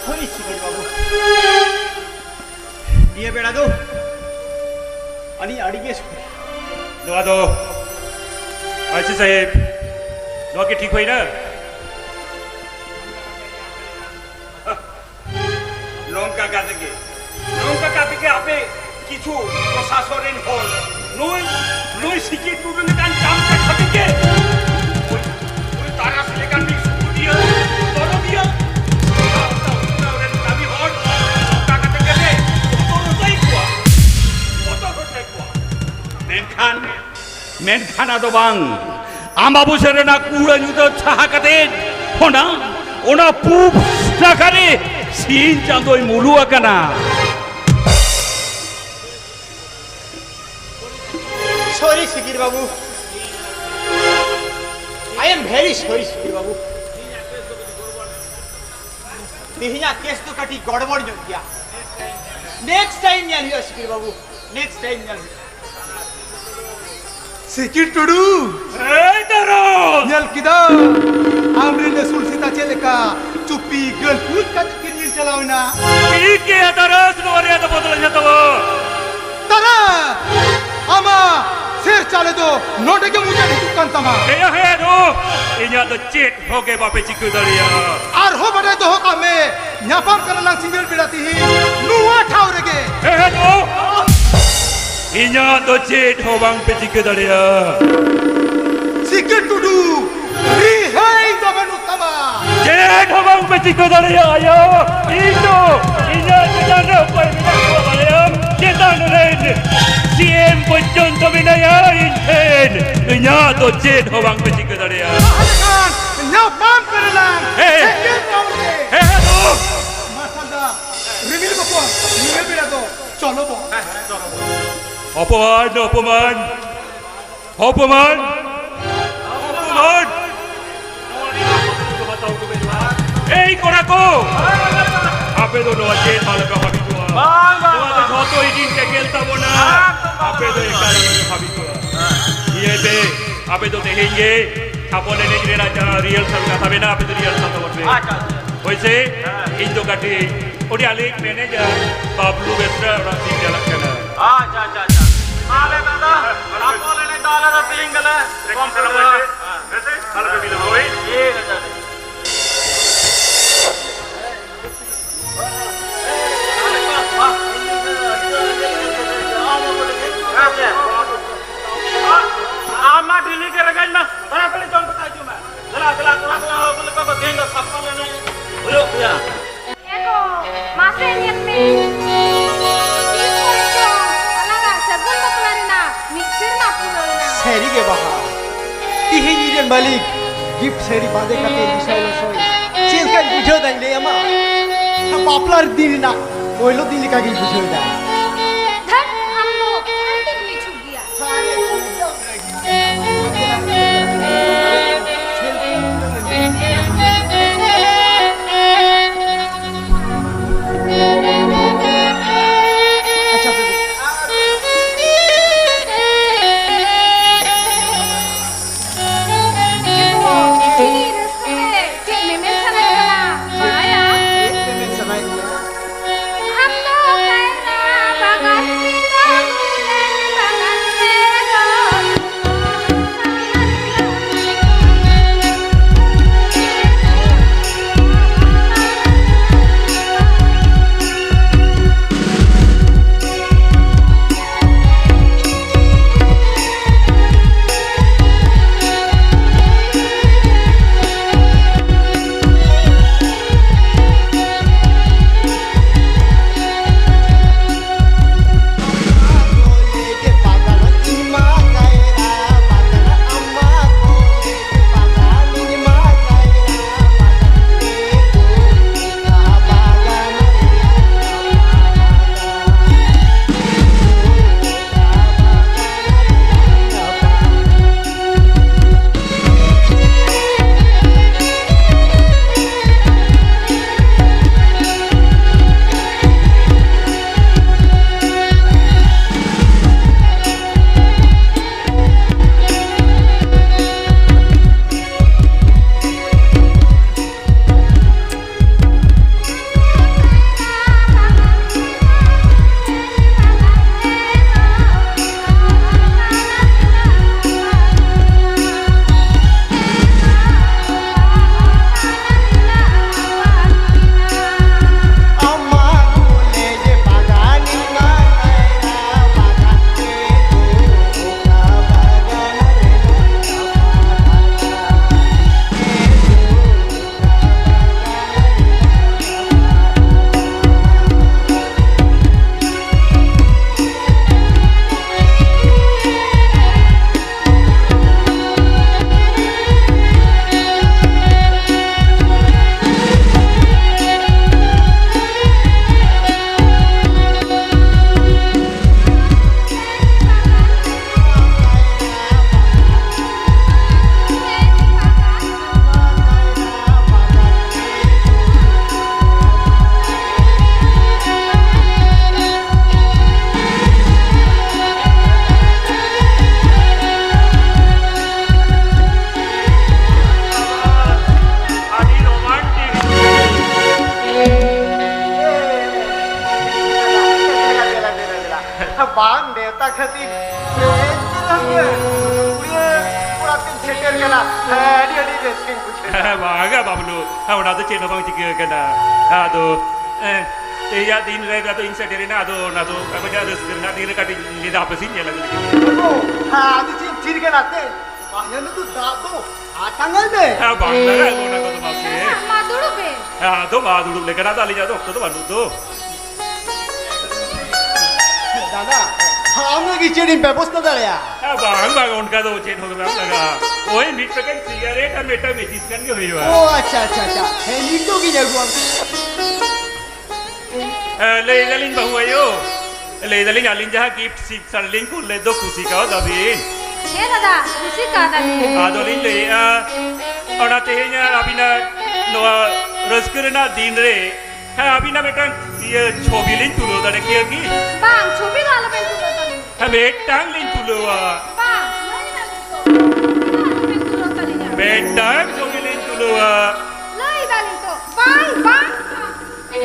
ᱦᱳᱭ, ᱥᱤᱠᱤᱲ ᱵᱟᱹᱵᱩ᱾ ᱱᱤᱭᱟᱹ ᱵᱮᱲᱟ ᱫᱚ ᱟᱹᱞᱤᱧ ᱟᱹᱰᱤ ᱜᱮ ᱱᱚᱣᱟ ᱫᱚ, ᱟᱭ ᱥᱤ ᱥᱟᱦᱮᱵ, ᱱᱚᱣᱟ ᱠᱤ ᱴᱷᱤᱠ ᱦᱩᱭᱱᱟ? ᱱᱚᱝᱠᱟ ᱠᱟᱛᱮ ᱜᱮ, ᱱᱚᱝᱠᱟ ᱠᱟᱛᱮ ᱜᱮ ᱟᱯᱮ ᱠᱤᱪᱷᱩ ᱯᱨᱚᱥᱟᱥᱚᱱ ᱨᱮᱱ ᱦᱚᱲ ᱱᱩᱭ, ᱱᱩᱭ ᱥᱤᱠᱤ ᱴᱩᱰᱩ ᱞᱮᱠᱟᱱ ᱪᱟᱢᱪᱟ ᱠᱷᱟᱹᱛᱤᱨ ᱜᱮ ᱱᱩᱭ, ᱱᱩᱭ ᱛᱟᱨᱟᱥ ᱞᱮᱠᱟᱱ ᱢᱤᱫ ᱥᱩᱯᱩᱨᱤᱭᱟᱹ, ᱫᱚᱨᱚᱫᱤᱭᱟᱹ ᱥᱟᱶᱛᱟ ᱩᱛᱱᱟᱹᱣ ᱨᱮᱱ ᱠᱟᱹᱢᱤ ᱦᱚᱲ ᱱᱚᱝᱠᱟ ᱠᱟᱛᱮ ᱜᱮᱞᱮ ᱵᱚᱛᱚᱨ ᱦᱚᱪᱚᱭᱮᱫ ᱠᱚᱣᱟ, ᱵᱚᱛᱚᱨ ᱦᱚᱪᱚᱭᱮᱫ ᱠᱚᱣᱟ᱾ ᱢᱮᱱᱠᱷᱟᱱ, ᱢᱮᱱᱠᱷᱟᱱ ᱟᱫᱚ ᱵᱟᱝ, ᱟᱢᱵᱟᱵᱩᱥᱟᱹ ᱨᱮᱱᱟᱜ ᱠᱩᱲᱟᱹ ᱧᱩᱛᱟᱹ ᱥᱟᱦᱟ ᱠᱟᱛᱮ ᱚᱱᱟ, ᱚᱱᱟ ᱯᱩᱵ ᱱᱟᱠᱷᱟ ᱨᱮ ᱥᱤᱧ ᱪᱟᱸᱫᱚᱭ ᱢᱩᱞᱩᱜ ᱟᱠᱟᱱᱟ᱾ ᱥᱚᱨᱤ ᱥᱤᱠᱤᱨ ᱵᱟᱹᱵᱩ, I am very sorry ᱥᱤᱠᱤᱨ ᱵᱟᱹᱵᱩ᱾ ᱛᱮᱦᱮᱧᱟᱜ ᱠᱮᱥ ᱫᱚ ᱠᱟᱹᱴᱤᱡ ᱜᱚᱲᱵᱚᱲ ᱧᱚᱜ ᱜᱮᱭᱟ᱾ ᱱᱮᱠᱥᱴ ᱴᱟᱭᱤᱢ ᱧᱮᱞ ᱦᱩᱭᱩᱜᱼᱟ ᱥᱤᱠᱤᱨ ᱵᱟᱹᱵᱩ, ᱱᱮᱠᱥᱴ ᱴᱟᱭᱤᱢ ᱧᱮᱞ ᱦᱩᱭᱩᱜᱼᱟ᱾ ᱥᱤᱠᱤᱨ ᱴᱩᱰᱩ! ᱮᱭ ᱛᱟᱨᱚ! ᱧᱮᱞ ᱠᱮᱫᱟ? ᱟᱢᱨᱮᱱ ᱟᱹᱥᱩᱞ ᱥᱮᱛᱟ ᱪᱮᱫ ᱞᱮᱠᱟ ᱪᱩᱯᱤ ᱜᱟᱹᱞᱯᱩᱡ ᱠᱟᱛᱮ ᱠᱤᱱ ᱧᱤᱨ ᱪᱟᱞᱟᱣ ᱮᱱᱟ᱾ ᱴᱷᱤᱠ ᱜᱮᱭᱟ ᱛᱟᱨᱚᱥ, ᱱᱚᱣᱟ ᱨᱮᱭᱟᱜ ᱫᱚ ᱵᱚᱫᱚᱞ ᱤᱧ ᱦᱟᱛᱟᱣᱟ᱾ ᱛᱟᱨᱟ! ᱟᱢᱟᱜ ᱥᱮᱨ ᱪᱟᱞᱮ ᱫᱚ ᱱᱚᱰᱮ ᱜᱮ ᱢᱩᱪᱟᱹᱫ ᱦᱤᱡᱩᱜ ᱠᱟᱱ ᱛᱟᱢᱟ᱾ ᱦᱮᱸ, ᱦᱮᱸ, ᱱᱚ, ᱤᱧᱟᱜ ᱫᱚ ᱪᱮᱫ ᱦᱚᱸ ᱜᱮ ᱵᱟᱯᱮ ᱪᱤᱠᱟᱹ ᱫᱟᱲᱮᱭᱟᱜᱼᱟ᱾ ᱟᱨᱦᱚᱸ ᱵᱟᱰᱟᱭ ᱫᱚᱦᱚ ᱠᱟᱜ ᱢᱮ, ᱧᱟᱯᱟᱢ ᱠᱟᱱᱟ ᱞᱟᱝ ᱥᱤᱸᱜᱟᱹᱲ ᱵᱮᱲᱟ ᱛᱤᱦᱤᱧ ᱱᱚᱣᱟ ᱴᱷᱟᱶ ᱨᱮᱜᱮ᱾ ᱦᱮᱸ, ᱦᱮᱸ, ᱱᱚ, ᱤᱧᱟᱜ ᱫᱚ ᱪᱮᱫ ᱦᱚᱸ ᱵᱟᱝ ᱯᱮ ᱪᱤᱠᱟᱹ ᱫᱟᱲᱮᱭᱟᱜᱼᱟ᱾ ᱥᱤᱠᱤᱨ ᱴᱩᱰᱩ, ᱨᱤᱦᱟᱹᱭ ᱫᱚ ᱵᱟᱹᱱᱩᱜ ᱛᱟᱢᱟ᱾ ᱪᱮᱫ ᱦᱚᱸ ᱵᱟᱝ ᱯᱮ ᱪᱤᱠᱟᱹ ᱫᱟᱲᱮᱭᱟᱜᱼᱟ, ᱭᱟ᱾ ᱤᱧ ᱫᱚ ᱤᱧᱟᱜ ᱪᱮᱛᱟᱱ ᱨᱮ ᱚᱠᱚᱭ ᱢᱮᱱᱟᱜ ᱠᱚᱣᱟ ᱵᱟᱲᱟᱭᱟᱢ? ᱪᱮᱛᱟᱱ ᱨᱮᱱ ᱥᱤ ᱮᱢ ᱯᱚᱨᱡᱚᱱᱛᱚ ᱢᱮᱱᱟᱭᱟ ᱤᱧ ᱴᱷᱮᱱ᱾ ᱤᱧᱟᱜ ᱫᱚ ᱪᱮᱫ ᱦᱚᱸ ᱵᱟᱝ ᱯᱮ ᱪᱤᱠᱟᱹ ᱫᱟᱲᱮᱭᱟᱜᱼᱟ᱾ ᱛᱟᱦᱞᱮ ᱠᱷᱟᱱ ᱧᱟᱯᱟᱢ ᱠᱟᱱᱟ ᱞᱟᱝ᱾ ᱦᱮᱸ᱾ ᱥᱮᱸᱜᱮᱞ ᱴᱷᱟᱶ ᱨᱮ᱾ ᱦᱮᱸ, ᱦᱮᱸ, ᱫᱩ᱾ ᱢᱟᱨᱥᱟᱞ ᱫᱟ, ᱨᱤᱢᱤᱞ ᱵᱚᱠᱚᱧ, ᱱᱤᱭᱟᱹ ᱵᱮᱲᱟ ᱫᱚ ᱪᱚᱞᱚ ᱵᱚ᱾ ᱚᱯᱚᱢᱟᱱ, ᱚᱯᱚᱢᱟᱱ, ᱚᱯᱚᱢᱟᱱ, ᱚᱯᱚᱢᱟᱱ᱾ ᱮᱭ ᱠᱚᱲᱟ ᱠᱚ, ᱟᱯᱮ ᱫᱚ ᱱᱚᱣᱟ ᱪᱮᱫ ᱟᱞᱚᱯᱮ ᱵᱷᱟᱵᱤᱛᱚᱜᱼᱟ᱾ ᱵᱟᱝ, ᱵᱟᱝ, ᱱᱚᱣᱟ ᱫᱚ ᱵᱟᱝ᱾ ᱡᱷᱚᱛᱚ ᱤᱧᱤᱧ ᱴᱮᱠᱮᱞ ᱛᱟᱵᱚᱱᱟ᱾ ᱵᱟᱝ, ᱵᱟᱝ, ᱟᱯᱮ ᱫᱚ ᱵᱟᱝ᱾ ᱮᱠᱟᱞ ᱟᱞᱚᱯᱮ ᱵᱷᱟᱵᱤᱛᱚᱜᱼᱟ᱾ ᱤᱭᱟᱹᱛᱮ ᱟᱯᱮ ᱫᱚ ᱛᱮᱦᱮᱧ ᱜᱮ ᱛᱷᱟᱯᱚᱱ ᱮᱱᱮᱡ ᱨᱮᱱᱟᱜ ᱡᱟᱦᱟᱸ ᱨᱤᱦᱟᱨᱥᱟᱞ ᱠᱟᱛᱷᱟ ᱢᱮᱱᱟᱜᱼᱟ, ᱟᱯᱮ ᱫᱚ ᱨᱤᱦᱟᱨᱥᱟᱞ ᱛᱟᱵᱚᱱ ᱯᱮ᱾ ᱟᱪᱪᱷᱟ, ᱟᱪᱪᱷᱟ᱾ ᱦᱳᱭ ᱥᱮ? ᱦᱮᱸ᱾ ᱤᱧ ᱫᱚ ᱠᱟᱹᱴᱤᱡ ᱚᱸᱰᱮ ᱟᱞᱮᱭᱤᱡ ᱢᱮᱱᱮᱡᱟᱨ ᱵᱟᱵᱞᱩ ᱵᱮᱥᱨᱟ ᱚᱲᱟᱜ ᱥᱮᱫ ᱤᱧ ᱪᱟᱞᱟᱜ ᱠᱟᱱᱟ᱾ ᱟᱪᱪᱷᱟ, ᱟᱪᱪᱷᱟ, ᱟᱪᱪᱷᱟ᱾ ᱛᱟᱦᱞᱮ ᱫᱟᱫᱟ, ᱛᱷᱟᱯᱚᱱ ᱮᱱᱮᱡ ᱫᱚ ᱟᱞᱮ ᱫᱚ ᱛᱮᱦᱮᱧ ᱜᱮᱞᱮ ᱠᱚᱢᱯᱞᱤᱴᱟ᱾ ᱦᱮᱸ ᱥᱮ? ᱟᱞᱚᱯᱮ ᱵᱤᱞᱚᱢᱟ, ᱦᱳᱭ? ᱴᱷᱤᱠ ᱟᱪᱷᱮ᱾ ᱟᱢ ᱢᱟ ᱰᱮᱞᱤ ᱜᱮ ᱨᱮᱸᱜᱮᱡ ᱢᱟ, ᱛᱟᱲᱟᱛᱟᱲᱤ ᱡᱚᱢ ᱠᱟᱛᱮ ᱦᱤᱡᱩᱜ ᱢᱮ᱾ ᱫᱮᱞᱟ, ᱫᱮᱞᱟ, ᱠᱚᱲᱟ, ᱠᱚᱲᱟ, ᱟᱵᱚ ᱞᱮᱠᱟ ᱫᱚ ᱛᱮᱦᱮᱧ ᱫᱚ ᱥᱟᱯᱷᱟ ᱞᱮᱱᱮᱡ ᱦᱩᱭᱩᱜ ᱜᱮᱭᱟ᱾ ᱮ ᱜᱚ, ᱢᱟᱥᱮ ᱧᱮᱞ ᱢᱮ, ᱛᱤᱥ ᱠᱚᱨᱮ ᱪᱚ ᱟᱞᱟᱝᱟᱜ ᱥᱟᱹᱜᱩᱱ ᱵᱟᱯᱞᱟ ᱨᱮᱱᱟᱜ ᱢᱤᱫ ᱥᱮᱨᱢᱟ ᱯᱩᱨᱟᱹᱣ ᱮᱱᱟ᱾ ᱥᱟᱹᱨᱤ ᱜᱮ ᱵᱟᱦᱟ, ᱛᱤᱦᱤᱧ ᱤᱧ ᱨᱮᱱ ᱢᱟᱹᱞᱤᱠ ᱜᱤᱯᱷᱴ ᱥᱟᱹᱲᱤ ᱵᱟᱸᱫᱮ ᱠᱟᱛᱮ ᱤᱧ ᱥᱚᱭ ᱞᱚᱥᱚᱭ ᱪᱮᱫ ᱞᱮᱠᱟᱧ ᱵᱩᱡᱷᱟᱹᱣ ᱫᱟᱧ ᱞᱟᱹᱭ ᱟᱢᱟ? ᱵᱟᱯᱞᱟ ᱫᱤᱱ ᱨᱮᱱᱟᱜ ᱯᱳᱭᱞᱳ ᱫᱤᱱ ᱞᱮᱠᱟ ᱜᱤᱧ ᱵᱩᱡᱷᱟᱹᱣ ᱮᱫᱟ᱾ ᱫᱷᱟᱹᱴ, ᱟᱢ ᱫᱚ ᱟᱹᱰᱤᱢ ᱢᱤᱪᱷᱩ ᱜᱮᱭᱟ᱾ ᱟᱪᱪᱷᱟ, ᱵᱮᱵᱮ᱾ ᱪᱮᱫ ᱢᱮᱢᱮᱱ ᱥᱟᱱᱟᱭᱮᱫ ᱠᱟᱱᱟ? ᱵᱟᱲᱟᱭᱟ? ᱪᱮᱫ ᱢᱮᱢᱮᱱ ᱥᱟᱱᱟᱭᱮᱫ ᱢᱮᱭᱟ? ᱟᱢ ᱫᱚ ᱠᱟᱭᱨᱟ ᱵᱟᱝ ᱱᱮᱣᱛᱟ ᱠᱷᱟᱹᱛᱤᱨ ᱥᱮ ᱮᱱᱛᱮ ᱨᱮᱦᱚᱸ ᱠᱩᱲᱤᱭᱟᱹ ᱠᱚᱲᱟ ᱛᱮᱢ ᱥᱮᱴᱮᱨ ᱠᱟᱱᱟ᱾ ᱦᱮᱸ, ᱟᱹᱰᱤ ᱟᱹᱰᱤ ᱨᱟᱹᱥᱠᱟᱹᱧ ᱵᱩᱡᱷᱟᱹᱣ ᱮᱫᱟ᱾ ᱦᱮᱸ, ᱵᱟᱝᱟ ᱵᱟᱵᱞᱩ, ᱦᱮᱸ, ᱚᱱᱟ ᱫᱚ ᱪᱮᱫ ᱦᱚᱸ ᱵᱟᱝ ᱪᱤᱠᱟᱹ ᱟᱠᱟᱱᱟ᱾ ᱟᱫᱚ, ᱮᱸ, ᱛᱮᱦᱮᱧᱟᱜ ᱫᱤᱱ ᱨᱮ ᱟᱫᱚ ᱤᱧ ᱥᱮᱴᱮᱨᱮᱱᱟ, ᱟᱫᱚ ᱚᱱᱟ ᱫᱚ ᱚᱠᱟ ᱠᱚ ᱡᱟᱦᱟᱸ ᱨᱟᱹᱥᱠᱟᱹ ᱨᱮᱱᱟᱜ ᱫᱤᱱ ᱨᱮ ᱠᱟᱹᱴᱤᱡ ᱞᱟᱹᱭ ᱫᱟ ᱦᱟᱯᱮ ᱥᱮᱧ ᱧᱮᱞ ᱟᱹᱜᱩ ᱞᱮᱜᱮ᱾ ᱵᱟᱹᱵᱩ, ᱦᱮᱸ, ᱟᱫᱚ ᱪᱮᱫ ᱮᱢ ᱛᱷᱤᱨ ᱠᱟᱱᱟ ᱛᱮ? ᱵᱟᱦᱱᱟ ᱱᱩᱠᱩ ᱫᱟᱜ ᱫᱚ ᱟᱛᱟᱝ ᱟᱭ ᱢᱮ᱾ ᱦᱮᱸ, ᱵᱟᱝ ᱞᱟᱜᱟᱜᱼᱟ ᱚᱱᱟ ᱠᱚᱫᱚ ᱢᱟᱥᱮ᱾ ᱦᱮᱸ, ᱢᱟ ᱫᱩᱲᱩᱵ ᱵᱮᱱ᱾ ᱦᱮᱸ, ᱟᱫᱚ ᱢᱟ ᱫᱩᱲᱩᱵ ᱞᱮᱠᱟᱱᱟᱜ ᱫᱚ ᱟᱹᱞᱤᱧᱟᱜ ᱫᱚ ᱚᱠᱛᱚ ᱫᱚ ᱵᱟᱹᱱᱩᱜ ᱫᱚ᱾ ᱫᱟᱫᱟ, ᱟᱢ ᱞᱟᱹᱜᱤᱫ ᱪᱮᱫ ᱤᱧ ᱵᱮᱵᱚᱥᱛᱷᱟ ᱫᱟᱲᱮᱭᱟᱜᱼᱟ? ᱦᱮᱸ, ᱵᱟᱝ, ᱵᱟᱝ, ᱚᱱᱠᱟ ᱫᱚ ᱪᱮᱫ ᱦᱚᱸ ᱵᱟᱝ ᱞᱟᱜᱟᱜᱼᱟ᱾ ᱳᱭ ᱢᱤᱫ ᱯᱮᱠᱮᱴ ᱥᱤᱜᱟᱨᱮᱴ ᱟᱨ ᱢᱤᱫᱴᱟᱝ ᱢᱮᱪᱤᱥ ᱠᱷᱟᱱ ᱜᱮ ᱦᱩᱭᱩᱜᱼᱟ᱾ ᱳ, ᱟᱪᱪᱷᱟ, ᱟᱪᱪᱷᱟ, ᱟᱪᱪᱷᱟ᱾ ᱦᱮᱸ, ᱱᱤᱛᱚᱜ ᱜᱤᱧ ᱟᱹᱜᱩᱣᱟᱢ ᱠᱟᱱᱟ᱾ ᱮ, ᱞᱟᱹᱭ ᱫᱟᱞᱤᱧ ᱵᱟᱹᱦᱩ ᱟᱭᱳ, ᱞᱟᱹᱭ ᱫᱟᱞᱤᱧ ᱟᱹᱞᱤᱧ ᱡᱟᱦᱟᱸ ᱜᱤᱯᱷᱴ ᱥᱤᱫ ᱥᱟᱨ ᱞᱤᱧ ᱠᱩᱞ ᱞᱮᱫ ᱫᱚ ᱠᱩᱥᱤ ᱠᱟᱣᱫᱟ ᱵᱤᱱ? ᱦᱮᱸ ᱫᱟᱫᱟ, ᱠᱩᱥᱤ ᱠᱟᱣᱫᱟᱞᱤᱧ᱾ ᱟᱫᱚᱞᱤᱧ ᱞᱟᱹᱭᱮᱫᱼᱟ, ᱚᱱᱟ ᱛᱮᱦᱮᱧ ᱟᱹᱵᱤᱱᱟᱜ ᱱᱚᱣᱟ ᱨᱟᱹᱥᱠᱟᱹ ᱨᱮᱱᱟᱜ ᱫᱤᱱ ᱨᱮ, ᱦᱮᱸ, ᱟᱹᱵᱤᱱᱟᱜ ᱢᱤᱫᱴᱟᱝ ᱤᱭᱟᱹ ᱪᱷᱚᱵᱤ ᱞᱤᱧ ᱛᱩᱞᱟᱹᱣ ᱫᱟᱲᱮ ᱠᱮᱭᱟ ᱠᱤ? ᱵᱟᱝ, ᱪᱷᱚᱵᱤ ᱫᱚ ᱟᱞᱚᱵᱮᱱ ᱛᱩᱞᱟᱹᱣ ᱛᱟᱹᱞᱤᱧᱟ᱾ ᱦᱮᱸ, ᱢᱤᱫᱴᱟᱝ ᱞᱤᱧ ᱛᱩᱞᱟᱹᱣᱟ᱾ ᱵᱟᱝ, ᱞᱟᱹᱭ ᱫᱟᱞᱤᱧ ᱛᱚ, ᱪᱮᱫᱟᱜ ᱟᱞᱚᱵᱮᱱ ᱛᱩᱞᱟᱹᱣ ᱛᱟᱹᱞᱤᱧᱟ? ᱢᱤᱫᱴᱟᱝ ᱪᱷᱚᱵᱤ ᱞᱤᱧ ᱛᱩᱞᱟᱹᱣᱟ᱾ ᱞᱟᱹᱭ ᱫᱟᱞᱤᱧ ᱛᱚ, ᱵᱟᱝ, ᱵᱟᱝ, ᱵᱟᱝ᱾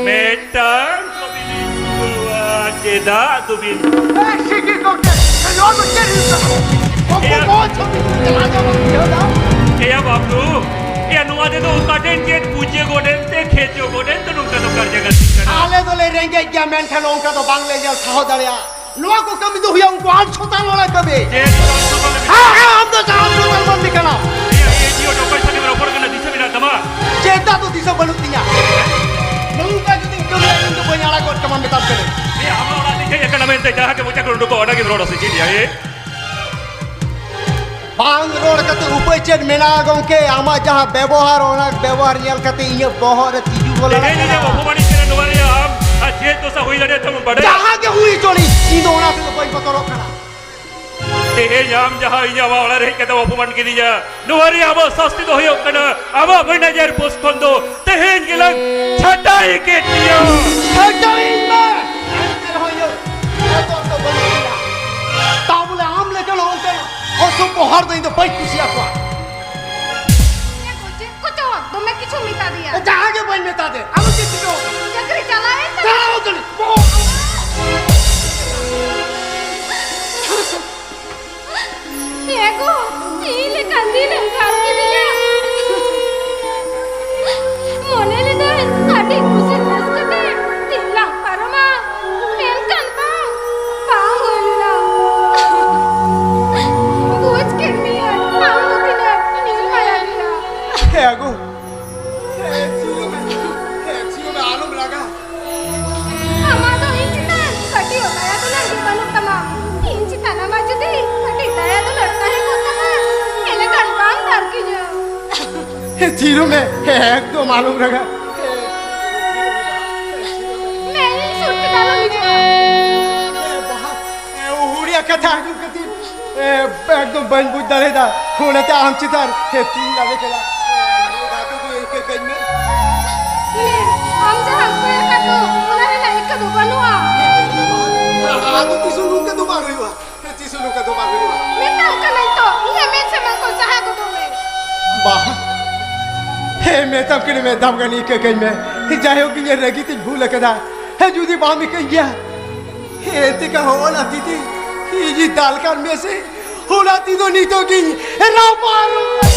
ᱢᱤᱫᱴᱟᱝ ᱪᱷᱚᱵᱤ ᱞᱤᱧ ᱛᱩᱞᱟᱹᱣᱟ, ᱪᱮᱫᱟᱜ ᱫᱚᱵᱤᱱ? ᱮ, ᱥᱤᱠᱤ ᱜᱚᱢᱠᱮ, ᱱᱚᱣᱟ ᱫᱚ ᱪᱮᱫ ᱦᱩᱭᱩᱜ ᱠᱟᱱᱟ? ᱚᱠᱚᱭ ᱮᱭᱟ᱾ ᱱᱚᱣᱟ ᱪᱷᱚᱵᱤ ᱛᱩᱞᱟᱹᱣ ᱟᱸᱡᱚᱢ ᱵᱩᱡᱷᱟᱹᱣ ᱫᱟ? ᱮᱭᱟ ᱵᱟᱹᱵᱞᱩ, ᱮᱭᱟ ᱱᱚᱣᱟ ᱛᱮᱫᱚ ᱚᱠᱟ ᱴᱷᱮᱱ ᱪᱮᱫ ᱯᱩᱡᱟᱹ ᱜᱚᱰ ᱮᱱ ᱛᱮ ᱠᱷᱮᱪᱚ ᱜᱚᱰ ᱮᱱ ᱛᱮ ᱱᱚᱝᱠᱟ ᱫᱚ ᱠᱟᱨᱡᱟ ᱜᱟᱹᱛᱤᱜ ᱠᱟᱱᱟ? ᱟᱞᱮ ᱫᱚᱞᱮ ᱨᱮᱸᱜᱮᱡ ᱜᱮᱭᱟ, ᱢᱮᱱᱠᱷᱟᱱ ᱚᱱᱠᱟ ᱫᱚ ᱵᱟᱝᱞᱮ ᱧᱮᱞ ᱥᱟᱦᱟᱣ ᱫᱟᱲᱮᱭᱟᱜᱼᱟ᱾ ᱱᱚᱣᱟ ᱠᱚ ᱠᱟᱹᱢᱤ ᱫᱚ ᱦᱩᱭᱩᱜᱼᱟ ᱩᱱᱠᱩ ᱟᱱ ᱥᱚᱛᱟᱱ ᱦᱚᱲᱟᱜ ᱠᱟᱹᱢᱤ᱾ ᱪᱮᱫ ᱟᱱ ᱥᱚᱛᱟᱱ ᱞᱟᱹᱜᱤᱫ? ᱦᱮᱸ, ᱦᱮᱸ, ᱟᱢ ᱫᱚ ᱟᱱ ᱥᱚᱛᱟᱱ ᱢᱟᱹᱱᱢᱤ ᱠᱟᱱᱟᱢ᱾ ᱮᱭᱟ, ᱮᱭᱟ, ᱡᱤᱭᱚᱱ ᱚᱠᱚᱭ ᱥᱟᱞᱟᱜ ᱮᱢ ᱨᱚᱯᱚᱲ ᱠᱟᱱᱟ, ᱫᱤᱥᱟᱹ ᱢᱮᱱᱟᱜ ᱛᱟᱢᱟ? ᱪᱮᱫᱟᱜ ᱫᱚ ᱫᱤᱥᱟᱹ ᱵᱟᱹᱱᱩᱜ ᱛᱤᱧᱟ? ᱱᱚᱝᱠᱟ ᱡᱩᱫᱤᱢ ᱠᱟᱹᱢᱤᱭᱟ, ᱤᱧ ᱫᱚ ᱵᱟᱹᱧ ᱟᱲᱟᱜ ᱜᱚᱫ ᱠᱟᱢᱟ, ᱢᱮᱛᱟᱢ ᱠᱟᱹᱱᱟᱹᱧ᱾ ᱮᱭᱟ, ᱟᱢᱟᱜ ᱚᱲᱟᱜ ᱨᱤᱧ ᱦᱮᱡ ᱟᱠᱟᱱᱟ ᱢᱮᱱᱛᱮ ᱡᱟᱦᱟᱸ ᱜᱮ ᱢᱚᱪᱟ ᱠᱷᱚᱱ ᱩᱰᱩᱠᱚᱜ, ᱚᱱᱟ ᱜᱮᱢ ᱨᱚᱲᱟ ᱥᱮ ᱪᱮᱫ ᱭᱟ, ᱮ? ᱵᱟᱝ ᱨᱚᱲ ᱠᱟᱛᱮ ᱩᱯᱟᱹᱭ ᱪᱮᱫ ᱢᱮᱱᱟᱜᱼᱟ ᱜᱚᱢᱠᱮ? ᱟᱢᱟᱜ ᱡᱟᱦᱟᱸ ᱵᱮᱵᱚᱦᱟᱨ, ᱚᱱᱟ ᱵᱮᱵᱚᱦᱟᱨ ᱧᱮᱞ ᱠᱟᱛᱮ ᱤᱧᱟᱹᱜ ᱵᱚᱦᱚᱜ ᱨᱮ ᱛᱤᱡᱩ ᱵᱚᱞᱚ ᱛᱮᱦᱮᱧ ᱤᱧᱮᱢ ᱟᱠᱟᱱᱟ᱾ ᱚᱯᱚᱢᱟᱱᱤᱧ ᱠᱟᱱᱟ, ᱱᱚᱣᱟ ᱨᱮ ᱟᱢ ᱟᱨ ᱪᱮᱫ ᱫᱚᱥᱟ ᱦᱩᱭ ᱫᱟᱲᱮᱭᱟᱜ ᱛᱟᱢᱟ ᱵᱟᱰᱟᱭᱟ? ᱡᱟᱦᱟᱸ ᱜᱮ ᱦᱩᱭ ᱦᱚᱪᱚᱱᱤᱡ, ᱤᱧ ᱫᱚ ᱚᱱᱟ ᱛᱮᱫᱚ ᱵᱟᱹᱧ ᱵᱚᱛᱚᱨᱚᱜ ᱠᱟᱱᱟ᱾ ᱛᱮᱦᱮᱧ ᱟᱢ ᱡᱟᱦᱟᱸ ᱤᱧ ᱟᱢᱟᱜ ᱚᱲᱟᱜ ᱨᱮ ᱦᱮᱡ ᱠᱟᱛᱮ ᱚᱯᱚᱢᱟᱱ ᱠᱤᱫᱤᱧᱟ, ᱱᱚᱣᱟ ᱨᱮᱭᱟᱜ ᱟᱢᱟᱜ ᱥᱟᱥᱛᱤ ᱫᱚ ᱦᱩᱭᱩᱜ ᱠᱟᱱᱟ, ᱟᱢᱟᱜ ᱢᱮᱱᱮᱡᱟᱨ ᱯᱳᱥᱴ ᱠᱷᱚᱱ ᱫᱚ ᱛᱮᱦᱮᱧ ᱜᱮᱞᱟᱝ ᱪᱷᱟᱴᱟᱭ ᱠᱮᱫ ᱢᱮᱭᱟ᱾ ᱪᱷᱟᱴᱟᱭᱤᱧ ᱢᱮ, ᱮᱱᱛᱮ ᱨᱮᱦᱚᱸ ᱤᱧᱟᱹᱜ ᱵᱚᱛᱚᱨ ᱫᱚ ᱵᱟᱹᱱᱩᱜ ᱛᱤᱧᱟ᱾ ᱛᱟ ᱵᱚᱞᱮ ᱟᱢ ᱞᱮᱠᱟᱱ ᱚᱱᱠᱟᱱ ᱚᱥᱚᱵᱷᱭᱚ ᱦᱚᱲ ᱫᱚ ᱤᱧ ᱫᱚ ᱵᱟᱹᱧ ᱠᱩᱥᱤᱭᱟᱠᱚᱣᱟ᱾ ᱪᱮᱫ ᱠᱚ ᱪᱮᱫ ᱠᱚᱪᱚ ᱫᱚᱢᱮ ᱠᱤᱪᱷᱩ ᱢᱮᱛᱟ ᱫᱮᱭᱟ᱾ ᱡᱟᱦᱟᱸ ᱜᱮ ᱵᱟᱹᱧ ᱢᱮᱛᱟ ᱫᱮ, ᱟᱞᱚ ᱪᱮᱫ ᱪᱤᱠᱟᱹ᱾ ᱪᱟᱹᱠᱨᱤ ᱪᱟᱞᱟᱣᱮᱱ ᱛᱟᱭᱟ᱾ ᱪᱟᱞᱟᱣ ᱩᱛᱟᱹᱨ᱾ ᱛᱷᱤᱨᱚᱜ ᱢᱮ, ᱮᱠᱫᱚᱢ ᱟᱞᱚᱢ ᱨᱟᱜᱟ᱾ ᱢᱮ, ᱤᱧ ᱥᱩᱨ ᱛᱮ ᱫᱚ ᱟᱞᱚᱢ ᱦᱤᱡᱩᱜᱼᱟ᱾ ᱮ, ᱵᱟᱦᱟ, ᱮ, ᱩᱲᱤᱭᱟ ᱠᱟᱛᱷᱟ ᱟᱸᱡᱚᱢ ᱠᱟᱛᱮ, ᱮ, ᱮᱠᱫᱚᱢ ᱵᱟᱹᱧ ᱵᱩᱡᱽ ᱫᱟᱲᱮᱭᱟᱫᱟ, ᱚᱱᱟᱛᱮ ᱟᱢ ᱪᱮᱛᱟᱱ, ᱮ, ᱛᱤᱧ ᱞᱟᱫᱮ ᱠᱮᱫᱟ᱾ ᱮ, ᱫᱟᱫᱩ ᱫᱚ ᱤᱱᱠᱟᱹ ᱠᱟᱹᱧ ᱢᱮ᱾ ᱤᱭᱟᱹ, ᱟᱢ ᱡᱟᱦᱟᱸᱢ ᱠᱚᱭ ᱟᱠᱟᱫ ᱫᱚ, ᱚᱱᱟ ᱨᱮᱱᱟᱜ ᱤᱠᱟᱹ ᱫᱚ ᱵᱟᱹᱱᱩᱜᱼᱟ᱾ ᱟᱫᱚ ᱛᱤᱥ ᱦᱚᱸ ᱱᱚᱝᱠᱟ ᱫᱚ ᱵᱟᱝ ᱦᱩᱭᱩᱜᱼᱟ᱾ ᱛᱤᱥ ᱦᱚᱸ ᱱᱚᱝᱠᱟ ᱫᱚ ᱵᱟᱝ ᱦᱩᱭᱩᱜᱼᱟ᱾ ᱢᱮᱛᱟᱢ ᱠᱟᱹᱱᱟᱹᱧ ᱛᱚ, ᱤᱧᱟᱹᱜ ᱢᱮᱫ ᱥᱟᱢᱟᱝ ᱠᱷᱚᱱ ᱥᱟᱦᱟ ᱜᱚᱫᱚᱜ ᱢᱮ᱾ ᱵᱟᱦᱟ, ᱦᱮᱸ, ᱢᱮᱛᱟᱢ ᱠᱟᱹᱱᱟᱹᱧ, ᱢᱮᱛᱟᱢ ᱠᱟᱹᱱᱟᱹᱧ, ᱤᱠᱟᱹ ᱠᱟᱹᱧ ᱢᱮ᱾ ᱡᱟᱭᱦᱳᱠ, ᱤᱧᱟᱹᱜ ᱨᱟᱹᱜᱤ ᱛᱤᱧ ᱵᱷᱩᱞ ᱟᱠᱟᱫᱟ᱾ ᱦᱮᱸ, ᱡᱩᱫᱤ ᱵᱟᱢ ᱤᱠᱟᱹᱧ ᱜᱮᱭᱟ, ᱦᱮᱸ, ᱛᱮᱠᱟ ᱦᱚᱸ ᱚᱱᱟ ᱛᱤᱛᱤ ᱤᱧᱤᱧ ᱫᱟᱞ ᱠᱟᱱ ᱢᱮ ᱥᱮ, ᱚᱱᱟ ᱛᱤ ᱫᱚ ᱱᱤᱛᱚᱜ ᱜᱤᱧ ᱨᱟᱯᱟᱜ ᱨᱩᱣᱟᱹᱲ᱾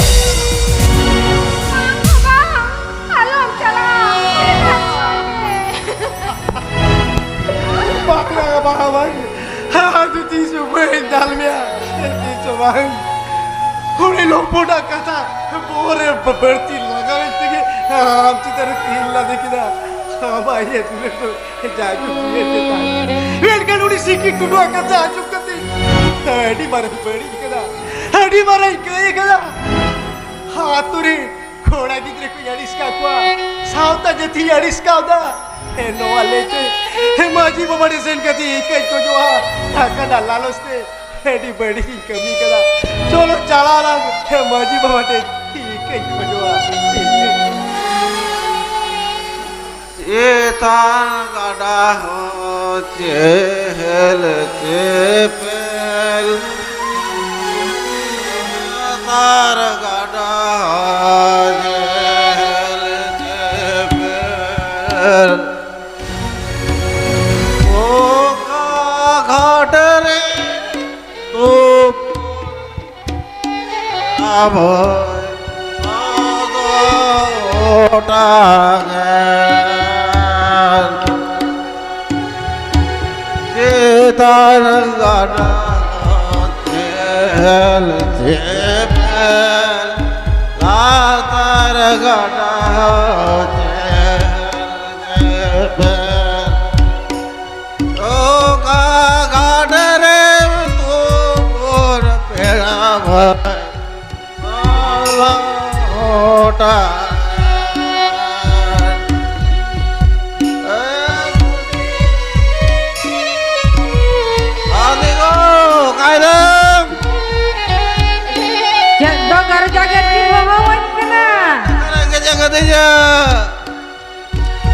ᱵᱟᱝ, ᱵᱟᱝ, ᱟᱞᱚᱢ ᱪᱟᱞᱟᱜᱼᱟ᱾ ᱵᱟᱝ, ᱵᱟᱝ, ᱵᱟᱝ, ᱵᱟᱝ᱾ ᱟᱫᱚ ᱛᱤᱥ ᱦᱚᱸ ᱵᱟᱹᱧ ᱫᱟᱞ ᱢᱮᱭᱟ, ᱛᱤᱥ ᱦᱚᱸ ᱵᱟᱝ᱾ ᱩᱱᱤ ᱞᱚᱢᱯᱷᱚᱴᱟᱜ ᱠᱟᱛᱷᱟ ᱵᱚᱦᱚᱜ ᱨᱮ ᱵᱟᱹᱲᱛᱤ ᱞᱟᱜᱟᱣᱮᱱ ᱛᱮᱜᱮ ᱟᱢ ᱪᱮᱛᱟᱱ ᱨᱮ ᱛᱤᱧ ᱞᱟᱫᱮ ᱠᱮᱫᱟ᱾ ᱟᱢᱟᱜ ᱤᱭᱟᱹ ᱫᱩᱞᱟᱹᱲ ᱫᱚ ᱡᱟᱭᱜᱟ ᱫᱩᱞᱟᱹᱲ ᱜᱮ ᱛᱟᱦᱮᱸ᱾ ᱢᱮᱱᱠᱷᱟᱱ ᱩᱱᱤ ᱥᱤᱠᱤ ᱴᱩᱰᱩᱣᱟᱜ ᱠᱟᱛᱷᱟ ᱟᱸᱡᱚᱢ ᱠᱟᱛᱮ ᱟᱹᱰᱤ ᱢᱟᱨᱟᱝ ᱵᱟᱹᱲᱤᱡ ᱠᱟᱫᱟ, ᱟᱹᱰᱤ ᱢᱟᱨᱟᱝ ᱠᱟᱹᱭ ᱠᱟᱫᱟ᱾ ᱟᱛᱳ ᱨᱮ ᱠᱚᱲᱟ ᱜᱤᱫᱽᱨᱟᱹ ᱠᱚᱧ ᱟᱹᱲᱤᱥ ᱠᱟᱜ ᱠᱚᱣᱟ, ᱥᱟᱶᱛᱟ ᱡᱟᱹᱛᱤᱧ ᱟᱹᱲᱤᱥ ᱠᱟᱣᱫᱟ᱾ ᱦᱮᱸ, ᱱᱚᱣᱟ ᱞᱟᱹᱭᱛᱮ, ᱦᱮᱸ, ᱢᱟᱹᱡᱷᱤ ᱵᱟᱵᱟ ᱴᱷᱮᱱ ᱥᱮᱱ ᱠᱟᱛᱮ ᱤᱠᱟᱹᱧ ᱠᱷᱚᱡᱚᱜᱼᱟ᱾ ᱴᱟᱠᱟ ᱨᱮᱱᱟᱜ ᱞᱟᱞᱚᱪ ᱛᱮ ᱟᱹᱰᱤ ᱵᱟᱹᱲᱤᱡ ᱤᱧ ᱠᱟᱹᱢᱤ ᱠᱟᱫᱟ᱾ ᱪᱚᱞᱚ ᱪᱟᱞᱟᱣ ᱞᱟᱝ, ᱦᱮᱸ, ᱢᱟᱹᱡᱷᱤ ᱵᱟᱵᱟ ᱴᱷᱮᱱ ᱤᱠᱟᱹᱧ ᱠᱷᱚᱡᱚᱜᱼᱟ᱾ ᱪᱮᱛᱟᱱ ᱜᱟᱰᱟ ᱦᱚᱸ ᱪᱮᱦᱮᱞ ᱪᱮᱯᱮᱞ, ᱞᱟᱛᱟᱨ ᱜᱟᱰᱟ ᱦᱚᱸ ᱪᱮᱦᱮᱞ ᱪᱮᱯᱮᱞ᱾ ᱚᱠᱟ ᱜᱷᱟᱴ ᱨᱮ ᱛᱩᱯᱩ ᱟᱵᱚᱭ ᱜᱚᱴᱟ ᱜᱮ ᱪᱮᱛᱟᱱ ᱜᱟᱰᱟ ᱪᱮᱦᱮᱞ ᱪᱮᱯᱮᱞ, ᱞᱟᱛᱟᱨ ᱜᱟᱰᱟ ᱪᱮᱦᱮᱞ ᱪᱮᱯᱮᱞ᱾ ᱚᱠᱟ ᱜᱷᱟᱴ ᱨᱮ ᱛᱩᱯᱩᱱ ᱯᱮᱲᱟ ᱵᱷᱟᱹᱭ, ᱟᱞᱚ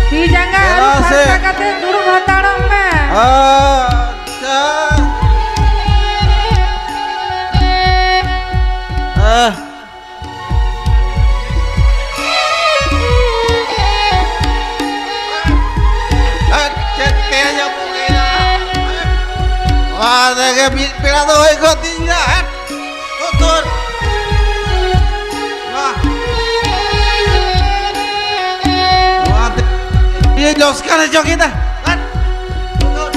ᱛᱤ ᱡᱟᱸᱜᱟ ᱟᱹᱨᱩᱵ ᱪᱮᱫᱟᱜ ᱥᱮ ᱯᱷᱟᱨᱪᱟ ᱠᱟᱛᱮ ᱫᱩᱲᱩᱵ ᱦᱟᱛᱟᱲᱚᱜ ᱢᱮ᱾ ᱟᱪᱪᱷᱟ᱾ ᱟᱦ᱾ ᱟᱨ ᱪᱮᱫ ᱛᱮᱦᱮᱧ ᱮᱢ ᱵᱚᱸᱜᱟᱭᱟ? ᱱᱚᱣᱟ ᱛᱮᱜᱮ ᱢᱤᱫ ᱵᱮᱲᱟ ᱫᱚ ᱦᱩᱭ ᱠᱚᱜ ᱛᱤᱧ ᱜᱮᱭᱟ᱾ ᱦᱮᱴ, ᱩᱛᱟᱹᱨ᱾ ᱱᱚᱣᱟ᱾ ᱱᱚᱣᱟ ᱛᱮ ᱤᱧ ᱞᱚᱥᱠᱟᱱ ᱦᱚᱪᱚ ᱠᱮᱫᱟ᱾ ᱦᱮᱴ, ᱩᱛᱟᱹᱨ᱾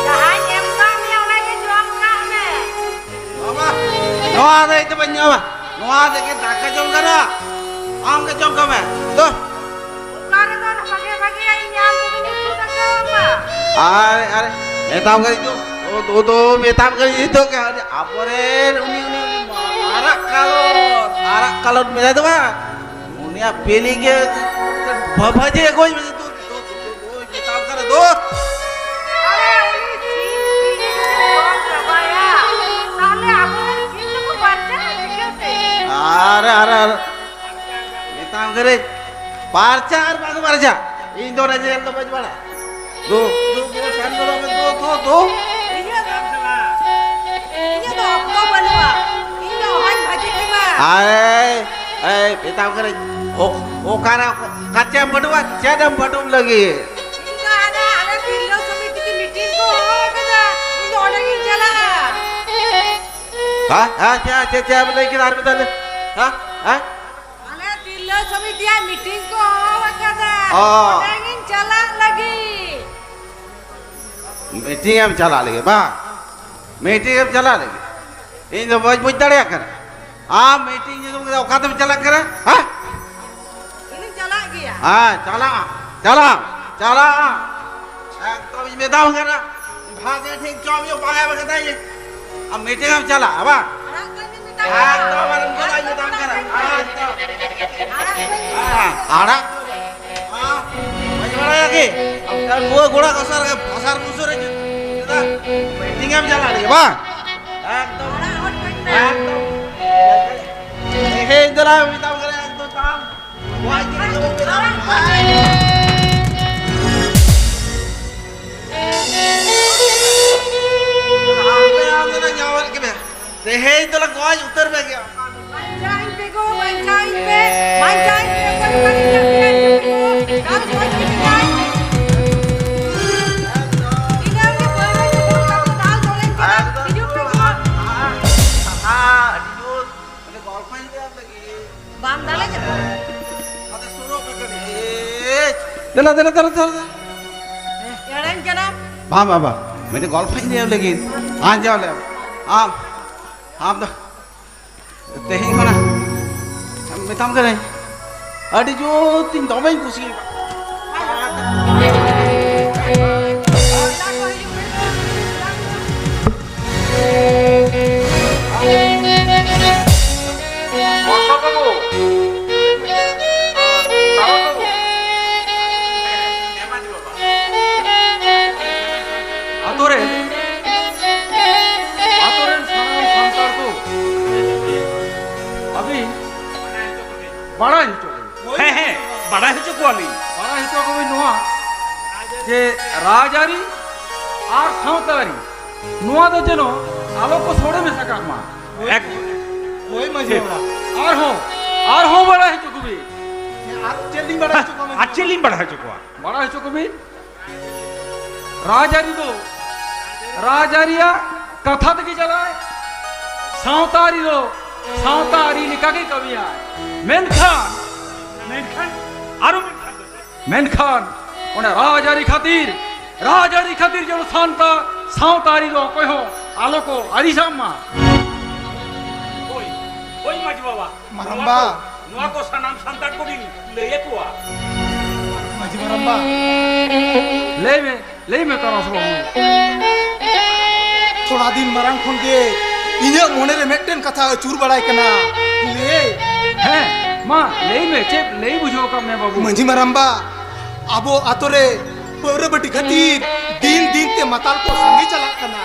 ᱡᱟᱦᱟᱸᱧ ᱮᱢ ᱠᱟᱜ ᱢᱮᱭᱟ, ᱚᱱᱟ ᱜᱮ ᱡᱚᱢ ᱠᱟᱜ ᱢᱮ᱾ ᱱᱚᱣᱟ ᱫᱚ ᱤᱧ ᱫᱚ ᱵᱟᱹᱧ ᱡᱚᱢᱟ᱾ ᱱᱚᱣᱟ ᱛᱮᱜᱮ ᱫᱟᱠᱟ ᱡᱚᱢ ᱜᱟᱱᱚᱜᱼᱟ᱾ ᱟᱢ ᱜᱮ ᱡᱚᱢ ᱠᱟᱜ ᱢᱮ᱾ ᱫᱚ᱾ ᱚᱠᱟ ᱨᱮᱫᱚ ᱵᱷᱟᱜᱮ ᱵᱷᱟᱜᱮᱭᱟᱜ ᱤᱧ ᱧᱟᱢ ᱠᱮᱫᱟ, ᱩᱛᱩ ᱫᱟᱠᱟ ᱟᱢᱟ᱾ ᱟᱨᱮ, ᱟᱨᱮ, ᱢᱮᱛᱟᱢ ᱠᱟᱹᱱᱟᱹᱧ ᱛᱚ, ᱫᱩ, ᱫᱩ, ᱫᱩ, ᱢᱮᱛᱟᱢ ᱠᱟᱹᱱᱟᱹᱧ ᱱᱤᱛᱚᱜ ᱜᱮ, ᱟᱵᱚᱨᱮᱱ ᱩᱱᱤ, ᱩᱱᱤ, ᱩᱱᱤ ᱟᱨᱟᱜ ᱠᱟᱞᱚᱴ, ᱟᱨᱟᱜ ᱠᱟᱞᱚᱴ ᱢᱮᱱᱟᱭ ᱫᱚ ᱵᱟᱝ? ᱩᱱᱤᱭᱟᱜ ᱵᱤᱞᱤ ᱜᱮ ᱵᱷᱟᱹᱡᱤ ᱟᱹᱜᱩᱭ ᱢᱮ᱾ ᱫᱩ, ᱫᱩ, ᱫᱩ, ᱫᱩ, ᱫᱩ, ᱢᱮᱛᱟᱢ ᱠᱟᱱᱟ, ᱫᱩ᱾ ᱟᱨᱮ, ᱩᱱᱤ ᱥᱤᱢ ᱵᱤᱞᱤ ᱡᱩᱫᱤ ᱡᱚᱢ ᱪᱟᱵᱟᱭᱟ, ᱛᱟᱦᱞᱮ ᱟᱵᱚᱨᱮᱱ ᱥᱤᱢ ᱫᱚᱠᱚ ᱵᱟᱧᱪᱟᱜᱼᱟ ᱪᱤᱠᱟᱹᱛᱮ? ᱟᱨ, ᱟᱨ, ᱟᱨ, ᱢᱮᱛᱟᱢ ᱠᱟᱹᱱᱟᱹᱧ, ᱯᱟᱨᱪᱟ ᱟᱨ ᱵᱟᱝ ᱯᱟᱨᱪᱟ, ᱤᱧ ᱫᱚ ᱚᱱᱟ ᱧᱮᱞ ᱫᱚ ᱵᱟᱹᱧ ᱵᱟᱲᱟᱭᱟ᱾ ᱫᱩ, ᱫᱩ, ᱫᱩ, ᱥᱟᱱ ᱫᱚ ᱵᱟᱝ, ᱫᱩ, ᱫᱩ, ᱫᱩ᱾ ᱤᱧᱟᱹᱜ ᱫᱚ ᱚᱠᱛᱚ ᱵᱟᱹᱱᱩᱜᱼᱟ, ᱤᱧ ᱫᱚ ᱚᱦᱚᱧ ᱵᱷᱟᱹᱡᱤ ᱠᱮᱢᱟ᱾ ᱟᱭ, ᱟᱭ, ᱢᱮᱛᱟᱢ ᱠᱟᱹᱱᱟᱹᱧ, ᱚ-, ᱚᱠᱟᱨᱮ, ᱚᱠᱟ ᱪᱮᱫ ᱮᱢ ᱵᱟᱹᱱᱩᱜᱼᱟ, ᱪᱮᱫ ᱮᱢ ᱵᱟᱹᱱᱩᱜ ᱞᱟᱹᱜᱤᱫ? ᱤᱧ ᱫᱚ ᱦᱟᱱᱟ ᱟᱞᱮ ᱛᱤᱨᱞᱟᱹ ᱥᱚᱢᱤᱛᱤ ᱠᱚ meeting ᱠᱚ ᱦᱚᱦᱚ ᱟᱠᱟᱫᱟ, ᱤᱧ ᱫᱚ ᱚᱸᱰᱮ ᱜᱤᱧ ᱪᱟᱞᱟᱜᱼᱟ᱾ ᱦᱮᱸ? ᱦᱮᱸ? ᱪᱮᱫ, ᱪᱮᱫ, ᱪᱮᱫ ᱮᱢ ᱞᱟᱹᱭ ᱠᱮᱫᱟ? ᱟᱨ ᱢᱤᱫ ᱫᱷᱟᱣ ᱞᱟᱹᱭ᱾ ᱦᱮᱸ? ᱦᱮᱸ? ᱟᱞᱮ ᱛᱤᱨᱞᱟᱹ ᱥᱚᱢᱤᱛᱤᱭᱟᱜ meeting ᱠᱚ ᱦᱚᱦᱚ ᱟᱠᱟᱫᱟ᱾ ᱚ᱾ ᱚᱸᱰᱮ ᱜᱤᱧ ᱪᱟᱞᱟᱜ ᱞᱟᱹᱜᱤᱫ᱾ Meeting ᱮᱢ ᱪᱟᱞᱟᱜ ᱞᱟᱹᱜᱤᱫ, ᱵᱟᱝ? ᱢᱤᱴᱤᱝ ᱮᱢ ᱪᱟᱞᱟᱜ ᱞᱟᱹᱜᱤᱫ? ᱤᱧ ᱫᱚ ᱵᱟᱹᱧ ᱵᱩᱡᱽ ᱫᱟᱲᱮᱭᱟᱜ ᱠᱟᱱᱟ᱾ ᱟᱢ ᱢᱤᱴᱤᱝ ᱧᱩᱛᱩᱢ ᱠᱟᱛᱮ ᱚᱠᱟ ᱛᱮᱢ ᱪᱟᱞᱟᱜ ᱠᱟᱱᱟ? ᱦᱮᱸ? ᱤᱧᱤᱧ ᱪᱟᱞᱟᱜ ᱜᱮᱭᱟ᱾ ᱦᱮᱸ, ᱪᱟᱞᱟᱜ ᱟᱢ, ᱪᱟᱞᱟᱜ ᱟᱢ, ᱪᱟᱞᱟᱜ ᱟᱢ᱾ ᱮᱠᱫᱚᱢ ᱤᱧ ᱢᱮᱛᱟᱢ ᱠᱟᱱᱟ, ᱵᱷᱟᱜᱮ ᱴᱷᱤᱠ ᱡᱚᱢ ᱧᱩ ᱵᱟᱝ ᱮᱢ ᱠᱟᱛᱮ ᱟᱢ ᱢᱤᱴᱤᱝ ᱮᱢ ᱪᱟᱞᱟᱜᱼᱟ ᱵᱟᱝ? ᱟᱲᱟᱜ ᱠᱟᱹᱧ ᱢᱮ ᱢᱮᱛᱟᱢ ᱠᱟᱱᱟ᱾ ᱮᱠᱫᱚᱢ ᱟᱨ ᱩᱱᱠᱩ ᱫᱚ ᱤᱧ ᱢᱮᱛᱟᱢ ᱠᱟᱱᱟ᱾ ᱮᱠᱫᱚᱢ᱾ ᱟᱲᱟᱜ ᱠᱟᱹᱧ ᱢᱮ᱾ ᱦᱮᱸ, ᱟᱲᱟᱜ᱾ ᱦᱮᱸ, ᱵᱟᱹᱧ ᱵᱟᱲᱟᱭᱟ ᱠᱤ? ᱟᱢ ᱱᱚᱣᱟ ᱜᱚᱲᱟ ᱠᱚᱥᱟ ᱨᱮ ᱯᱷᱟᱥᱟᱨ ᱯᱷᱩᱥᱩᱨ ᱨᱮ ᱪᱮᱫᱟᱜ ᱢᱤᱴᱤᱝ ᱮᱢ ᱪᱟᱞᱟᱜ ᱞᱟᱹᱜᱤᱫ ᱵᱟᱝ? ᱮᱠᱫᱚᱢ᱾ ᱟᱲᱟᱜ ᱦᱚᱲ ᱠᱟᱹᱧ ᱢᱮ᱾ ᱮᱠᱫᱚᱢ᱾ ᱦᱮᱸ, ᱤᱧ ᱫᱚ ᱱᱟᱜ ᱢᱮᱛᱟᱢ ᱠᱟᱱᱟ, ᱮᱠᱫᱚᱢ ᱛᱟᱲᱟᱢ᱾ ᱱᱚᱣᱟ ᱤᱫᱤ ᱠᱟᱛᱮ ᱵᱚᱱ ᱢᱮᱛᱟᱢ ᱠᱟᱱᱟ᱾ ᱟᱢ ᱫᱚ ᱱᱟᱜ ᱧᱟᱢ ᱠᱮᱫ ᱢᱮᱭᱟ᱾ ᱛᱮᱦᱮᱧ ᱫᱚᱞᱮ ᱜᱚᱡ ᱩᱛᱟᱹᱨ ᱢᱮ ᱜᱮᱭᱟ᱾ ᱵᱟᱧᱪᱟᱣᱤᱧ ᱯᱮ ᱜᱳ, ᱵᱟᱧᱪᱟᱣᱤᱧ ᱯᱮ, ᱵᱟᱧᱪᱟᱣᱤᱧ ᱯᱮ, ᱚᱠᱚᱭ ᱚᱠᱟᱨᱮ ᱢᱮᱱᱟᱜ ᱯᱮᱭᱟ, ᱦᱤᱡᱩᱜ ᱯᱮ ᱜᱳ, ᱫᱟᱞ ᱜᱚᱡ ᱠᱮᱫᱮᱭᱟᱭ᱾ ᱤᱱᱟᱹᱜ ᱜᱮ ᱯᱟᱹᱣᱨᱟᱹ ᱧᱩ ᱵᱩᱞ ᱠᱟᱛᱮ ᱫᱟᱞ ᱛᱚᱞᱮᱧ ᱠᱟᱱᱟ, ᱦᱤᱡᱩᱜ ᱯᱮ ᱜᱳ᱾ ᱟᱹᱰᱤ ᱡᱳᱨ, ᱢᱟᱱᱮ ᱜᱚᱞᱯᱷᱚᱧ ᱞᱟᱹᱭᱟᱢ ᱞᱟᱹᱜᱤᱫ᱾ ᱵᱟᱢ ᱫᱟᱞᱮ ᱠᱟᱱᱟ? ᱟᱫᱚ ᱥᱩᱨᱚᱜ ᱢᱮ ᱠᱟᱹᱴᱤᱡ᱾ ᱫᱮᱞᱟ, ᱫᱮᱞᱟ, ᱫᱮᱞᱟ, ᱫᱮᱞᱟ, ᱫᱮᱞᱟ᱾ ᱮᱲᱮᱧ ᱠᱟᱱᱟᱢ? ᱵᱟᱝ, ᱵᱟᱝ, ᱵᱟᱝ᱾ ᱢᱤᱫᱴᱮᱱ ᱜᱚᱞᱯᱷᱚᱧ ᱞᱟᱹᱭᱟᱢ ᱞᱟᱹᱜᱤᱫ᱾ ᱟᱸᱡᱚᱢ ᱞᱮᱢ᱾ ᱟᱢ, ᱟᱢ ᱫᱚ ᱛᱮᱦᱮᱧ ᱠᱷᱚᱱᱟᱜ ᱢᱮᱛᱟᱢ ᱠᱟᱹᱱᱟᱹᱧ, ᱟᱹᱰᱤ ᱡᱳᱨ ᱛᱤᱧ ᱫᱚᱢᱮᱧ ᱠᱩᱥᱤᱭᱟᱠᱟᱫ᱾ ᱵᱚᱥᱚᱱᱛ ᱵᱟᱹᱵᱩ, ᱥᱟᱨᱚᱫ ᱵᱟᱹᱵᱩ, ᱟᱛᱳ ᱨᱮ, ᱟᱛᱳ ᱨᱮᱱ ᱥᱟᱱᱟᱢ ᱥᱟᱱᱛᱟᱲ ᱠᱚ ᱟᱹᱵᱤᱱ ᱵᱟᱲᱟᱭ ᱦᱚᱪᱚ ᱠᱚᱵᱤᱱ᱾ ᱦᱮᱸ, ᱦᱮᱸ, ᱵᱟᱲᱟᱭ ᱦᱚᱪᱚ ᱠᱚᱣᱟᱞᱤᱧ᱾ ᱵᱟᱲᱟᱭ ᱦᱚᱪᱚ ᱠᱚᱵᱤᱱ ᱱᱚᱣᱟ ᱡᱮ ᱨᱟᱡᱽᱟᱹᱨᱤ ᱟᱨ ᱥᱟᱶᱛᱟ ᱟᱹᱨᱤ ᱱᱚᱣᱟ ᱫᱚ ᱡᱮᱱᱚ ᱟᱞᱚ ᱠᱚ ᱥᱚᱲᱮ ᱢᱮᱥᱟ ᱠᱟᱜ ᱢᱟ᱾ ᱦᱳᱭ, ᱮᱠ- ᱦᱳᱭ, ᱢᱟᱹᱡᱷᱤ ᱴᱷᱤᱠ᱾ ᱵᱟᱵᱟ᱾ ᱟᱨᱦᱚᱸ, ᱟᱨᱦᱚᱸ ᱵᱟᱲᱟᱭ ᱦᱚᱪᱚ ᱠᱚᱵᱤᱱ᱾ ᱟᱨ ᱪᱮᱫ ᱞᱤᱧ ᱵᱟᱲᱟᱭ ᱦᱚᱪᱚ ᱠᱚᱣᱟ, ᱢᱟᱹᱡᱷᱤ ᱟᱨ ᱪᱮᱫ ᱵᱟᱵᱟ? ᱞᱤᱧ ᱵᱟᱲᱟᱭ ᱦᱚᱪᱚ ᱠᱚᱣᱟ? ᱵᱟᱲᱟᱭ ᱦᱚᱪᱚ ᱠᱚᱵᱤᱱ᱾ ᱨᱟᱡᱽᱟᱹᱨᱤ ᱫᱚ ᱨᱟᱡᱽᱟᱹᱨᱤᱭᱟᱜ ᱠᱟᱛᱷᱟ ᱛᱮᱜᱮ ᱪᱟᱞᱟᱜᱼᱟᱭ᱾ ᱥᱟᱶᱛᱟ ᱟᱹᱨᱤ ᱫᱚ ᱥᱟᱶᱛᱟ ᱟᱹᱨᱤ ᱞᱮᱠᱟᱜᱮ ᱠᱟᱹᱢᱤᱭᱟᱭ᱾ ᱢᱮᱱᱠᱷᱟᱱ, ᱢᱮᱱᱠᱷᱟᱱ, ᱟᱨᱚ ᱢᱮᱱᱠᱷᱟᱱ ᱫᱚ ᱪᱮᱫ? ᱢᱮᱱᱠᱷᱟᱱ ᱚᱱᱟ ᱨᱟᱡᱽᱟᱹᱨᱤ ᱠᱷᱟᱹᱛᱤᱨ, ᱨᱟᱡᱽᱟᱹᱨᱤ ᱠᱷᱟᱹᱛᱤᱨ ᱡᱮᱱᱚ ᱥᱟᱱᱛᱟᱲ ᱥᱟᱶᱛᱟ ᱟᱹᱨᱤ ᱫᱚ ᱚᱠᱚᱭ ᱦᱚᱸ ᱟᱞᱚ ᱠᱚ ᱟᱹᱲᱤᱥᱟᱜ ᱢᱟ᱾ ᱦᱳᱭ, ᱦᱳᱭ ᱢᱟᱹᱡᱷᱤ ᱵᱟᱵᱟ᱾ ᱢᱟᱨᱟᱝᱵᱟ᱾ ᱱᱚᱣᱟ ᱠᱚ, ᱱᱚᱣᱟ ᱠᱚ ᱥᱟᱱᱟᱢ ᱥᱟᱱᱛᱟᱲ ᱠᱚᱞᱤᱧ ᱞᱟᱹᱭ ᱟᱠᱚᱣᱟ᱾ ᱢᱟᱹᱡᱷᱤ ᱢᱟᱨᱟᱝᱵᱟ᱾ ᱞᱟᱹᱭ ᱢᱮ, ᱞᱟᱹᱭ ᱢᱮ ᱛᱟᱨᱟᱥ ᱵᱟᱹᱵᱩ᱾ ᱛᱷᱚᱲᱟ ᱫᱤᱱ ᱢᱟᱨᱟᱝ ᱠᱷᱚᱱ ᱜᱮ ᱤᱧᱟᱹᱜ ᱢᱚᱱᱮ ᱨᱮ ᱢᱤᱫᱴᱮᱱ ᱠᱟᱛᱷᱟ ᱟᱹᱪᱩᱨ ᱵᱟᱲᱟᱭ ᱠᱟᱱᱟ᱾ ᱞᱟᱹᱭ᱾ ᱦᱮᱸ, ᱢᱟ ᱞᱟᱹᱭ ᱢᱮ, ᱪᱮᱫ ᱞᱟᱹᱭ ᱵᱩᱡᱷᱟᱹᱣ ᱠᱟᱜ ᱢᱮ ᱵᱟᱹᱵᱩ? ᱢᱟᱹᱡᱷᱤ ᱢᱟᱨᱟᱝᱵᱟ, ᱟᱵᱚ ᱟᱛᱳ ᱨᱮ ᱯᱟᱹᱣᱨᱟᱹ ᱵᱟᱹᱴᱤ ᱠᱷᱟᱹᱛᱤᱨ ᱫᱤᱱ ᱫᱤᱱ ᱛᱮ ᱢᱟᱛᱟᱞ ᱠᱚ ᱥᱟᱸᱜᱮ ᱪᱟᱞᱟᱜ ᱠᱟᱱᱟ᱾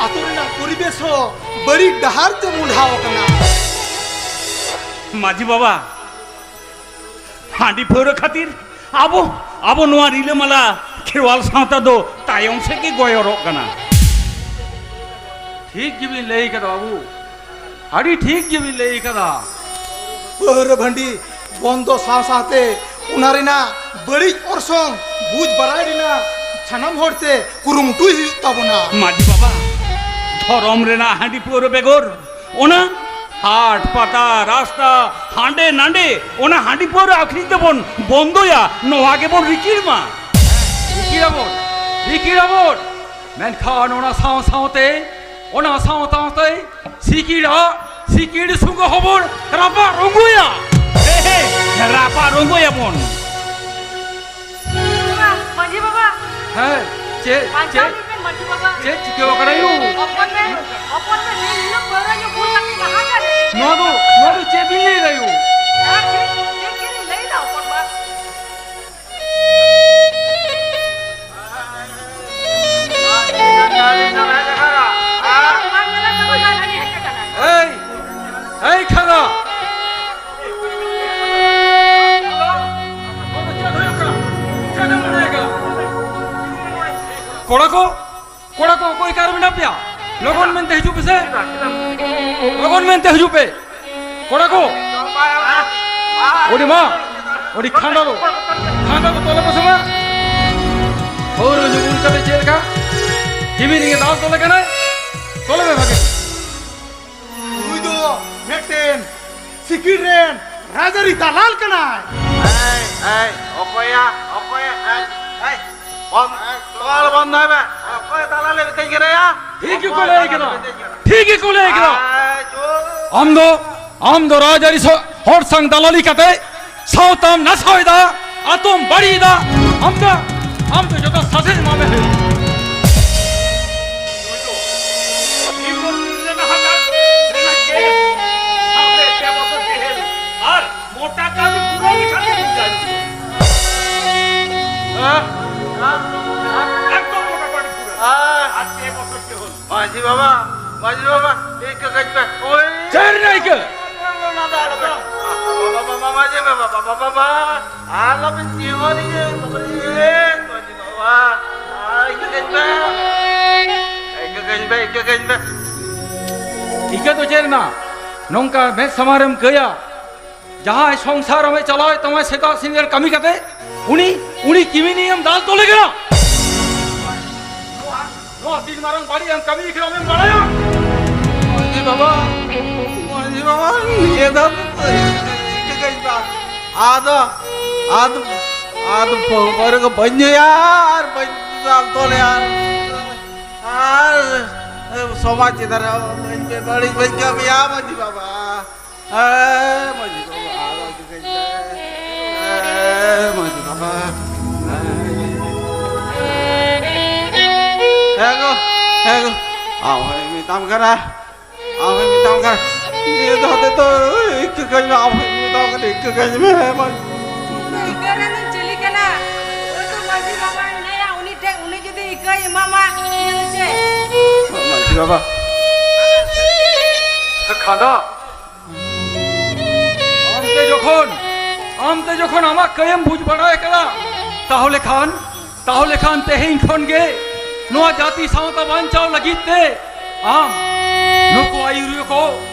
ᱟᱛᱳ ᱨᱮᱱᱟᱜ ᱯᱚᱨᱤᱵᱮᱥ ᱦᱚᱸ ᱵᱟᱹᱲᱤᱡ ᱰᱟᱦᱟᱨ ᱛᱮ ᱢᱚᱦᱰᱟᱣ ᱟᱠᱟᱱᱟ᱾ ᱢᱟᱹᱡᱷᱤ ᱵᱟᱵᱟ, ᱦᱟᱺᱰᱤ ᱯᱟᱹᱣᱨᱟᱹ ᱠᱷᱟᱹᱛᱤᱨ ᱟᱵᱚ, ᱟᱵᱚ ᱱᱚᱣᱟ ᱨᱤᱞᱟᱹᱢᱟᱞᱟ ᱠᱷᱮᱨᱣᱟᱞ ᱥᱟᱶᱛᱟ ᱫᱚ ᱛᱟᱭᱚᱢ ᱥᱮᱫ ᱜᱮ ᱜᱚᱭᱚᱨᱚᱜ ᱠᱟᱱᱟ᱾ ᱴᱷᱤᱠ ᱜᱮᱵᱤᱱ ᱞᱟᱹᱭ ᱠᱟᱫᱟ ᱵᱟᱹᱵᱩ, ᱟᱹᱰᱤ ᱴᱷᱤᱠ ᱜᱮᱵᱤᱱ ᱞᱟᱹᱭ ᱠᱟᱫᱟ᱾ ᱯᱟᱹᱣᱨᱟᱹ ᱵᱷᱟᱹᱱᱰᱤ ᱵᱚᱱᱫᱚ ᱥᱟᱶ ᱥᱟᱶᱛᱮ ᱚᱱᱟ ᱨᱮᱱᱟᱜ ᱵᱟᱹᱲᱤᱡ ᱚᱨᱥᱚᱝ ᱵᱩᱡᱽ ᱵᱟᱲᱟᱭ ᱨᱮᱱᱟᱜ ᱥᱟᱱᱟᱢ ᱦᱚᱲᱛᱮ ᱠᱩᱨᱩᱢᱩᱴᱩᱭ ᱦᱩᱭᱩᱜ ᱛᱟᱵᱚᱱᱟ᱾ ᱢᱟᱹᱡᱷᱤ ᱵᱟᱵᱟ, ᱫᱷᱚᱨᱚᱢ ᱨᱮᱱᱟᱜ ᱦᱟᱺᱰᱤ ᱯᱟᱹᱣᱨᱟᱹ ᱵᱮᱜᱚᱨ ᱚᱱᱟ ᱦᱟᱴ ᱯᱟᱛᱟ ᱨᱟᱥᱛᱟ ᱦᱟᱸᱰᱮ ᱱᱟᱸᱰᱮ ᱚᱱᱟ ᱦᱟᱺᱰᱤ ᱯᱟᱹᱣᱨᱟᱹ ᱟᱹᱠᱷᱨᱤᱧ ᱫᱚᱵᱚᱱ ᱵᱚᱱᱫᱚᱭᱟ, ᱱᱚᱣᱟ ᱜᱮᱵᱚᱱ ᱨᱤᱠᱤᱲ ᱢᱟ᱾ ᱨᱤᱠᱤᱲ ᱟᱵᱚᱱ, ᱨᱤᱠᱤᱲ ᱟᱵᱚᱱ, ᱢᱮᱱᱠᱷᱟᱱ ᱚᱱᱟ ᱥᱟᱶ ᱥᱟᱶᱛᱮ, ᱚᱱᱟ ᱥᱟᱶ ᱥᱟᱶᱛᱮ ᱥᱤᱠᱤᱲᱟᱜ ᱥᱤᱠᱤᱲ ᱥᱩᱸᱜᱟᱹ ᱦᱚᱵᱚᱱ ᱨᱟᱯᱟᱜ ᱨᱚᱸᱜᱚᱭᱟ᱾ ᱦᱮᱸ, ᱦᱮᱸ, ᱨᱟᱯᱟᱜ ᱨᱚᱸᱜᱚᱭᱟᱵᱚᱱ᱾ ᱢᱟᱹᱡᱷᱤ ᱵᱟᱵᱟ, ᱢᱟᱹᱡᱷᱤ ᱵᱟᱵᱟ᱾ ᱦᱮᱸ, ᱪᱮᱫ, ᱵᱟᱧᱪᱟᱣ ᱪᱮᱫ? ᱞᱤᱧ ᱵᱮᱱ, ᱢᱟᱹᱡᱷᱤ ᱵᱟᱵᱟ᱾ ᱪᱮᱫ ᱪᱤᱠᱟᱹ ᱟᱠᱟᱱᱟ ᱭᱩ? ᱦᱚᱯᱚᱱ ᱵᱮᱱ, ᱦᱚᱯᱚᱱ ᱵᱮᱱ ᱱᱤᱱ ᱦᱤᱞᱳᱜ ᱯᱟᱹᱣᱨᱟᱹ ᱧᱩ ᱵᱩᱞ ᱠᱟᱛᱮ ᱡᱟᱦᱟᱸ ᱜᱮ᱾ ᱱᱚᱣᱟ ᱫᱚ, ᱱᱚᱣᱟ ᱫᱚ ᱪᱮᱫ ᱵᱤᱱ ᱞᱟᱹᱭ ᱮᱫᱟ ᱭᱩ? ᱦᱮᱸ, ᱴᱷᱤᱠ, ᱴᱷᱤᱠ ᱜᱮᱞᱤᱧ ᱞᱟᱹᱭ ᱮᱫᱟ, ᱦᱚᱯᱚᱱ ᱵᱟ᱾ ᱮᱭ, ᱮᱭ ᱠᱷᱟᱱᱟ, ᱠᱚᱲᱟ ᱠᱚ, ᱠᱚᱲᱟ ᱠᱚ, ᱚᱠᱚᱭ ᱚᱠᱟ ᱨᱮ ᱢᱮᱱᱟᱜ ᱯᱮᱭᱟ? ᱞᱚᱜᱚᱱ ᱢᱮᱱᱛᱮ ᱦᱤᱡᱩᱜ ᱯᱮᱥᱮ᱾ ᱞᱚᱜᱚᱱ ᱢᱮᱱᱛᱮ ᱦᱤᱡᱩᱜ ᱯᱮ᱾ ᱠᱚᱲᱟ ᱠᱚ᱾ ᱚᱰᱤ ᱢᱟ, ᱚᱰᱤ ᱠᱷᱟᱸᱰᱟ ᱫᱚ, ᱠᱷᱟᱸᱰᱟ ᱫᱚ ᱛᱚᱞᱮ ᱯᱮᱥᱮ ᱢᱟ᱾ ᱯᱟᱹᱣᱨᱟᱹ ᱧᱩ ᱵᱩᱞ ᱠᱟᱛᱮ ᱪᱮᱫ ᱞᱮᱠᱟ? ᱡᱤᱢᱤ ᱨᱮᱸᱜᱮ ᱫᱟᱞ ᱛᱚᱞᱮ ᱠᱟᱱᱟᱭ᱾ ᱛᱚᱞᱮ ᱢᱮ ᱵᱷᱟᱜᱮ᱾ ᱱᱩᱭ ᱫᱚ ᱢᱤᱫᱴᱮᱱ ᱥᱤᱠᱤᱲ ᱨᱮᱱ ᱨᱟᱡᱽᱟᱹᱨᱤ ᱫᱟᱞᱟᱞ ᱠᱟᱱᱟᱭ᱾ ᱮᱭ, ᱮᱭ, ᱚᱠᱚᱭᱟ, ᱚᱠᱚᱭᱟ, ᱮᱭ, ᱮᱭ, ᱵᱚᱱ-, ᱛᱚᱞ ᱵᱚᱱᱫᱚᱭ ᱢᱮ᱾ ᱫᱟᱞᱟᱞᱮ ᱢᱤᱛᱟᱹᱧ ᱠᱟᱱᱟ ᱭᱟ᱾ ᱴᱷᱤᱠ ᱜᱮᱠᱚ ᱞᱟᱹᱭ ᱠᱟᱱᱟ᱾ ᱴᱷᱤᱠ ᱜᱮᱠᱚ ᱞᱟᱹᱭ ᱠᱟᱱᱟ᱾ ᱟᱢ ᱫᱚ, ᱟᱢ ᱫᱚ ᱨᱟᱡᱽᱟᱹᱨᱤ ᱥᱚ-, ᱦᱚᱲ ᱥᱟᱝ ᱫᱟᱞᱟᱞᱤ ᱠᱟᱛᱮ ᱥᱟᱶᱛᱟᱢ ᱱᱟᱥᱟᱣ ᱮᱫᱟ, ᱟᱛᱚᱢ ᱵᱟᱹᱲᱤᱡ ᱮᱫᱟ᱾ ᱟᱢ ᱫᱚ, ᱟᱢ ᱫᱚ ᱡᱚᱛᱚ ᱥᱟᱥᱮᱛ ᱮᱢᱟ ᱢᱮ ᱦᱩᱭᱩᱜᱼᱟ᱾ ᱟᱨ ᱢᱚᱴᱟ ᱠᱟᱹᱢᱤ ᱯᱩᱨᱟᱹ ᱞᱮᱠᱷᱟᱱ ᱜᱮ ᱵᱩᱡᱷᱟᱹᱣ᱾ ᱦᱮᱸ? ᱦᱮᱸ? ᱮᱠᱫᱚᱢ ᱢᱚᱴᱟ ᱠᱟᱹᱢᱤ ᱯᱩᱨᱟᱹ᱾ ᱦᱮᱸ? ᱟᱨ ᱯᱮ ᱵᱚᱪᱷᱚᱨ ᱪᱮᱫ ᱦᱚᱸ? ᱢᱟᱹᱡᱷᱤ ᱵᱟᱵᱟ, ᱢᱟᱹᱡᱷᱤ ᱵᱟᱵᱟ, ᱤᱠᱟᱹ ᱠᱟᱹᱡ ᱯᱮ᱾ ᱳᱭ᱾ ᱪᱮᱫ ᱨᱮᱱᱟᱜ ᱤᱠᱟᱹ? ᱚᱱᱟ ᱫᱚ ᱟᱞᱚ ᱯᱮ᱾ ᱵᱟᱵᱟ, ᱵᱟᱵᱟ, ᱢᱟᱹᱡᱷᱤ ᱵᱟᱵᱟ, ᱵᱟᱵᱟ, ᱵᱟᱵᱟ᱾ ᱟᱞᱚ ᱯᱮ ᱪᱤᱦᱚᱨᱤᱧᱟ, ᱵᱟᱵᱟ ᱨᱮ, ᱢᱟᱹᱡᱷᱤ ᱵᱟᱵᱟ᱾ ᱟᱨ ᱤᱠᱟᱹ ᱠᱟᱹᱡ ᱯᱮ᱾ ᱤᱠᱟᱹ ᱠᱟᱹᱡ ᱯᱮ, ᱤᱠᱟᱹ ᱠᱟᱹᱡ ᱯᱮ᱾ ᱤᱠᱟᱹ ᱫᱚ ᱪᱮᱫ ᱨᱮᱱᱟᱜ? ᱱᱚᱝᱠᱟ ᱢᱮᱫ ᱥᱟᱢᱟᱝ ᱨᱮᱢ ᱠᱟᱹᱭᱟ, ᱡᱟᱦᱟᱸᱭ ᱥᱚᱝᱥᱟᱨ ᱟᱢᱮ ᱪᱟᱞᱟᱣᱮᱫ ᱛᱟᱢᱟ ᱥᱮᱛᱟᱜ ᱥᱤᱸᱜᱟᱹᱲ ᱠᱟᱹᱢᱤ ᱠᱟᱛᱮ, ᱩᱱᱤ, ᱩᱱᱤ ᱠᱤᱢᱤᱱᱤᱭᱟᱹᱢ ᱫᱟᱞ ᱛᱚᱞᱮ ᱠᱟᱱᱟ᱾ ᱱᱚᱣᱟ ᱛᱤᱱ ᱢᱟᱨᱟᱝ ᱵᱟᱹᱲᱤᱡ ᱮᱢ ᱠᱟᱹᱢᱤ ᱠᱟᱱᱟ ᱟᱢᱮᱢ ᱵᱟᱲᱟᱭᱟ? ᱢᱟᱹᱡᱷᱤ ᱵᱟᱵᱟ, ᱢᱟᱹᱡᱷᱤ ᱵᱟᱵᱟ, ᱱᱤᱭᱟᱹ ᱫᱷᱟᱣ ᱫᱚ ᱪᱤᱠᱟᱹᱧ ᱵᱟ? ᱟᱫᱚ, ᱟᱫᱚ, ᱟᱫᱚ ᱯᱟᱹᱣᱨᱟᱹ ᱠᱚ ᱵᱟᱹᱧ ᱧᱩᱭᱟ ᱟᱨ ᱵᱟᱹᱧ ᱫᱟᱞ ᱛᱚᱞᱮᱭᱟ ᱟᱨ, ᱟᱨ ᱥᱚᱢᱟᱡᱽ ᱪᱮᱛᱟᱱ ᱨᱮ ᱵᱟᱹᱧ ᱵᱮᱵᱟᱹᱲᱤᱡ ᱵᱟᱹᱧ ᱠᱟᱹᱢᱤᱭᱟ ᱢᱟᱹᱡᱷᱤ ᱵᱟᱵᱟ᱾ ᱦᱮᱸ, ᱢᱟᱹᱡᱷᱤ ᱵᱟᱵᱟ, ᱟᱨ ᱪᱤᱠᱟᱹᱧ ᱞᱟᱹᱭᱟ? ᱦᱮᱸ, ᱢᱟᱹᱡᱷᱤ ᱵᱟᱵᱟ᱾ ᱦᱮᱸ ᱜᱚ, ᱦᱮᱸ ᱜᱚ, ᱟᱢ ᱦᱚᱸᱧ ᱢᱮᱛᱟᱢ ᱠᱟᱱᱟ, ᱟᱢ ᱦᱚᱸᱧ ᱢᱮᱛᱟᱢ ᱠᱟᱱᱟ, ᱱᱤᱭᱟᱹ ᱫᱷᱟᱣ ᱛᱮᱫᱚ ᱤᱠᱟᱹ ᱠᱟᱹᱧ ᱢᱮ, ᱟᱢ ᱦᱚᱸᱧ ᱢᱮᱛᱟᱢ ᱠᱟᱱᱟ, ᱤᱠᱟᱹ ᱠᱟᱹᱧ ᱢᱮ, ᱦᱮᱸ, ᱢᱟᱹᱡᱷᱤ᱾ ᱤᱠᱟᱹ ᱨᱮᱱ ᱪᱤᱞᱤ ᱠᱟᱱᱟ? ᱩᱱᱤ ᱫᱚ ᱢᱟᱹᱡᱷᱤ ᱵᱟᱵᱟ ᱢᱮᱱᱟᱭᱟ, ᱩᱱᱤ ᱴᱷᱮᱱ, ᱩᱱᱤ ᱡᱩᱫᱤ ᱤᱠᱟᱹᱭ ᱮᱢᱟᱢᱟ, ᱤᱭᱟᱹ ᱪᱮᱫ? ᱢᱟᱹᱡᱷᱤ ᱵᱟᱵᱟ᱾ ᱠᱷᱟᱸᱰᱟ, ᱟᱢᱛᱮ ᱡᱚᱠᱷᱚᱱ, ᱟᱢᱛᱮ ᱡᱚᱠᱷᱚᱱ ᱟᱢᱟᱜ ᱠᱟᱹᱭᱮᱢ ᱵᱩᱡᱽ ᱵᱟᱲᱟ ᱟᱠᱟᱫᱟ, ᱛᱟᱦᱚᱞᱮ ᱠᱷᱟᱱ, ᱛᱟᱦᱚᱞᱮ ᱠᱷᱟᱱ ᱛᱮᱦᱮᱧ ᱠᱷᱚᱱ ᱜᱮ ᱱᱚᱣᱟ ᱡᱟᱹᱛᱤ ᱥᱟᱶᱛᱟ ᱵᱟᱧᱪᱟᱣ ᱞᱟᱹᱜᱤᱫ ᱛᱮ ᱟᱢ ᱱᱩᱠᱩ ᱟᱹᱭᱩᱨᱤᱭᱟᱹ ᱠᱚ,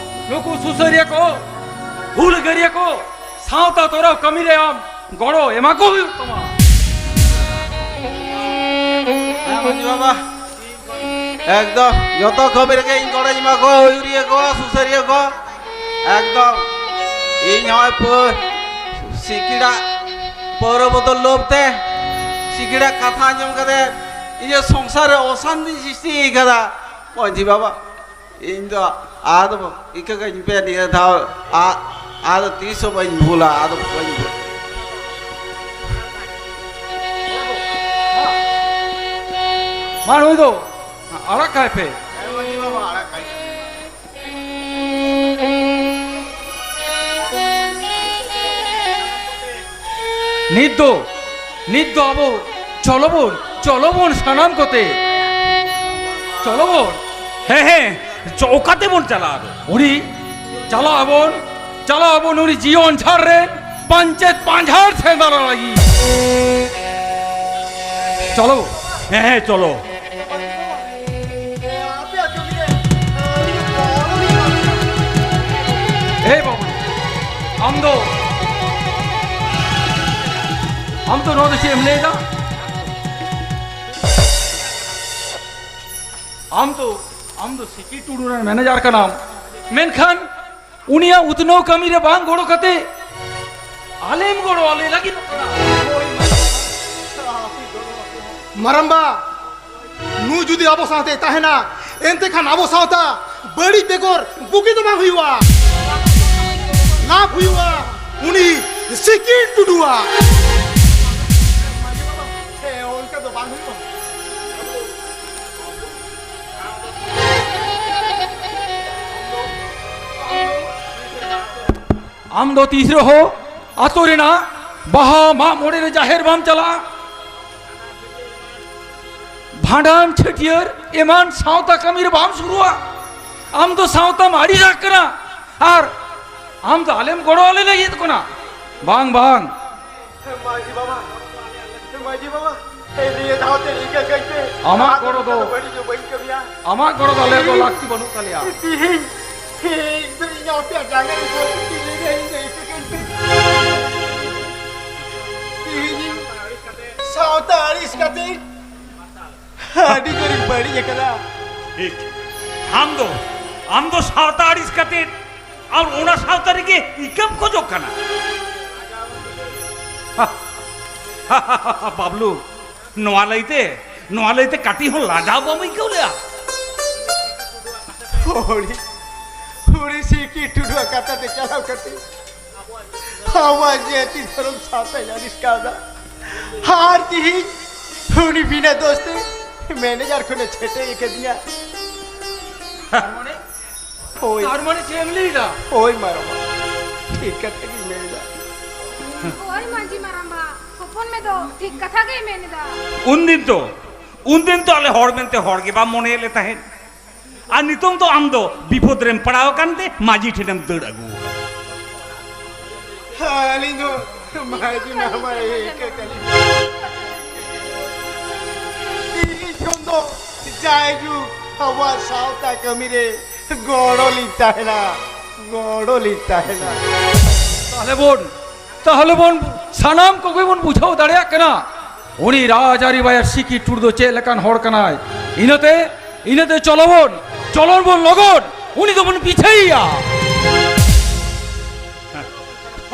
ᱱᱩᱠᱩ ᱥᱩᱥᱟᱹᱨᱤᱭᱟᱹ ᱠᱚ, ᱦᱩᱞᱜᱟᱹᱨᱤᱭᱟᱹ ᱠᱚ ᱥᱟᱶᱛᱟ ᱛᱚᱨᱟᱣ ᱠᱟᱹᱢᱤ ᱨᱮ ᱟᱢ ᱜᱚᱲᱚ ᱮᱢᱟ ᱠᱚ ᱦᱩᱭᱩᱜ ᱛᱟᱢᱟ᱾ ᱦᱮᱸ, ᱢᱟᱹᱡᱷᱤ ᱵᱟᱵᱟ᱾ ᱮᱠᱫᱚᱢ ᱡᱚᱛᱚ ᱠᱟᱹᱢᱤ ᱨᱮᱜᱮ ᱤᱧ ᱜᱚᱲᱚᱧ ᱮᱢᱟ ᱠᱚᱣᱟ, ᱟᱹᱭᱩᱨᱤᱭᱟᱹ ᱠᱚ, ᱥᱩᱥᱟᱹᱨᱤᱭᱟᱹ ᱠᱚ᱾ ᱮᱠᱫᱚᱢ ᱤᱧ ᱦᱚᱸᱜᱼᱚᱭ ᱯᱟᱹ-, ᱥᱤᱠᱤᱲᱟᱜ ᱯᱟᱹᱣᱨᱟᱹ ᱵᱚᱛᱚᱞ ᱞᱳᱵᱷ ᱛᱮ, ᱥᱤᱠᱤᱲᱟᱜ ᱠᱟᱛᱷᱟ ᱟᱸᱡᱚᱢ ᱠᱟᱛᱮ ᱤᱧᱟᱹᱜ ᱥᱚᱝᱥᱟᱨ ᱨᱮ ᱚᱥᱟᱱᱛᱤ ᱥᱨᱤᱥᱴᱤ ᱟᱠᱟᱫᱟ᱾ ᱢᱟᱹᱡᱷᱤ ᱵᱟᱵᱟ, ᱤᱧ ᱫᱚ ᱟᱫᱚ ᱤᱠᱟᱹ ᱠᱟᱹᱧ ᱯᱮ ᱱᱤᱭᱟᱹ ᱫᱷᱟᱣ, ᱟ-, ᱟᱫᱚ ᱛᱤᱥ ᱦᱚᱸ ᱵᱟᱹᱧ ᱵᱷᱩᱞᱟ, ᱟᱫᱚ ᱵᱟᱹᱧ ᱵᱷᱩᱞᱟ᱾ ᱢᱟ ᱱᱩᱭ ᱫᱚ ᱟᱲᱟᱜ ᱠᱟᱭ ᱯᱮ᱾ ᱦᱮᱸ, ᱢᱟᱹᱡᱷᱤ ᱵᱟᱵᱟ, ᱟᱲᱟᱜ ᱠᱟᱭ ᱯᱮ᱾ ᱱᱤᱛ ᱫᱚ, ᱱᱤᱛ ᱫᱚ ᱟᱵᱚ ᱪᱚᱞᱚ ᱵᱚᱱ, ᱪᱚᱞᱚ ᱵᱚᱱ ᱥᱟᱱᱟᱢ ᱠᱚᱛᱮ᱾ ᱪᱚᱞᱚ ᱵᱚᱱ᱾ ᱦᱮᱸ, ᱦᱮᱸ, ᱪᱚ-, ᱚᱠᱟ ᱛᱮᱵᱚᱱ ᱪᱟᱞᱟᱜᱼᱟ ᱟᱫᱚ? ᱩᱱᱤ ᱪᱟᱞᱟᱜ ᱟᱵᱚᱱ, ᱪᱟᱞᱟᱜ ᱟᱵᱚᱱ ᱩᱱᱤ ᱡᱤᱭᱚᱱ ᱡᱷᱟᱲ ᱨᱮᱱ ᱯᱟᱧᱪᱮᱛ ᱯᱟᱸᱡᱷᱟᱲ ᱥᱮᱸᱫᱽᱨᱟ ᱞᱟᱹᱜᱤᱫ᱾ ᱪᱚᱞᱚ᱾ ᱦᱮᱸ, ᱦᱮᱸ, ᱪᱚᱞᱚ᱾ ᱮᱭ ᱵᱟᱹᱵᱩ, ᱟᱢ ᱫᱚ, ᱟᱢ ᱫᱚ ᱱᱚᱣᱟ ᱫᱚ ᱪᱮᱫ ᱮᱢ ᱞᱟᱹᱭ ᱮᱫᱟ? ᱟᱢ ᱫᱚ, ᱟᱢ ᱫᱚ ᱥᱤᱠᱤ ᱴᱩᱰᱩ ᱨᱮᱱ ᱢᱮᱱᱮᱡᱟᱨ ᱠᱟᱱᱟᱢ, ᱢᱮᱱᱠᱷᱟᱱ ᱩᱱᱤᱭᱟᱜ ᱩᱛᱱᱟᱹᱣ ᱠᱟᱹᱢᱤ ᱨᱮ ᱵᱟᱝ ᱜᱚᱲᱚ ᱠᱟᱛᱮ ᱟᱞᱮᱢ ᱜᱚᱲᱚ ᱟᱞᱮ ᱞᱟᱹᱜᱤᱫ ᱠᱟᱱᱟ᱾ ᱢᱟᱨᱟᱢᱵᱟ, ᱱᱩᱭ ᱡᱩᱫᱤ ᱟᱵᱚ ᱥᱟᱶᱛᱮ ᱛᱟᱦᱮᱱᱟ, ᱮᱱᱛᱮ ᱠᱷᱟᱱ ᱟᱵᱚ ᱥᱟᱶᱛᱟ ᱵᱟᱹᱲᱤᱡ ᱵᱮᱜᱚᱨ ᱵᱩᱜᱤ ᱫᱚ ᱵᱟᱝ ᱦᱩᱭᱩᱜᱼᱟ, ᱞᱟᱵᱷ ᱦᱩᱭᱩᱜᱼᱟ ᱩᱱᱤ ᱥᱤᱠᱤᱲ ᱴᱩᱰᱩᱣᱟᱜ᱾ ᱦᱮᱸ, ᱚᱱᱠᱟ ᱫᱚ ᱵᱟᱝ ᱦᱩᱭᱩᱜᱼᱟ᱾ ᱟᱢ ᱫᱚ ᱛᱤᱥ ᱨᱮᱦᱚᱸ ᱟᱛᱳ ᱨᱮᱱᱟᱜ ᱵᱟᱦᱟ ᱢᱟᱜ ᱢᱚᱬᱮ ᱨᱮ ᱡᱟᱦᱮᱨ ᱵᱟᱢ ᱪᱟᱞᱟᱜᱼᱟ, ᱵᱷᱟᱸᱰᱟᱱ ᱪᱷᱟᱹᱴᱭᱟᱹᱨ ᱮᱢᱟᱱ ᱥᱟᱶᱛᱟ ᱠᱟᱹᱢᱤ ᱨᱮ ᱵᱟᱢ ᱥᱩᱨᱩᱜᱼᱟ᱾ ᱟᱢ ᱫᱚ ᱥᱟᱶᱛᱟᱢ ᱟᱹᱲᱤᱥ ᱟᱠᱟᱱᱟ ᱟᱨ ᱟᱢ ᱫᱚ ᱟᱞᱮᱢ ᱜᱚᱲᱚ ᱟᱞᱮ ᱞᱟᱹᱜᱤᱫ ᱠᱟᱱᱟ᱾ ᱵᱟᱝ, ᱵᱟᱝ᱾ ᱢᱟᱹᱡᱷᱤ ᱵᱟᱵᱟ, ᱢᱟᱹᱡᱷᱤ ᱵᱟᱵᱟ, ᱱᱤᱭᱟᱹ ᱫᱷᱟᱣ ᱛᱮ ᱤᱠᱟᱹ ᱠᱟᱹᱧ ᱯᱮ᱾ ᱟᱢᱟᱜ ᱟᱫᱚ ᱜᱚᱲᱚ ᱫᱚ, ᱱᱚᱝᱠᱟ ᱫᱚ ᱵᱟᱹᱲᱤᱡ ᱫᱚ ᱵᱟᱹᱧ ᱠᱟᱹᱢᱤᱭᱟ᱾ ᱟᱢᱟᱜ ᱜᱚᱲᱚ ᱫᱚ ᱟᱞᱮᱭᱟᱜ ᱫᱚ ᱞᱟᱹᱠᱛᱤ ᱵᱟᱹᱱᱩᱜ ᱛᱟᱞᱮᱭᱟ᱾ ᱛᱤᱦᱤᱧ, ᱛᱤᱦᱤᱧ ᱫᱚ ᱤᱧ ᱟᱯᱮᱭᱟᱜ ᱡᱟᱸᱜᱟ ᱨᱮ ᱥᱟᱹᱨᱛᱤ ᱛᱤ ᱨᱮ ᱤᱧ ᱫᱚ ᱤᱠᱟᱹ ᱠᱟᱹᱧ ᱯᱮ᱾ ᱛᱤᱦᱤᱧ ᱥᱟᱶᱛᱟ ᱟᱹᱲᱤᱥ ᱠᱟᱛᱮ ᱟᱹᱰᱤ ᱡᱳᱨᱤᱧ ᱵᱟᱹᱲᱤᱡ ᱟᱠᱟᱫᱟ᱾ ᱴᱷᱤᱠ᱾ ᱟᱢ ᱫᱚ, ᱟᱢ ᱫᱚ ᱥᱟᱶᱛᱟ ᱟᱹᱲᱤᱥ ᱠᱟᱛᱮ ᱟᱨ ᱚᱱᱟ ᱥᱟᱶᱛᱟ ᱨᱮᱜᱮ ᱤᱠᱟᱹᱢ ᱠᱷᱚᱡᱚᱜ ᱠᱟᱱᱟ᱾ ᱵᱟᱵᱞᱩ, ᱱᱚᱣᱟ ᱞᱟᱹᱭᱛᱮ ᱱᱚᱣᱟ ᱞᱟᱹᱭᱛᱮ ᱠᱟᱹᱴᱤᱡ ᱦᱚᱸ ᱞᱟᱡᱟᱣ ᱵᱟᱢ ᱟᱹᱭᱠᱟᱹᱣ ᱞᱮᱭᱟ? ᱦᱩᱲᱤ, ᱦᱩᱲᱤ ᱥᱤᱠᱤ ᱴᱩᱰᱩᱣᱟᱜ ᱠᱟᱛᱷᱟ ᱛᱮ ᱪᱟᱞᱟᱣ ᱠᱟᱛᱮ ᱟᱵᱚᱣᱟᱜ ᱡᱟᱹᱛᱤ ᱫᱷᱚᱨᱚᱢ ᱥᱟᱶᱛᱟ ᱟᱹᱲᱤᱥ ᱠᱟᱣᱫᱟ᱾ ᱟᱨ ᱛᱤᱦᱤᱧ ᱩᱱᱤ ᱵᱤᱱᱟᱹ ᱫᱳᱥ ᱛᱮ ᱢᱮᱱᱮᱡᱟᱨ ᱠᱷᱚᱱᱮ ᱪᱷᱟᱹᱴᱟᱹᱭ ᱟᱠᱟᱫᱤᱧᱟ᱾ ᱦᱳᱭ᱾ ᱛᱟᱨ ᱢᱟᱱᱮ ᱪᱮᱫ ᱮᱢ ᱞᱟᱹᱭᱫᱟ? ᱦᱳᱭ ᱢᱟᱨᱟᱝᱵᱟ, ᱴᱷᱤᱠ ᱠᱟᱛᱷᱟ ᱜᱤᱧ ᱢᱮᱱ ᱮᱫᱟ᱾ ᱦᱳᱭ ᱢᱟᱹᱡᱷᱤ ᱢᱟᱨᱟᱝᱵᱟ, ᱦᱚᱯᱚᱱ ᱢᱮ ᱫᱚ ᱴᱷᱤᱠ ᱠᱟᱛᱷᱟ ᱜᱮᱭ ᱢᱮᱱ ᱮᱫᱟ᱾ ᱩᱱᱫᱤᱱ ᱫᱚ, ᱩᱱᱫᱤᱱ ᱫᱚ ᱟᱞᱮ ᱦᱚᱲ ᱢᱮᱱᱛᱮ ᱦᱚᱲ ᱜᱮ ᱵᱟᱢ ᱢᱚᱱᱮᱭᱮᱫ ᱞᱮ ᱛᱟᱦᱮᱸᱫ, ᱟᱨ ᱱᱤᱛᱚᱝ ᱫᱚ ᱟᱢ ᱫᱚ ᱵᱤᱯᱚᱫ ᱨᱮᱢ ᱯᱟᱲᱟᱣ ᱟᱠᱟᱱ ᱛᱮ ᱢᱟᱹᱡᱷᱤ ᱴᱷᱮᱱᱮᱢ ᱫᱟᱹᱲ ᱟᱹᱜᱩ ᱟᱠᱟᱱᱟ᱾ ᱟᱹᱞᱤᱧ ᱫᱚ ᱢᱟᱹᱡᱷᱤ ᱢᱟᱨᱟᱝᱵᱟ ᱤᱠᱟᱹ ᱠᱟᱹᱞᱤᱧ ᱛᱤᱦᱤᱧ ᱠᱷᱚᱱ ᱫᱚ ᱡᱟᱭᱡᱩᱜᱽ ᱟᱵᱚᱣᱟᱜ ᱥᱟᱶᱛᱟ ᱠᱟᱹᱢᱤ ᱨᱮ ᱜᱚᱲᱚ ᱞᱤᱧ ᱛᱟᱦᱮᱱᱟ, ᱜᱚᱲᱚ ᱞᱤᱧ ᱛᱟᱦᱮᱱᱟ᱾ ᱛᱟᱦᱞᱮ ᱵᱚᱱ, ᱛᱟᱦᱞᱮ ᱵᱚᱱ ᱥᱟᱱᱟᱢ ᱠᱚᱜᱮ ᱵᱚᱱ ᱵᱩᱡᱷᱟᱹᱣ ᱫᱟᱲᱮᱭᱟᱜ ᱠᱟᱱᱟ, ᱩᱱᱤ ᱨᱟᱡᱽᱟᱹᱨᱤ ᱵᱟᱭᱟᱨ ᱥᱤᱠᱤ ᱴᱩᱰᱩ ᱫᱚ ᱪᱮᱫ ᱞᱮᱠᱟᱱ ᱦᱚᱲ ᱠᱟᱱᱟᱭ᱾ ᱤᱱᱟᱹᱛᱮ, ᱤᱱᱟᱹᱛᱮ ᱪᱚᱞᱚ ᱵᱚᱱ, ᱪᱚᱞᱚᱱ ᱵᱚᱱ ᱞᱚᱜᱚᱱ ᱩᱱᱤ ᱫᱚᱵᱚᱱ ᱯᱤᱪᱷᱟᱹᱭᱮᱭᱟ᱾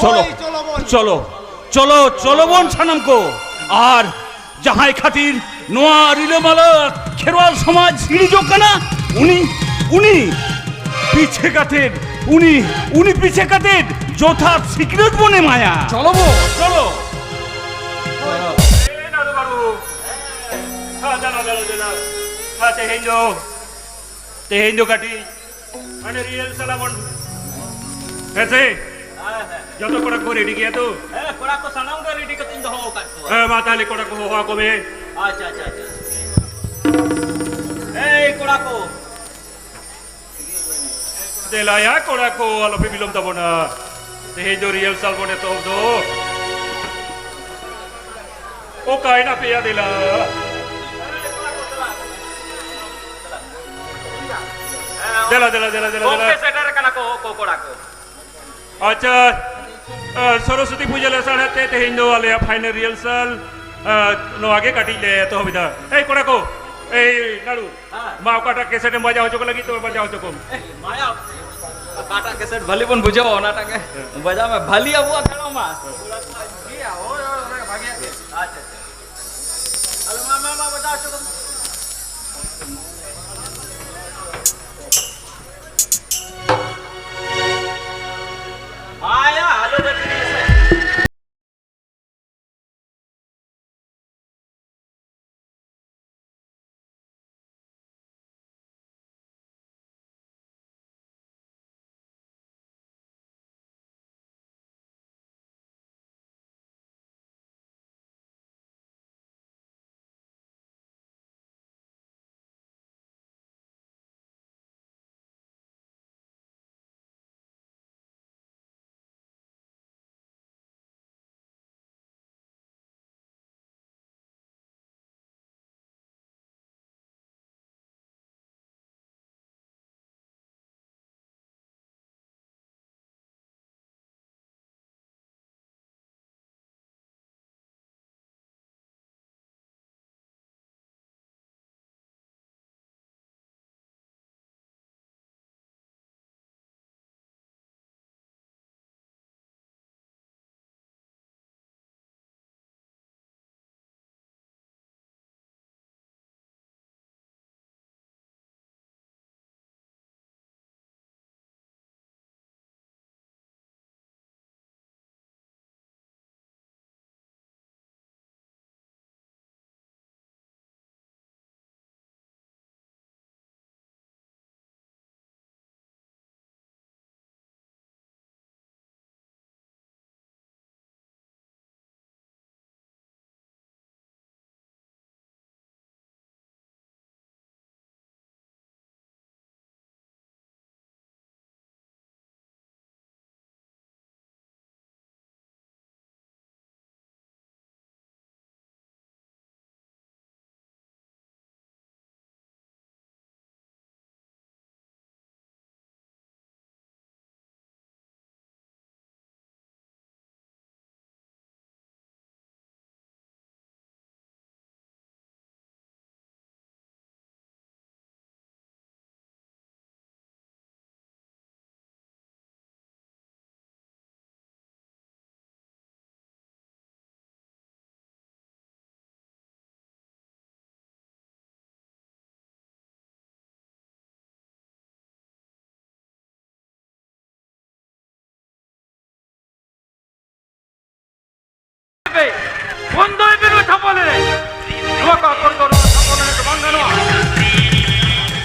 ᱪᱚᱞᱚ, ᱦᱳᱭ, ᱪᱚᱞᱚ ᱵᱚᱱ᱾ ᱪᱚᱞᱚ, ᱪᱚᱞᱚ, ᱪᱚᱞᱚ ᱵᱚᱱ ᱥᱟᱱᱟᱢ ᱠᱚ᱾ ᱟᱨ ᱡᱟᱦᱟᱸᱭ ᱠᱷᱟᱹᱛᱤᱨ ᱱᱚᱣᱟ ᱨᱤᱞᱟᱹᱢᱟᱞᱟ ᱠᱷᱮᱨᱣᱟᱞ ᱥᱚᱢᱟᱡᱽ ᱥᱤᱲᱤᱡᱚᱜ ᱠᱟᱱᱟ, ᱩᱱᱤ, ᱩᱱᱤ ᱯᱤᱪᱷᱟᱹ ᱠᱟᱛᱮᱫ, ᱩᱱᱤ, ᱩᱱᱤ ᱯᱤᱪᱷᱟᱹ ᱠᱟᱛᱮᱫ ᱡᱚᱛᱷᱟᱛ ᱥᱤᱠᱷᱱᱟᱹᱛ ᱵᱚᱱ ᱮᱢᱟᱭᱟ᱾ ᱪᱚᱞᱚ ᱵᱚ᱾ ᱪᱚᱞᱚ᱾ ᱮ ᱱᱟᱲᱩ ᱵᱟᱹᱵᱩ᱾ ᱦᱮᱸ, ᱫᱮᱞᱟ, ᱫᱮᱞᱟ, ᱫᱮᱞᱟ᱾ ᱦᱮᱸ, ᱛᱮᱦᱮᱧ ᱫᱚ, ᱛᱮᱦᱮᱧ ᱫᱚ ᱠᱟᱹᱴᱤᱡ ᱢᱟᱱᱮ ᱨᱤᱦᱟᱨᱥᱟᱞ ᱟᱵᱚᱱ᱾ ᱦᱮᱸ ᱥᱮ? ᱦᱮᱸ, ᱦᱮᱸ᱾ ᱡᱚᱛᱚ ᱠᱚᱲᱟ ᱠᱚ ᱨᱮᱰᱤ ᱜᱮᱭᱟ ᱛᱚ? ᱦᱮᱸ, ᱠᱚᱲᱟ ᱠᱚ ᱥᱟᱱᱟᱢ ᱜᱮ ᱨᱮᱰᱤ ᱠᱟᱛᱮᱧ ᱫᱚᱦᱚ ᱟᱠᱟᱫ ᱠᱚᱣᱟ᱾ ᱦᱮᱸ, ᱢᱟ ᱛᱟᱦᱞᱮ ᱠᱚᱲᱟ ᱠᱚ ᱦᱚᱦᱚ ᱟᱠᱚ ᱢᱮ᱾ ᱟᱪᱪᱷᱟ, ᱟᱪᱪᱷᱟ, ᱟᱪᱪᱷᱟ᱾ ᱮᱭ ᱠᱚᱲᱟ ᱠᱚ᱾ ᱫᱮᱞᱟᱭᱟ ᱠᱚᱲᱟ ᱠᱚ, ᱟᱞᱚᱯᱮ ᱵᱤᱞᱚᱢ ᱛᱟᱵᱚᱱᱟ᱾ ᱛᱮᱦᱮᱧ ᱫᱚ ᱨᱤᱦᱟᱨᱥᱟᱞ ᱵᱚᱱ ᱮᱛᱚᱦᱚᱵ ᱫᱚ᱾ ᱚᱠᱟᱭ ᱱᱟᱯᱮᱭᱟ ᱫᱮᱞᱟ? ᱫᱮᱞᱟ, ᱫᱮᱞᱟ, ᱫᱮᱞᱟ, ᱫᱮᱞᱟ, ᱫᱮᱞᱟ᱾ ᱜᱚᱢᱠᱮ ᱥᱮᱴᱮᱨ ᱟᱠᱟᱱᱟ ᱠᱚ, ᱠᱚ ᱠᱚᱲᱟ ᱠᱚ᱾ ᱟᱪᱪᱷᱟ, ᱟ, ᱥᱚᱨᱚᱥᱚᱛᱤ ᱯᱩᱡᱟᱹ ᱞᱟᱥᱟᱲᱦᱮᱫ ᱛᱮ ᱛᱮᱦᱮᱧ ᱫᱚ ᱟᱞᱮᱭᱟᱜ ᱯᱷᱟᱭᱱᱟᱞ ᱨᱤᱦᱟᱨᱥᱟᱞ, ᱟ, ᱱᱚᱣᱟ ᱜᱮ ᱠᱟᱹᱴᱤᱡ ᱞᱮ ᱮᱛᱚᱦᱚᱵ ᱮᱫᱟ᱾ ᱮᱭ ᱠᱚᱲᱟ ᱠᱚ, ᱮᱭ ᱱᱟᱲᱩ, ᱦᱮᱸ᱾ ᱢᱟ ᱚᱠᱟᱴᱟᱜ ᱠᱮᱥᱮᱴ ᱮᱢ ᱵᱟᱡᱟᱣ ᱦᱚᱪᱚ ᱠᱚ ᱞᱟᱹᱜᱤᱫ ᱛᱚᱵᱮ ᱵᱟᱡᱟᱣ ᱦᱚᱪᱚ ᱠᱚᱢ᱾ ᱮᱭ, ᱢᱟᱭᱟ, ᱚᱠᱟᱴᱟᱜ ᱠᱮᱥᱮᱴ ᱵᱷᱟᱞᱤ ᱵᱚᱱ ᱵᱩᱡᱷᱟᱹᱣᱟ ᱚᱱᱟᱴᱟᱜ ᱜᱮ ᱵᱟᱡᱟᱣ ᱢᱮ, ᱵᱷᱟᱞᱤ ᱟᱵᱚᱣᱟᱜ ᱜᱟᱱᱚᱜ ᱢᱟ᱾ ᱦᱳᱭ, ᱦᱳᱭ, ᱚᱱᱟ ᱜᱮ ᱵᱷᱟᱜᱮᱭᱟᱜ ᱜᱮ᱾ ᱟᱪᱪᱷᱟ, ᱟᱪᱪᱷᱟ᱾ ᱟᱞᱮ ᱢᱟ, ᱢᱟ, ᱢᱟ, ᱵᱟᱡᱟᱣ ᱦᱚᱪᱚ ᱵᱚᱱᱫᱚᱭ ᱵᱮᱱ ᱱᱚᱣᱟ ᱪᱷᱟᱯᱚᱞ ᱮᱱᱮᱡ᱾ ᱱᱚᱣᱟ ᱠᱚ ᱟᱛᱳ ᱨᱮᱫᱚ ᱱᱚᱣᱟ ᱪᱷᱟᱯᱚᱞ ᱮᱱᱮᱡ ᱫᱚ ᱵᱟᱝ ᱜᱟᱱᱚᱜᱼᱟ᱾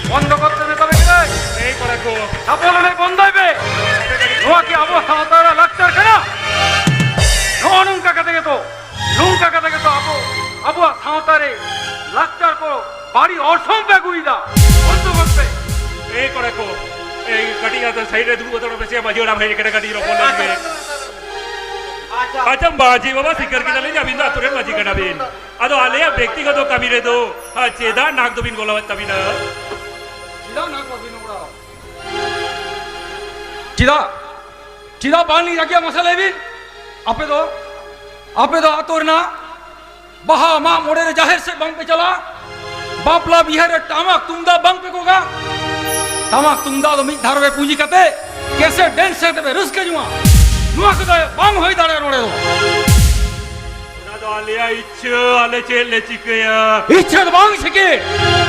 ᱵᱚᱱᱫᱚ ᱠᱚᱨᱛᱮ ᱢᱮᱛᱟ ᱯᱮ ᱠᱟᱹᱱᱟᱹᱧ᱾ ᱮᱭ ᱠᱚᱲᱟ ᱠᱚ᱾ ᱪᱷᱟᱯᱚᱞ ᱮᱱᱮᱡ ᱵᱚᱱᱫᱚᱭ ᱯᱮ᱾ ᱱᱚᱣᱟ ᱠᱤ ᱟᱵᱚ ᱥᱟᱶᱛᱟ ᱨᱮᱱᱟᱜ ᱞᱟᱠᱪᱟᱨ ᱠᱟᱱᱟ? ᱱᱚᱜᱼᱚ ᱱᱚᱝᱠᱟ ᱠᱟᱛᱮ ᱜᱮᱛᱚ, ᱱᱚᱝᱠᱟ ᱠᱟᱛᱮ ᱜᱮᱛᱚ ᱟᱵᱚ, ᱟᱵᱚᱣᱟᱜ ᱥᱟᱶᱛᱟ ᱨᱮ ᱞᱟᱠᱪᱟᱨ ᱠᱚ ᱵᱟᱹᱲᱤᱡ ᱚᱨᱥᱚᱝ ᱯᱮ ᱟᱹᱜᱩᱭᱮᱫᱟ᱾ ᱵᱚᱱᱫᱚ ᱜᱚᱫ ᱯᱮ᱾ ᱮᱭ ᱠᱚᱲᱟ ᱠᱚ, ᱮᱭ ᱠᱟᱹᱴᱤᱡ ᱟᱫᱚ ᱥᱟᱭᱤᱰ ᱨᱮ ᱫᱩᱲᱩᱵ ᱦᱟᱛᱟᱲᱚᱜ ᱢᱮᱥᱮ, ᱢᱟᱹᱡᱷᱤ ᱦᱟᱲᱟᱢ ᱦᱮᱡ ᱟᱠᱟᱱᱟ, ᱠᱟᱹᱴᱤᱡ ᱨᱚᱯᱚᱲ ᱞᱮᱱ ᱜᱮ᱾ ᱟᱪᱪᱷᱟ᱾ ᱟᱪᱪᱷᱟ, ᱢᱟᱹᱡᱷᱤ ᱵᱟᱵᱟ, ᱥᱤᱠᱟᱹᱨ ᱠᱮᱫᱟᱞᱤᱧ, ᱟᱹᱵᱤᱱ ᱫᱚ ᱟᱛᱳ ᱨᱮᱱ ᱢᱟᱹᱡᱷᱤ ᱠᱟᱱᱟ ᱵᱤᱱ᱾ ᱟᱫᱚ ᱟᱞᱮᱭᱟᱜ ᱵᱮᱠᱛᱤᱜᱚᱛᱚ ᱠᱟᱹᱢᱤ ᱨᱮᱫᱚ, ᱟᱨ ᱪᱮᱫᱟᱜ ᱱᱟᱠ ᱫᱚᱵᱤᱱ ᱜᱚᱞᱟᱣᱮᱫ ᱛᱟᱵᱤᱱᱟ? ᱪᱮᱫᱟᱜ ᱱᱟᱠ ᱵᱟᱵᱤᱱ ᱜᱚᱞᱟᱣᱟ? ᱪᱮᱫᱟᱜ? ᱪᱮᱫᱟᱜ ᱵᱟᱝ ᱞᱤᱧ ᱨᱟᱹᱜᱤᱭᱟ, ᱢᱟᱥᱮ ᱞᱟᱹᱭ ᱵᱤᱱ? ᱟᱯᱮ ᱫᱚ, ᱟᱯᱮ ᱫᱚ ᱟᱛᱳ ᱨᱮᱱᱟᱜ ᱵᱟᱦᱟ ᱢᱟᱜ ᱢᱚᱬᱮ ᱨᱮ ᱡᱟᱦᱮᱨ ᱥᱮᱫ ᱵᱟᱝ ᱯᱮ ᱪᱟᱞᱟᱜᱼᱟ? ᱵᱟᱯᱞᱟ ᱵᱤᱦᱟᱹ ᱨᱮ ᱴᱟᱢᱟᱠ ᱛᱩᱢᱫᱟᱜ ᱵᱟᱝ ᱯᱮ ᱜᱚᱜᱟ? ᱴᱟᱢᱟᱠ ᱛᱩᱢᱫᱟᱜ ᱫᱚ ᱢᱤᱫ ᱫᱷᱟᱨᱮ ᱨᱮ ᱯᱩᱸᱡᱤ ᱠᱟᱛᱮ ᱠᱮᱥᱮᱴ ᱰᱮᱱᱥ ᱥᱮᱫ ᱯᱮ ᱨᱟᱹᱥᱠᱟᱹ ᱡᱚᱝᱟ᱾ ᱱᱚᱣᱟ ᱠᱚᱫᱚ ᱵᱟᱝ ᱦᱩᱭ ᱫᱟᱲᱮᱭᱟᱜᱼᱟ ᱱᱚᱰᱮ ᱫᱚ᱾ ᱚᱱᱟ ᱫᱚ ᱟᱞᱮᱭᱟᱜ ᱤᱪᱪᱷᱟᱹ, ᱟᱞᱮ ᱪᱮᱫ ᱞᱮ ᱪᱤᱠᱟᱹᱭᱟ? ᱤᱪᱪᱷᱟᱹ ᱫᱚ ᱵᱟᱝ ᱥᱤᱠᱤᱲ,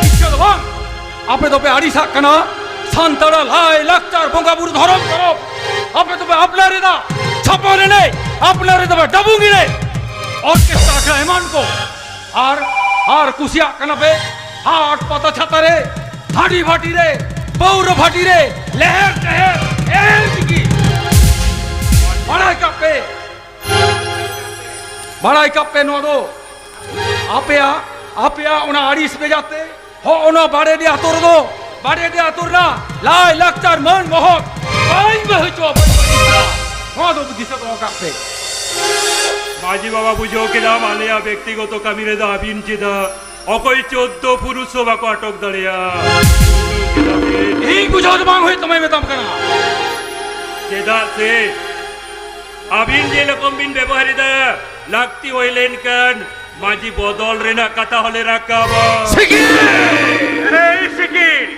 ᱤᱪᱪᱷᱟᱹ ᱫᱚ ᱵᱟᱝ᱾ ᱟᱯᱮ ᱫᱚᱯᱮ ᱟᱹᱲᱤᱥᱟᱜ ᱠᱟᱱᱟ ᱥᱟᱱᱛᱟᱲᱟᱜ ᱞᱟᱭ ᱞᱟᱠᱪᱟᱨ, ᱵᱚᱸᱜᱟ ᱵᱩᱨᱩ, ᱫᱷᱚᱨᱚᱢ ᱯᱚᱨᱚᱵᱽ᱾ ᱟᱯᱮ ᱫᱚᱯᱮ ᱟᱯᱱᱟᱨ ᱮᱫᱟ ᱪᱷᱟᱯᱚᱞ ᱮᱱᱮᱡ, ᱟᱯᱱᱟᱨ ᱮᱫᱟ ᱯᱮ ᱰᱟᱵᱩᱝ ᱮᱱᱮᱡ, ᱚᱨᱠᱮᱥᱴᱨᱟ ᱟᱠᱷᱲᱟ ᱮᱢᱟᱱ ᱠᱚ᱾ ᱟᱨ, ᱟᱨ ᱠᱩᱥᱤᱭᱟᱜ ᱠᱟᱱᱟ ᱯᱮ ᱦᱟᱴ ᱯᱟᱛᱟ ᱪᱷᱟᱛᱟ ᱨᱮ, ᱦᱟᱺᱰᱤ ᱵᱷᱟᱹᱴᱤ ᱨᱮ, ᱯᱟᱹᱣᱨᱟᱹ ᱵᱷᱟᱹᱴᱤ ᱨᱮ, ᱞᱮᱦᱮᱨ ᱴᱮᱦᱮᱨ, ᱮᱞ ᱪᱤᱠᱤ᱾ ᱵᱟᱲᱟᱭ ᱠᱟᱜ ᱯᱮ, ᱵᱟᱲᱟᱭ ᱠᱟᱜ ᱯᱮ, ᱱᱚᱣᱟ ᱫᱚ ᱟᱯᱮᱭᱟᱜ, ᱟᱯᱮᱭᱟᱜ ᱚᱱᱟ ᱟᱹᱲᱤᱥ ᱵᱮᱡᱟᱨ ᱛᱮ ᱦᱚᱸ ᱚᱱᱟ ᱵᱟᱲᱮᱰᱤ ᱟᱛᱳ ᱨᱮᱫᱚ, ᱵᱟᱲᱮᱰᱤ ᱟᱛᱳ ᱨᱮᱱᱟᱜ ᱞᱟᱭ ᱞᱟᱠᱪᱟᱨ ᱢᱟᱹᱱ ᱢᱚᱦᱚᱛ ᱵᱟᱹᱧ ᱵᱟᱹᱦᱤ ᱦᱚᱪᱚ, ᱵᱟᱹᱧ ᱵᱟᱹᱦᱤ ᱦᱚᱪᱚ᱾ ᱱᱚᱣᱟ ᱫᱚ ᱫᱤᱥᱟᱹ ᱫᱚᱦᱚ ᱠᱟᱜ ᱯᱮ᱾ ᱢᱟᱹᱡᱷᱤ ᱵᱟᱵᱟ, ᱵᱩᱡᱷᱟᱹᱣ ᱠᱮᱫᱟᱢ, ᱟᱞᱮᱭᱟᱜ ᱵᱮᱠᱛᱤᱜᱚᱛᱚ ᱠᱟᱹᱢᱤ ᱨᱮᱫᱚ ᱟᱹᱵᱤᱱ ᱪᱮᱫᱟᱜ? ᱚᱠᱚᱭ ᱪᱳᱫᱽᱫᱳ ᱯᱩᱨᱩᱥ ᱦᱚᱸ ᱵᱟᱠᱚ ᱟᱴᱚᱠ ᱫᱟᱲᱮᱭᱟᱜᱼᱟ᱾ ᱤᱧ ᱵᱩᱡᱷᱟᱹᱣ ᱫᱚ ᱵᱟᱝ ᱦᱩᱭᱩᱜ ᱛᱟᱢᱟ, ᱢᱮᱛᱟᱢ ᱠᱟᱱᱟ᱾ ᱪᱮᱫᱟᱜ ᱥᱮ ᱟᱹᱵᱤᱱ ᱡᱮ ᱨᱚᱠᱚᱢ ᱵᱤᱱ ᱵᱮᱵᱚᱦᱟᱨ ᱮᱫᱟ, ᱞᱟᱹᱠᱛᱤ ᱦᱩᱭ ᱞᱮᱱᱠᱷᱟᱱ ᱢᱟᱹᱡᱷᱤ ᱵᱚᱫᱚᱞ ᱨᱮᱱᱟᱜ ᱠᱟᱛᱷᱟ ᱦᱚᱸᱞᱮ ᱨᱟᱠᱟᱵᱟ᱾ ᱥᱤᱠᱤᱲ! ᱮᱭ ᱥᱤᱠᱤᱲ!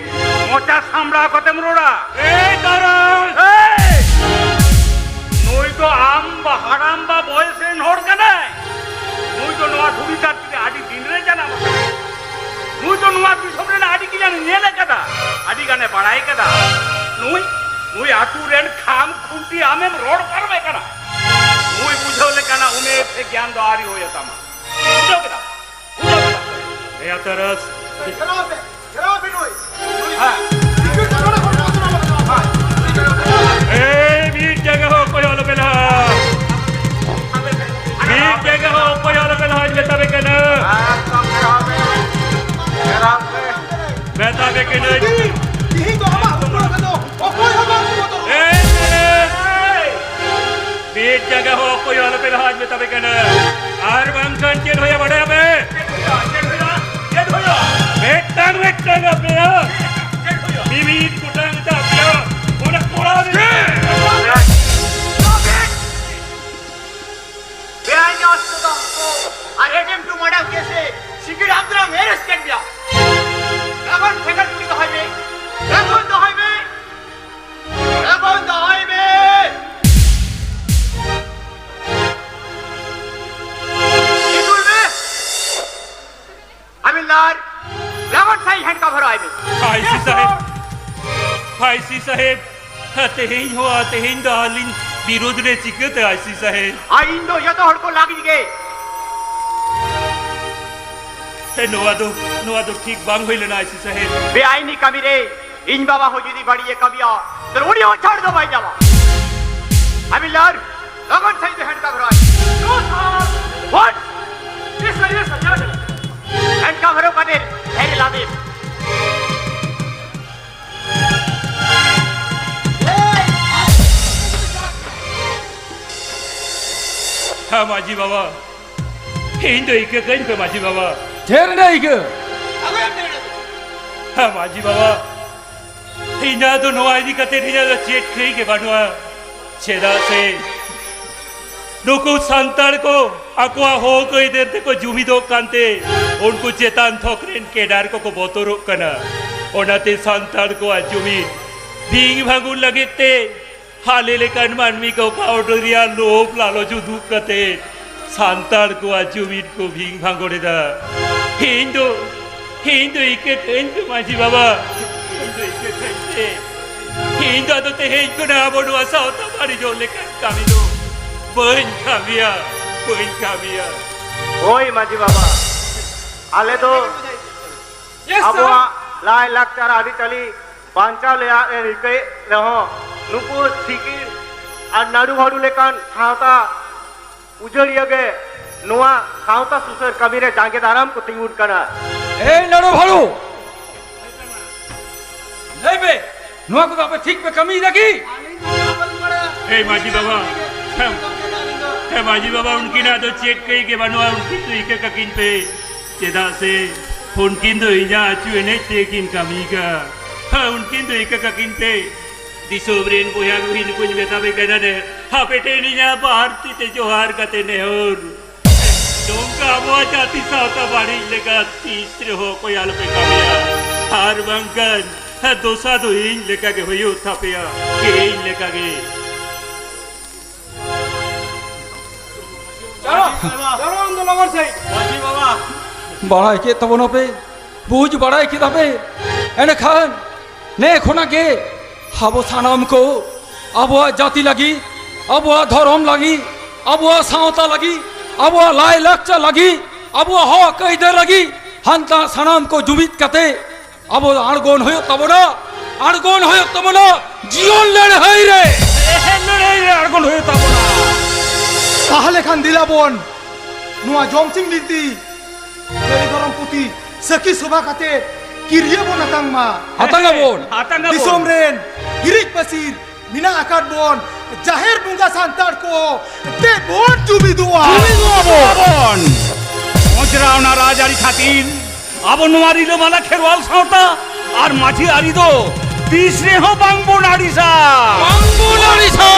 ᱢᱚᱪᱟ ᱥᱟᱢᱲᱟᱣ ᱠᱟᱛᱮᱢ ᱨᱚᱲᱟ᱾ ᱮᱭ ᱛᱟᱨᱟᱥ! ᱮᱭ! ᱱᱩᱭ ᱫᱚ ᱟᱢ ᱵᱟ ᱦᱟᱲᱟᱢ ᱵᱟ ᱵᱚᱭᱮᱥ ᱨᱮᱱ ᱦᱚᱲ ᱠᱟᱱᱟᱭ᱾ ᱱᱩᱭ ᱫᱚ ᱱᱚᱣᱟ ᱫᱷᱩᱲᱤ ᱫᱷᱟᱹᱨᱛᱤ ᱨᱮ ᱟᱹᱰᱤ ᱫᱤᱱ ᱨᱮ ᱡᱟᱱᱟᱢ ᱟᱠᱟᱱᱟᱭ᱾ ᱱᱩᱭ ᱫᱚ ᱱᱚᱣᱟ ᱫᱤᱥᱚᱢ ᱨᱮᱱᱟᱜ ᱟᱹᱰᱤ ᱜᱟᱱᱮ ᱧᱮᱞ ᱟᱠᱟᱫᱟ, ᱟᱹᱰᱤ ᱜᱟᱱᱮ ᱵᱟᱲᱟᱭ ᱟᱠᱟᱫᱟ᱾ ᱱᱩᱭ, ᱱᱩᱭ ᱟᱹᱛᱩ ᱨᱮᱱ ᱠᱷᱟᱢ ᱠᱷᱩᱱᱴᱤ ᱟᱢᱮᱢ ᱨᱚᱲ ᱯᱟᱨᱚᱢᱮ ᱠᱟᱱᱟ᱾ ᱱᱩᱭ ᱵᱩᱡᱷᱟᱹᱣ ᱞᱮᱠᱟᱱᱟᱜ ᱩᱢᱮᱨ, ᱮ ᱜᱮᱭᱟᱱ ᱫᱚ ᱟᱹᱣᱨᱤ ᱦᱩᱭ ᱟᱛᱟᱢᱟ᱾ ᱵᱩᱡᱷᱟᱹᱣ ᱠᱮᱫᱟᱢ? ᱵᱩᱡᱷᱟᱹᱣ ᱠᱮᱫᱟᱢ? ᱮᱭᱟ ᱛᱟᱨᱟᱥ᱾ ᱜᱷᱮᱨᱟᱣ ᱯᱮ, ᱜᱷᱮᱨᱟᱣ ᱯᱮ ᱱᱩᱭ᱾ ᱦᱮᱸ᱾ ᱴᱤᱠᱤᱴ ᱫᱚ ᱱᱚᱰᱮ ᱠᱷᱚᱱ ᱵᱚᱱᱫᱚ ᱱᱚᱰᱮ ᱠᱷᱚᱱ᱾ ᱮᱭ, ᱢᱤᱫ ᱡᱟᱭᱜᱟ ᱦᱚᱸ ᱚᱠᱚᱭ ᱦᱚᱸ ᱟᱞᱚᱯᱮ ᱞᱟᱦᱟ᱾ ᱢᱤᱫ ᱡᱟᱭᱜᱟ ᱦᱚᱸ ᱚᱠᱚᱭ ᱦᱚᱸ ᱟᱞᱚᱯᱮ ᱞᱟᱦᱟ, ᱤᱧ ᱢᱮᱛᱟ ᱯᱮ ᱠᱟᱱᱟ᱾ ᱮᱠᱫᱚᱢ ᱜᱷᱮᱨᱟᱣ ᱯᱮ᱾ ᱜᱷᱮᱨᱟᱣ ᱯᱮ᱾ ᱢᱮᱛᱟ ᱯᱮ ᱠᱟᱹᱱᱟᱹᱧ᱾ ᱛᱤᱦᱤᱧ ᱫᱚ ᱟᱢᱟᱜ ᱦᱩᱠᱩᱢ ᱨᱮᱫᱚ ᱚᱠᱚᱭ ᱦᱚᱸ ᱵᱟᱝ ᱠᱚ ᱵᱚᱛᱚᱨᱚᱜᱼᱟ᱾ ᱮᱭ, ᱮᱭ, ᱮᱭ! ᱢᱤᱫ ᱡᱟᱭᱜᱟ ᱦᱚᱸ ᱚᱠᱚᱭ ᱦᱚᱸ ᱟᱞᱚᱯᱮ ᱞᱟᱦᱟ, ᱤᱧ ᱢᱮᱛᱟ ᱯᱮ ᱠᱟᱱᱟ᱾ ᱟᱨ ᱵᱟᱝᱠᱷᱟᱱ ᱪᱮᱫ ᱦᱩᱭᱩᱜᱼᱟ ᱵᱟᱰᱟᱭᱟᱯᱮ? ᱪᱮᱫ ᱦᱩᱭᱩᱜᱼᱟ? ᱪᱮᱫ ᱦᱩᱭᱩᱜᱼᱟ? ᱪᱮᱫ ᱦᱩᱭᱩᱜᱼᱟ? ᱢᱤᱫᱴᱟᱝ ᱢᱤᱫᱴᱟᱝ ᱟᱯᱮᱭᱟᱜ ᱪᱮᱫ ᱦᱩᱭᱩᱜᱼᱟ? ᱢᱤᱢᱤᱫ ᱜᱚᱴᱟᱝ ᱛᱮ ᱟᱯᱮᱭᱟᱜ ᱚᱱᱟ ᱠᱚᱲᱟ ᱨᱮ ᱵᱮᱟᱭᱤᱱ ᱚᱥᱛᱨᱚ ᱫᱚᱦᱚ ᱟᱨ attempt to murder case A ᱥᱤᱠᱤᱲ ᱟᱢᱫᱨᱟᱢ arrest ᱠᱮᱫ ᱢᱮᱭᱟ᱾ ᱞᱚᱜᱚᱱ ᱯᱷᱮᱠᱟᱞ ᱪᱩᱴᱤ ᱫᱚᱦᱚᱭ ᱢᱮ, ᱞᱚᱜᱚᱱ ᱫᱚᱦᱚᱭ ᱢᱮ, ᱞᱚᱜᱚᱱ ᱫᱚᱦᱚᱭ ᱢᱮ᱾ ᱤᱫᱩᱞ ᱢᱮ᱾ ᱦᱟᱵᱤᱞᱫᱟᱨ, ᱞᱚᱜᱚᱱ ᱥᱟᱹᱦᱤ handcuff ᱦᱚᱨᱟᱭ ᱢᱮ᱾ ᱟᱭᱥᱤ ᱥᱟᱦᱮᱵ, ᱟᱭᱥᱤ ᱥᱟᱦᱮᱵ, ᱛᱮᱦᱮᱧ ᱦᱚᱸ, ᱛᱮᱦᱮᱧ ᱫᱚ ᱟᱹᱞᱤᱧ ᱵᱤᱨᱩᱫᱷ ᱨᱮ ᱪᱤᱠᱟᱹᱛᱮ ᱟᱭᱥᱤ ᱥᱟᱦᱮᱵ? ᱟᱨ ᱤᱧ ᱫᱚ ᱡᱚᱛᱚ ᱦᱚᱲ ᱠᱚ ᱞᱟᱹᱜᱤᱫ ᱜᱮ᱾ ᱦᱮᱸ, ᱱᱚᱣᱟ ᱫᱚ, ᱱᱚᱣᱟ ᱫᱚ ᱴᱷᱤᱠ ᱵᱟᱝ ᱦᱩᱭ ᱞᱮᱱᱟ ᱟᱭᱥᱤ ᱥᱟᱦᱮᱵ᱾ ᱵᱮᱟᱭᱤᱱᱤ ᱠᱟᱹᱢᱤ ᱨᱮ ᱤᱧ ᱵᱟᱵᱟ ᱦᱚᱸ ᱡᱩᱫᱤ ᱵᱟᱹᱲᱤᱡ ᱮ ᱠᱟᱹᱢᱤᱭᱟ, ᱛᱟᱦᱞᱮ ᱩᱱᱤ ᱦᱚᱸ ᱪᱷᱟᱲ ᱫᱚ ᱵᱟᱭ ᱧᱟᱢᱟ᱾ ᱦᱟᱵᱤᱞᱫᱟᱨ, ᱞᱚᱜᱚᱱ ᱥᱟᱹᱦᱤᱡ ᱛᱮ handcuff ᱦᱚᱨᱟᱭ᱾ No, sir. What? Yes, sir, yes, sir, yes, sir. Handcuff ᱦᱚᱨᱚᱜ ᱠᱟᱛᱮ ᱰᱟᱹᱦᱤ ᱨᱮ ᱞᱟᱫᱮ ᱢᱮ᱾ ᱦᱮᱸ, ᱢᱟᱹᱡᱷᱤ ᱵᱟᱵᱟ, ᱤᱧ ᱫᱚ ᱤᱠᱟᱹ ᱠᱟᱹᱧ ᱯᱮ, ᱢᱟᱹᱡᱷᱤ ᱵᱟᱵᱟ᱾ ᱪᱮᱫ ᱨᱮᱱᱟᱜ ᱤᱠᱟᱹ? ᱦᱮᱸ, ᱢᱟᱹᱡᱷᱤ ᱵᱟᱵᱟ, ᱤᱧᱟᱹᱜ ᱫᱚ ᱱᱚᱣᱟ ᱤᱫᱤ ᱠᱟᱛᱮ ᱤᱧᱟᱹᱜ ᱫᱚ ᱪᱮᱫ ᱠᱟᱹᱭ ᱜᱮ ᱵᱟᱹᱱᱩᱜᱼᱟ᱾ ᱪᱮᱫᱟᱜ ᱥᱮ ᱱᱩᱠᱩ ᱥᱟᱱᱛᱟᱲ ᱠᱚ ᱟᱠᱚᱣᱟᱜ ᱦᱚᱠ ᱟᱹᱭᱫᱟᱹᱨ ᱛᱮᱠᱚ ᱡᱩᱢᱤᱫᱚᱜ ᱠᱟᱱᱛᱮ, ᱩᱱᱠᱩ ᱪᱮᱛᱟᱱ ᱛᱷᱚᱠ ᱨᱮᱱ ᱠᱮᱰᱟᱨ ᱠᱚᱠᱚ ᱵᱚᱛᱚᱨᱚᱜ ᱠᱟᱱᱟ᱾ ᱚᱱᱟᱛᱮ ᱥᱟᱱᱛᱟᱲ ᱠᱚᱣᱟᱜ ᱡᱩᱢᱤᱫ ᱵᱷᱤᱝ ᱵᱷᱟᱝᱜᱩᱨ ᱞᱟᱹᱜᱤᱫ ᱛᱮ ᱟᱞᱮ ᱞᱮᱠᱟᱱ ᱢᱟᱹᱱᱢᱤ ᱠᱚ ᱠᱟᱹᱣᱰᱤ ᱨᱮᱭᱟᱜ ᱞᱳᱵᱷ ᱞᱟᱞᱚᱪ ᱩᱫᱩᱜ ᱠᱟᱛᱮ ᱥᱟᱱᱛᱟᱲ ᱠᱚᱣᱟᱜ ᱡᱩᱢᱤᱫ ᱠᱚ ᱵᱷᱤᱝ ᱵᱷᱟᱝᱜᱚᱲ ᱮᱫᱟ᱾ ᱤᱧ ᱫᱚ, ᱤᱧ ᱫᱚ ᱤᱠᱟᱹ ᱠᱟᱹᱧ ᱯᱮ ᱢᱟᱹᱡᱷᱤ ᱵᱟᱵᱟ, ᱤᱧ ᱫᱚ ᱤᱠᱟᱹ ᱠᱟᱹᱧ ᱯᱮ᱾ ᱤᱧ ᱫᱚ ᱟᱫᱚ ᱛᱮᱦᱮᱧ ᱠᱷᱚᱱᱟᱜ ᱟᱵᱚ ᱱᱚᱣᱟ ᱥᱟᱶᱛᱟ ᱵᱟᱹᱲᱤᱡᱚᱜ ᱞᱮᱠᱟᱱ ᱠᱟᱹᱢᱤ ᱫᱚ ᱵᱟᱹᱧ ᱠᱟᱹᱢᱤᱭᱟ᱾ ᱵᱟᱹᱧ ᱠᱟᱹᱢᱤᱭᱟ᱾ ᱦᱳᱭ ᱢᱟᱹᱡᱷᱤ ᱵᱟᱵᱟ, ᱟᱞᱮ ᱫᱚ ᱟᱵᱚᱣᱟᱜ ᱞᱟᱭ ᱞᱟᱠᱪᱟᱨ ᱟᱹᱨᱤᱪᱟᱹᱞᱤ ᱵᱟᱧᱪᱟᱣ ᱨᱮᱭᱟᱜ ᱮ ᱨᱤᱠᱟᱹᱭᱮᱫ ᱨᱮᱦᱚᱸ, ᱱᱩᱠᱩ ᱥᱤᱠᱤᱲ ᱟᱨ ᱱᱟᱹᱲᱩ ᱦᱟᱹᱲᱩ ᱞᱮᱠᱟᱱ ᱥᱟᱶᱛᱟ ᱩᱡᱟᱹᱲᱤᱭᱟᱹ ᱜᱮ ᱱᱚᱣᱟ ᱥᱟᱶᱛᱟ ᱥᱩᱥᱟᱹᱨ ᱠᱟᱹᱢᱤ ᱨᱮ ᱡᱟᱸᱜᱮ ᱫᱟᱨᱟᱢ ᱠᱚ ᱛᱤᱸᱜᱩᱱ ᱠᱟᱱᱟ᱾ ᱮᱭ ᱱᱟᱹᱲᱩ ᱦᱟᱹᱲᱩ, ᱞᱟᱹᱭ ᱢᱮ, ᱱᱚᱣᱟ ᱠᱚᱫᱚ ᱟᱯᱮ ᱴᱷᱤᱠ ᱯᱮ ᱠᱟᱹᱢᱤᱭᱮᱫᱟ ᱠᱤ? ᱮᱭ ᱢᱟᱹᱡᱷᱤ ᱵᱟᱵᱟ, ᱦᱮᱸ, ᱦᱮᱸ ᱢᱟᱹᱡᱷᱤ ᱵᱟᱵᱟ, ᱩᱱᱠᱤᱱᱟᱜ ᱫᱚ ᱪᱮᱫ ᱠᱟᱹᱭ ᱜᱮ ᱵᱟᱹᱱᱩᱜᱼᱟ, ᱩᱱᱠᱤᱱ ᱫᱚ ᱤᱠᱟᱹ ᱠᱟᱹᱠᱤᱱ ᱯᱮ, ᱪᱮᱫᱟᱜ ᱥᱮ ᱩᱱᱠᱤᱱ ᱫᱚ ᱤᱧᱟᱜ ᱟᱹᱪᱩ ᱮᱱᱮᱡ ᱛᱮᱠᱤᱱ ᱠᱟᱹᱢᱤ ᱠᱟᱜᱼᱟ᱾ ᱦᱮᱸ, ᱩᱱᱠᱤᱱ ᱫᱚ ᱤᱠᱟᱹ ᱠᱟᱹᱠᱤᱱ ᱯᱮ᱾ ᱫᱤᱥᱚᱢ ᱨᱮᱱ ᱵᱚᱭᱦᱟ ᱠᱚ ᱱᱩᱠᱩᱧ ᱢᱮᱛᱟ ᱯᱮ ᱠᱟᱱᱟ ᱱᱮ, ᱟᱯᱮ ᱴᱷᱮᱱ ᱤᱧᱟᱜ ᱵᱟᱨ ᱛᱤ ᱛᱮ ᱡᱚᱦᱟᱨ ᱠᱟᱛᱮ ᱱᱮᱦᱚᱨ, ᱱᱚᱝᱠᱟ ᱟᱵᱚᱣᱟᱜ ᱡᱟᱹᱛᱤ ᱥᱟᱶᱛᱟ ᱵᱟᱹᱲᱤᱡ ᱞᱮᱠᱟ ᱛᱤᱥ ᱨᱮᱦᱚᱸ ᱚᱠᱚᱭ ᱟᱞᱚᱯᱮ ᱠᱟᱹᱢᱤᱭᱟ, ᱟᱨ ᱵᱟᱝᱠᱷᱟᱱ ᱫᱚᱥᱟ ᱫᱚ ᱤᱧ ᱞᱮᱠᱟ ᱜᱮ ᱦᱩᱭᱩᱜ ᱛᱟᱯᱮᱭᱟ, ᱤᱧ ᱞᱮᱠᱟ ᱜᱮ᱾ ᱪᱚᱞᱚ, ᱪᱚᱞᱚ ᱟᱢ ᱫᱚ ᱞᱚᱜᱚᱱ ᱥᱟᱺᱦᱤᱡ᱾ ᱢᱟᱹᱡᱷᱤ ᱵᱟᱵᱟ᱾ ᱵᱟᱲᱟᱭ ᱠᱮᱫ ᱛᱟᱵᱚᱱᱟᱯᱮ, ᱵᱩᱡᱽ ᱵᱟᱲᱟᱭ ᱠᱮᱫᱟ ᱯᱮ, ᱮᱸᱰᱮᱠᱷᱟᱱ ᱱᱮ ᱠᱷᱚᱱᱟᱜ ᱜᱮ ᱟᱵᱚ ᱥᱟᱱᱟᱢ ᱠᱚ ᱟᱵᱚᱣᱟᱜ ᱡᱟᱹᱛᱤ ᱞᱟᱹᱜᱤᱫ, ᱟᱵᱚᱣᱟᱜ ᱫᱷᱚᱨᱚᱢ ᱞᱟᱹᱜᱤᱫ, ᱟᱵᱚᱣᱟᱜ ᱥᱟᱶᱛᱟ ᱞᱟᱹᱜᱤᱫ, ᱟᱵᱚᱣᱟᱜ ᱞᱟᱭ ᱞᱟᱠᱪᱟᱨ ᱞᱟᱹᱜᱤᱫ, ᱟᱵᱚᱣᱟᱜ ᱦᱚᱠ ᱟᱹᱭᱫᱟᱹᱨ ᱞᱟᱹᱜᱤᱫ ᱦᱟᱱᱛᱟ ᱥᱟᱱᱟᱢ ᱠᱚ ᱡᱩᱢᱤᱫ ᱠᱟᱛᱮ ᱟᱵᱚ ᱫᱚ ᱟᱬᱜᱚᱱ ᱦᱩᱭᱩᱜ ᱛᱟᱵᱚᱱᱟ, ᱟᱬᱜᱚᱱ ᱦᱩᱭᱩᱜ ᱛᱟᱵᱚᱱᱟ ᱡᱤᱭᱚᱱ ᱞᱟᱹᱲᱦᱟᱹᱭ ᱨᱮ᱾ ᱮᱦᱮ, ᱞᱟᱹᱲᱦᱟᱹᱭ ᱨᱮ ᱟᱬᱜᱚᱱ ᱦᱩᱭᱩᱜ ᱛᱟᱵᱚᱱᱟ᱾ ᱛᱟᱦᱞᱮ ᱠᱷᱟᱱ ᱫᱮᱞᱟ ᱵᱚᱱ ᱱᱚᱣᱟ ᱡᱚᱢᱥᱤᱢ ᱵᱤᱱᱛᱤ ᱞᱟᱹᱭ ᱫᱷᱚᱨᱚᱢ ᱯᱩᱛᱷᱤ ᱥᱟᱹᱠᱷᱤ ᱥᱚᱵᱷᱟ ᱠᱟᱛᱮ ᱠᱤᱨᱤᱭᱟᱹ ᱵᱚᱱ ᱟᱛᱟᱝ ᱢᱟ᱾ ᱟᱛᱟᱝ ᱟᱵᱚᱱ᱾ ᱟᱛᱟᱝ ᱟᱵᱚᱱ᱾ ᱫᱤᱥᱚᱢ ᱨᱮᱱ ᱦᱤᱨᱤᱡ ᱯᱟᱹᱥᱤᱨ ᱢᱮᱱᱟᱜ ᱟᱠᱟᱫ ᱵᱚᱱ ᱡᱟᱦᱮᱨ ᱵᱚᱸᱜᱟ ᱥᱟᱱᱛᱟᱲ ᱠᱚ ᱛᱮ ᱵᱚᱱ ᱡᱩᱢᱤᱫᱚᱜᱼᱟ᱾ ᱡᱩᱢᱤᱫᱚᱜᱼᱟ ᱵᱚᱱ᱾ ᱚᱸᱡᱽᱨᱟ ᱚᱱᱟ ᱨᱟᱡᱽᱟᱹᱨᱤ ᱠᱷᱟᱹᱛᱤᱨ ᱟᱵᱚ ᱱᱚᱣᱟ ᱨᱤᱞᱟᱹᱢᱟᱞᱟ ᱠᱷᱮᱨᱣᱟᱞ ᱥᱟᱶᱛᱟ ᱟᱨ ᱢᱟᱹᱡᱷᱤ ᱟᱹᱨᱤ ᱫᱚ ᱛᱤᱥ ᱨᱮᱦᱚᱸ ᱵᱟᱝ ᱵᱚᱱ ᱟᱹᱲᱤᱥᱟ᱾ ᱵᱟᱝ ᱵᱚᱱ ᱟᱹᱲᱤᱥᱟ᱾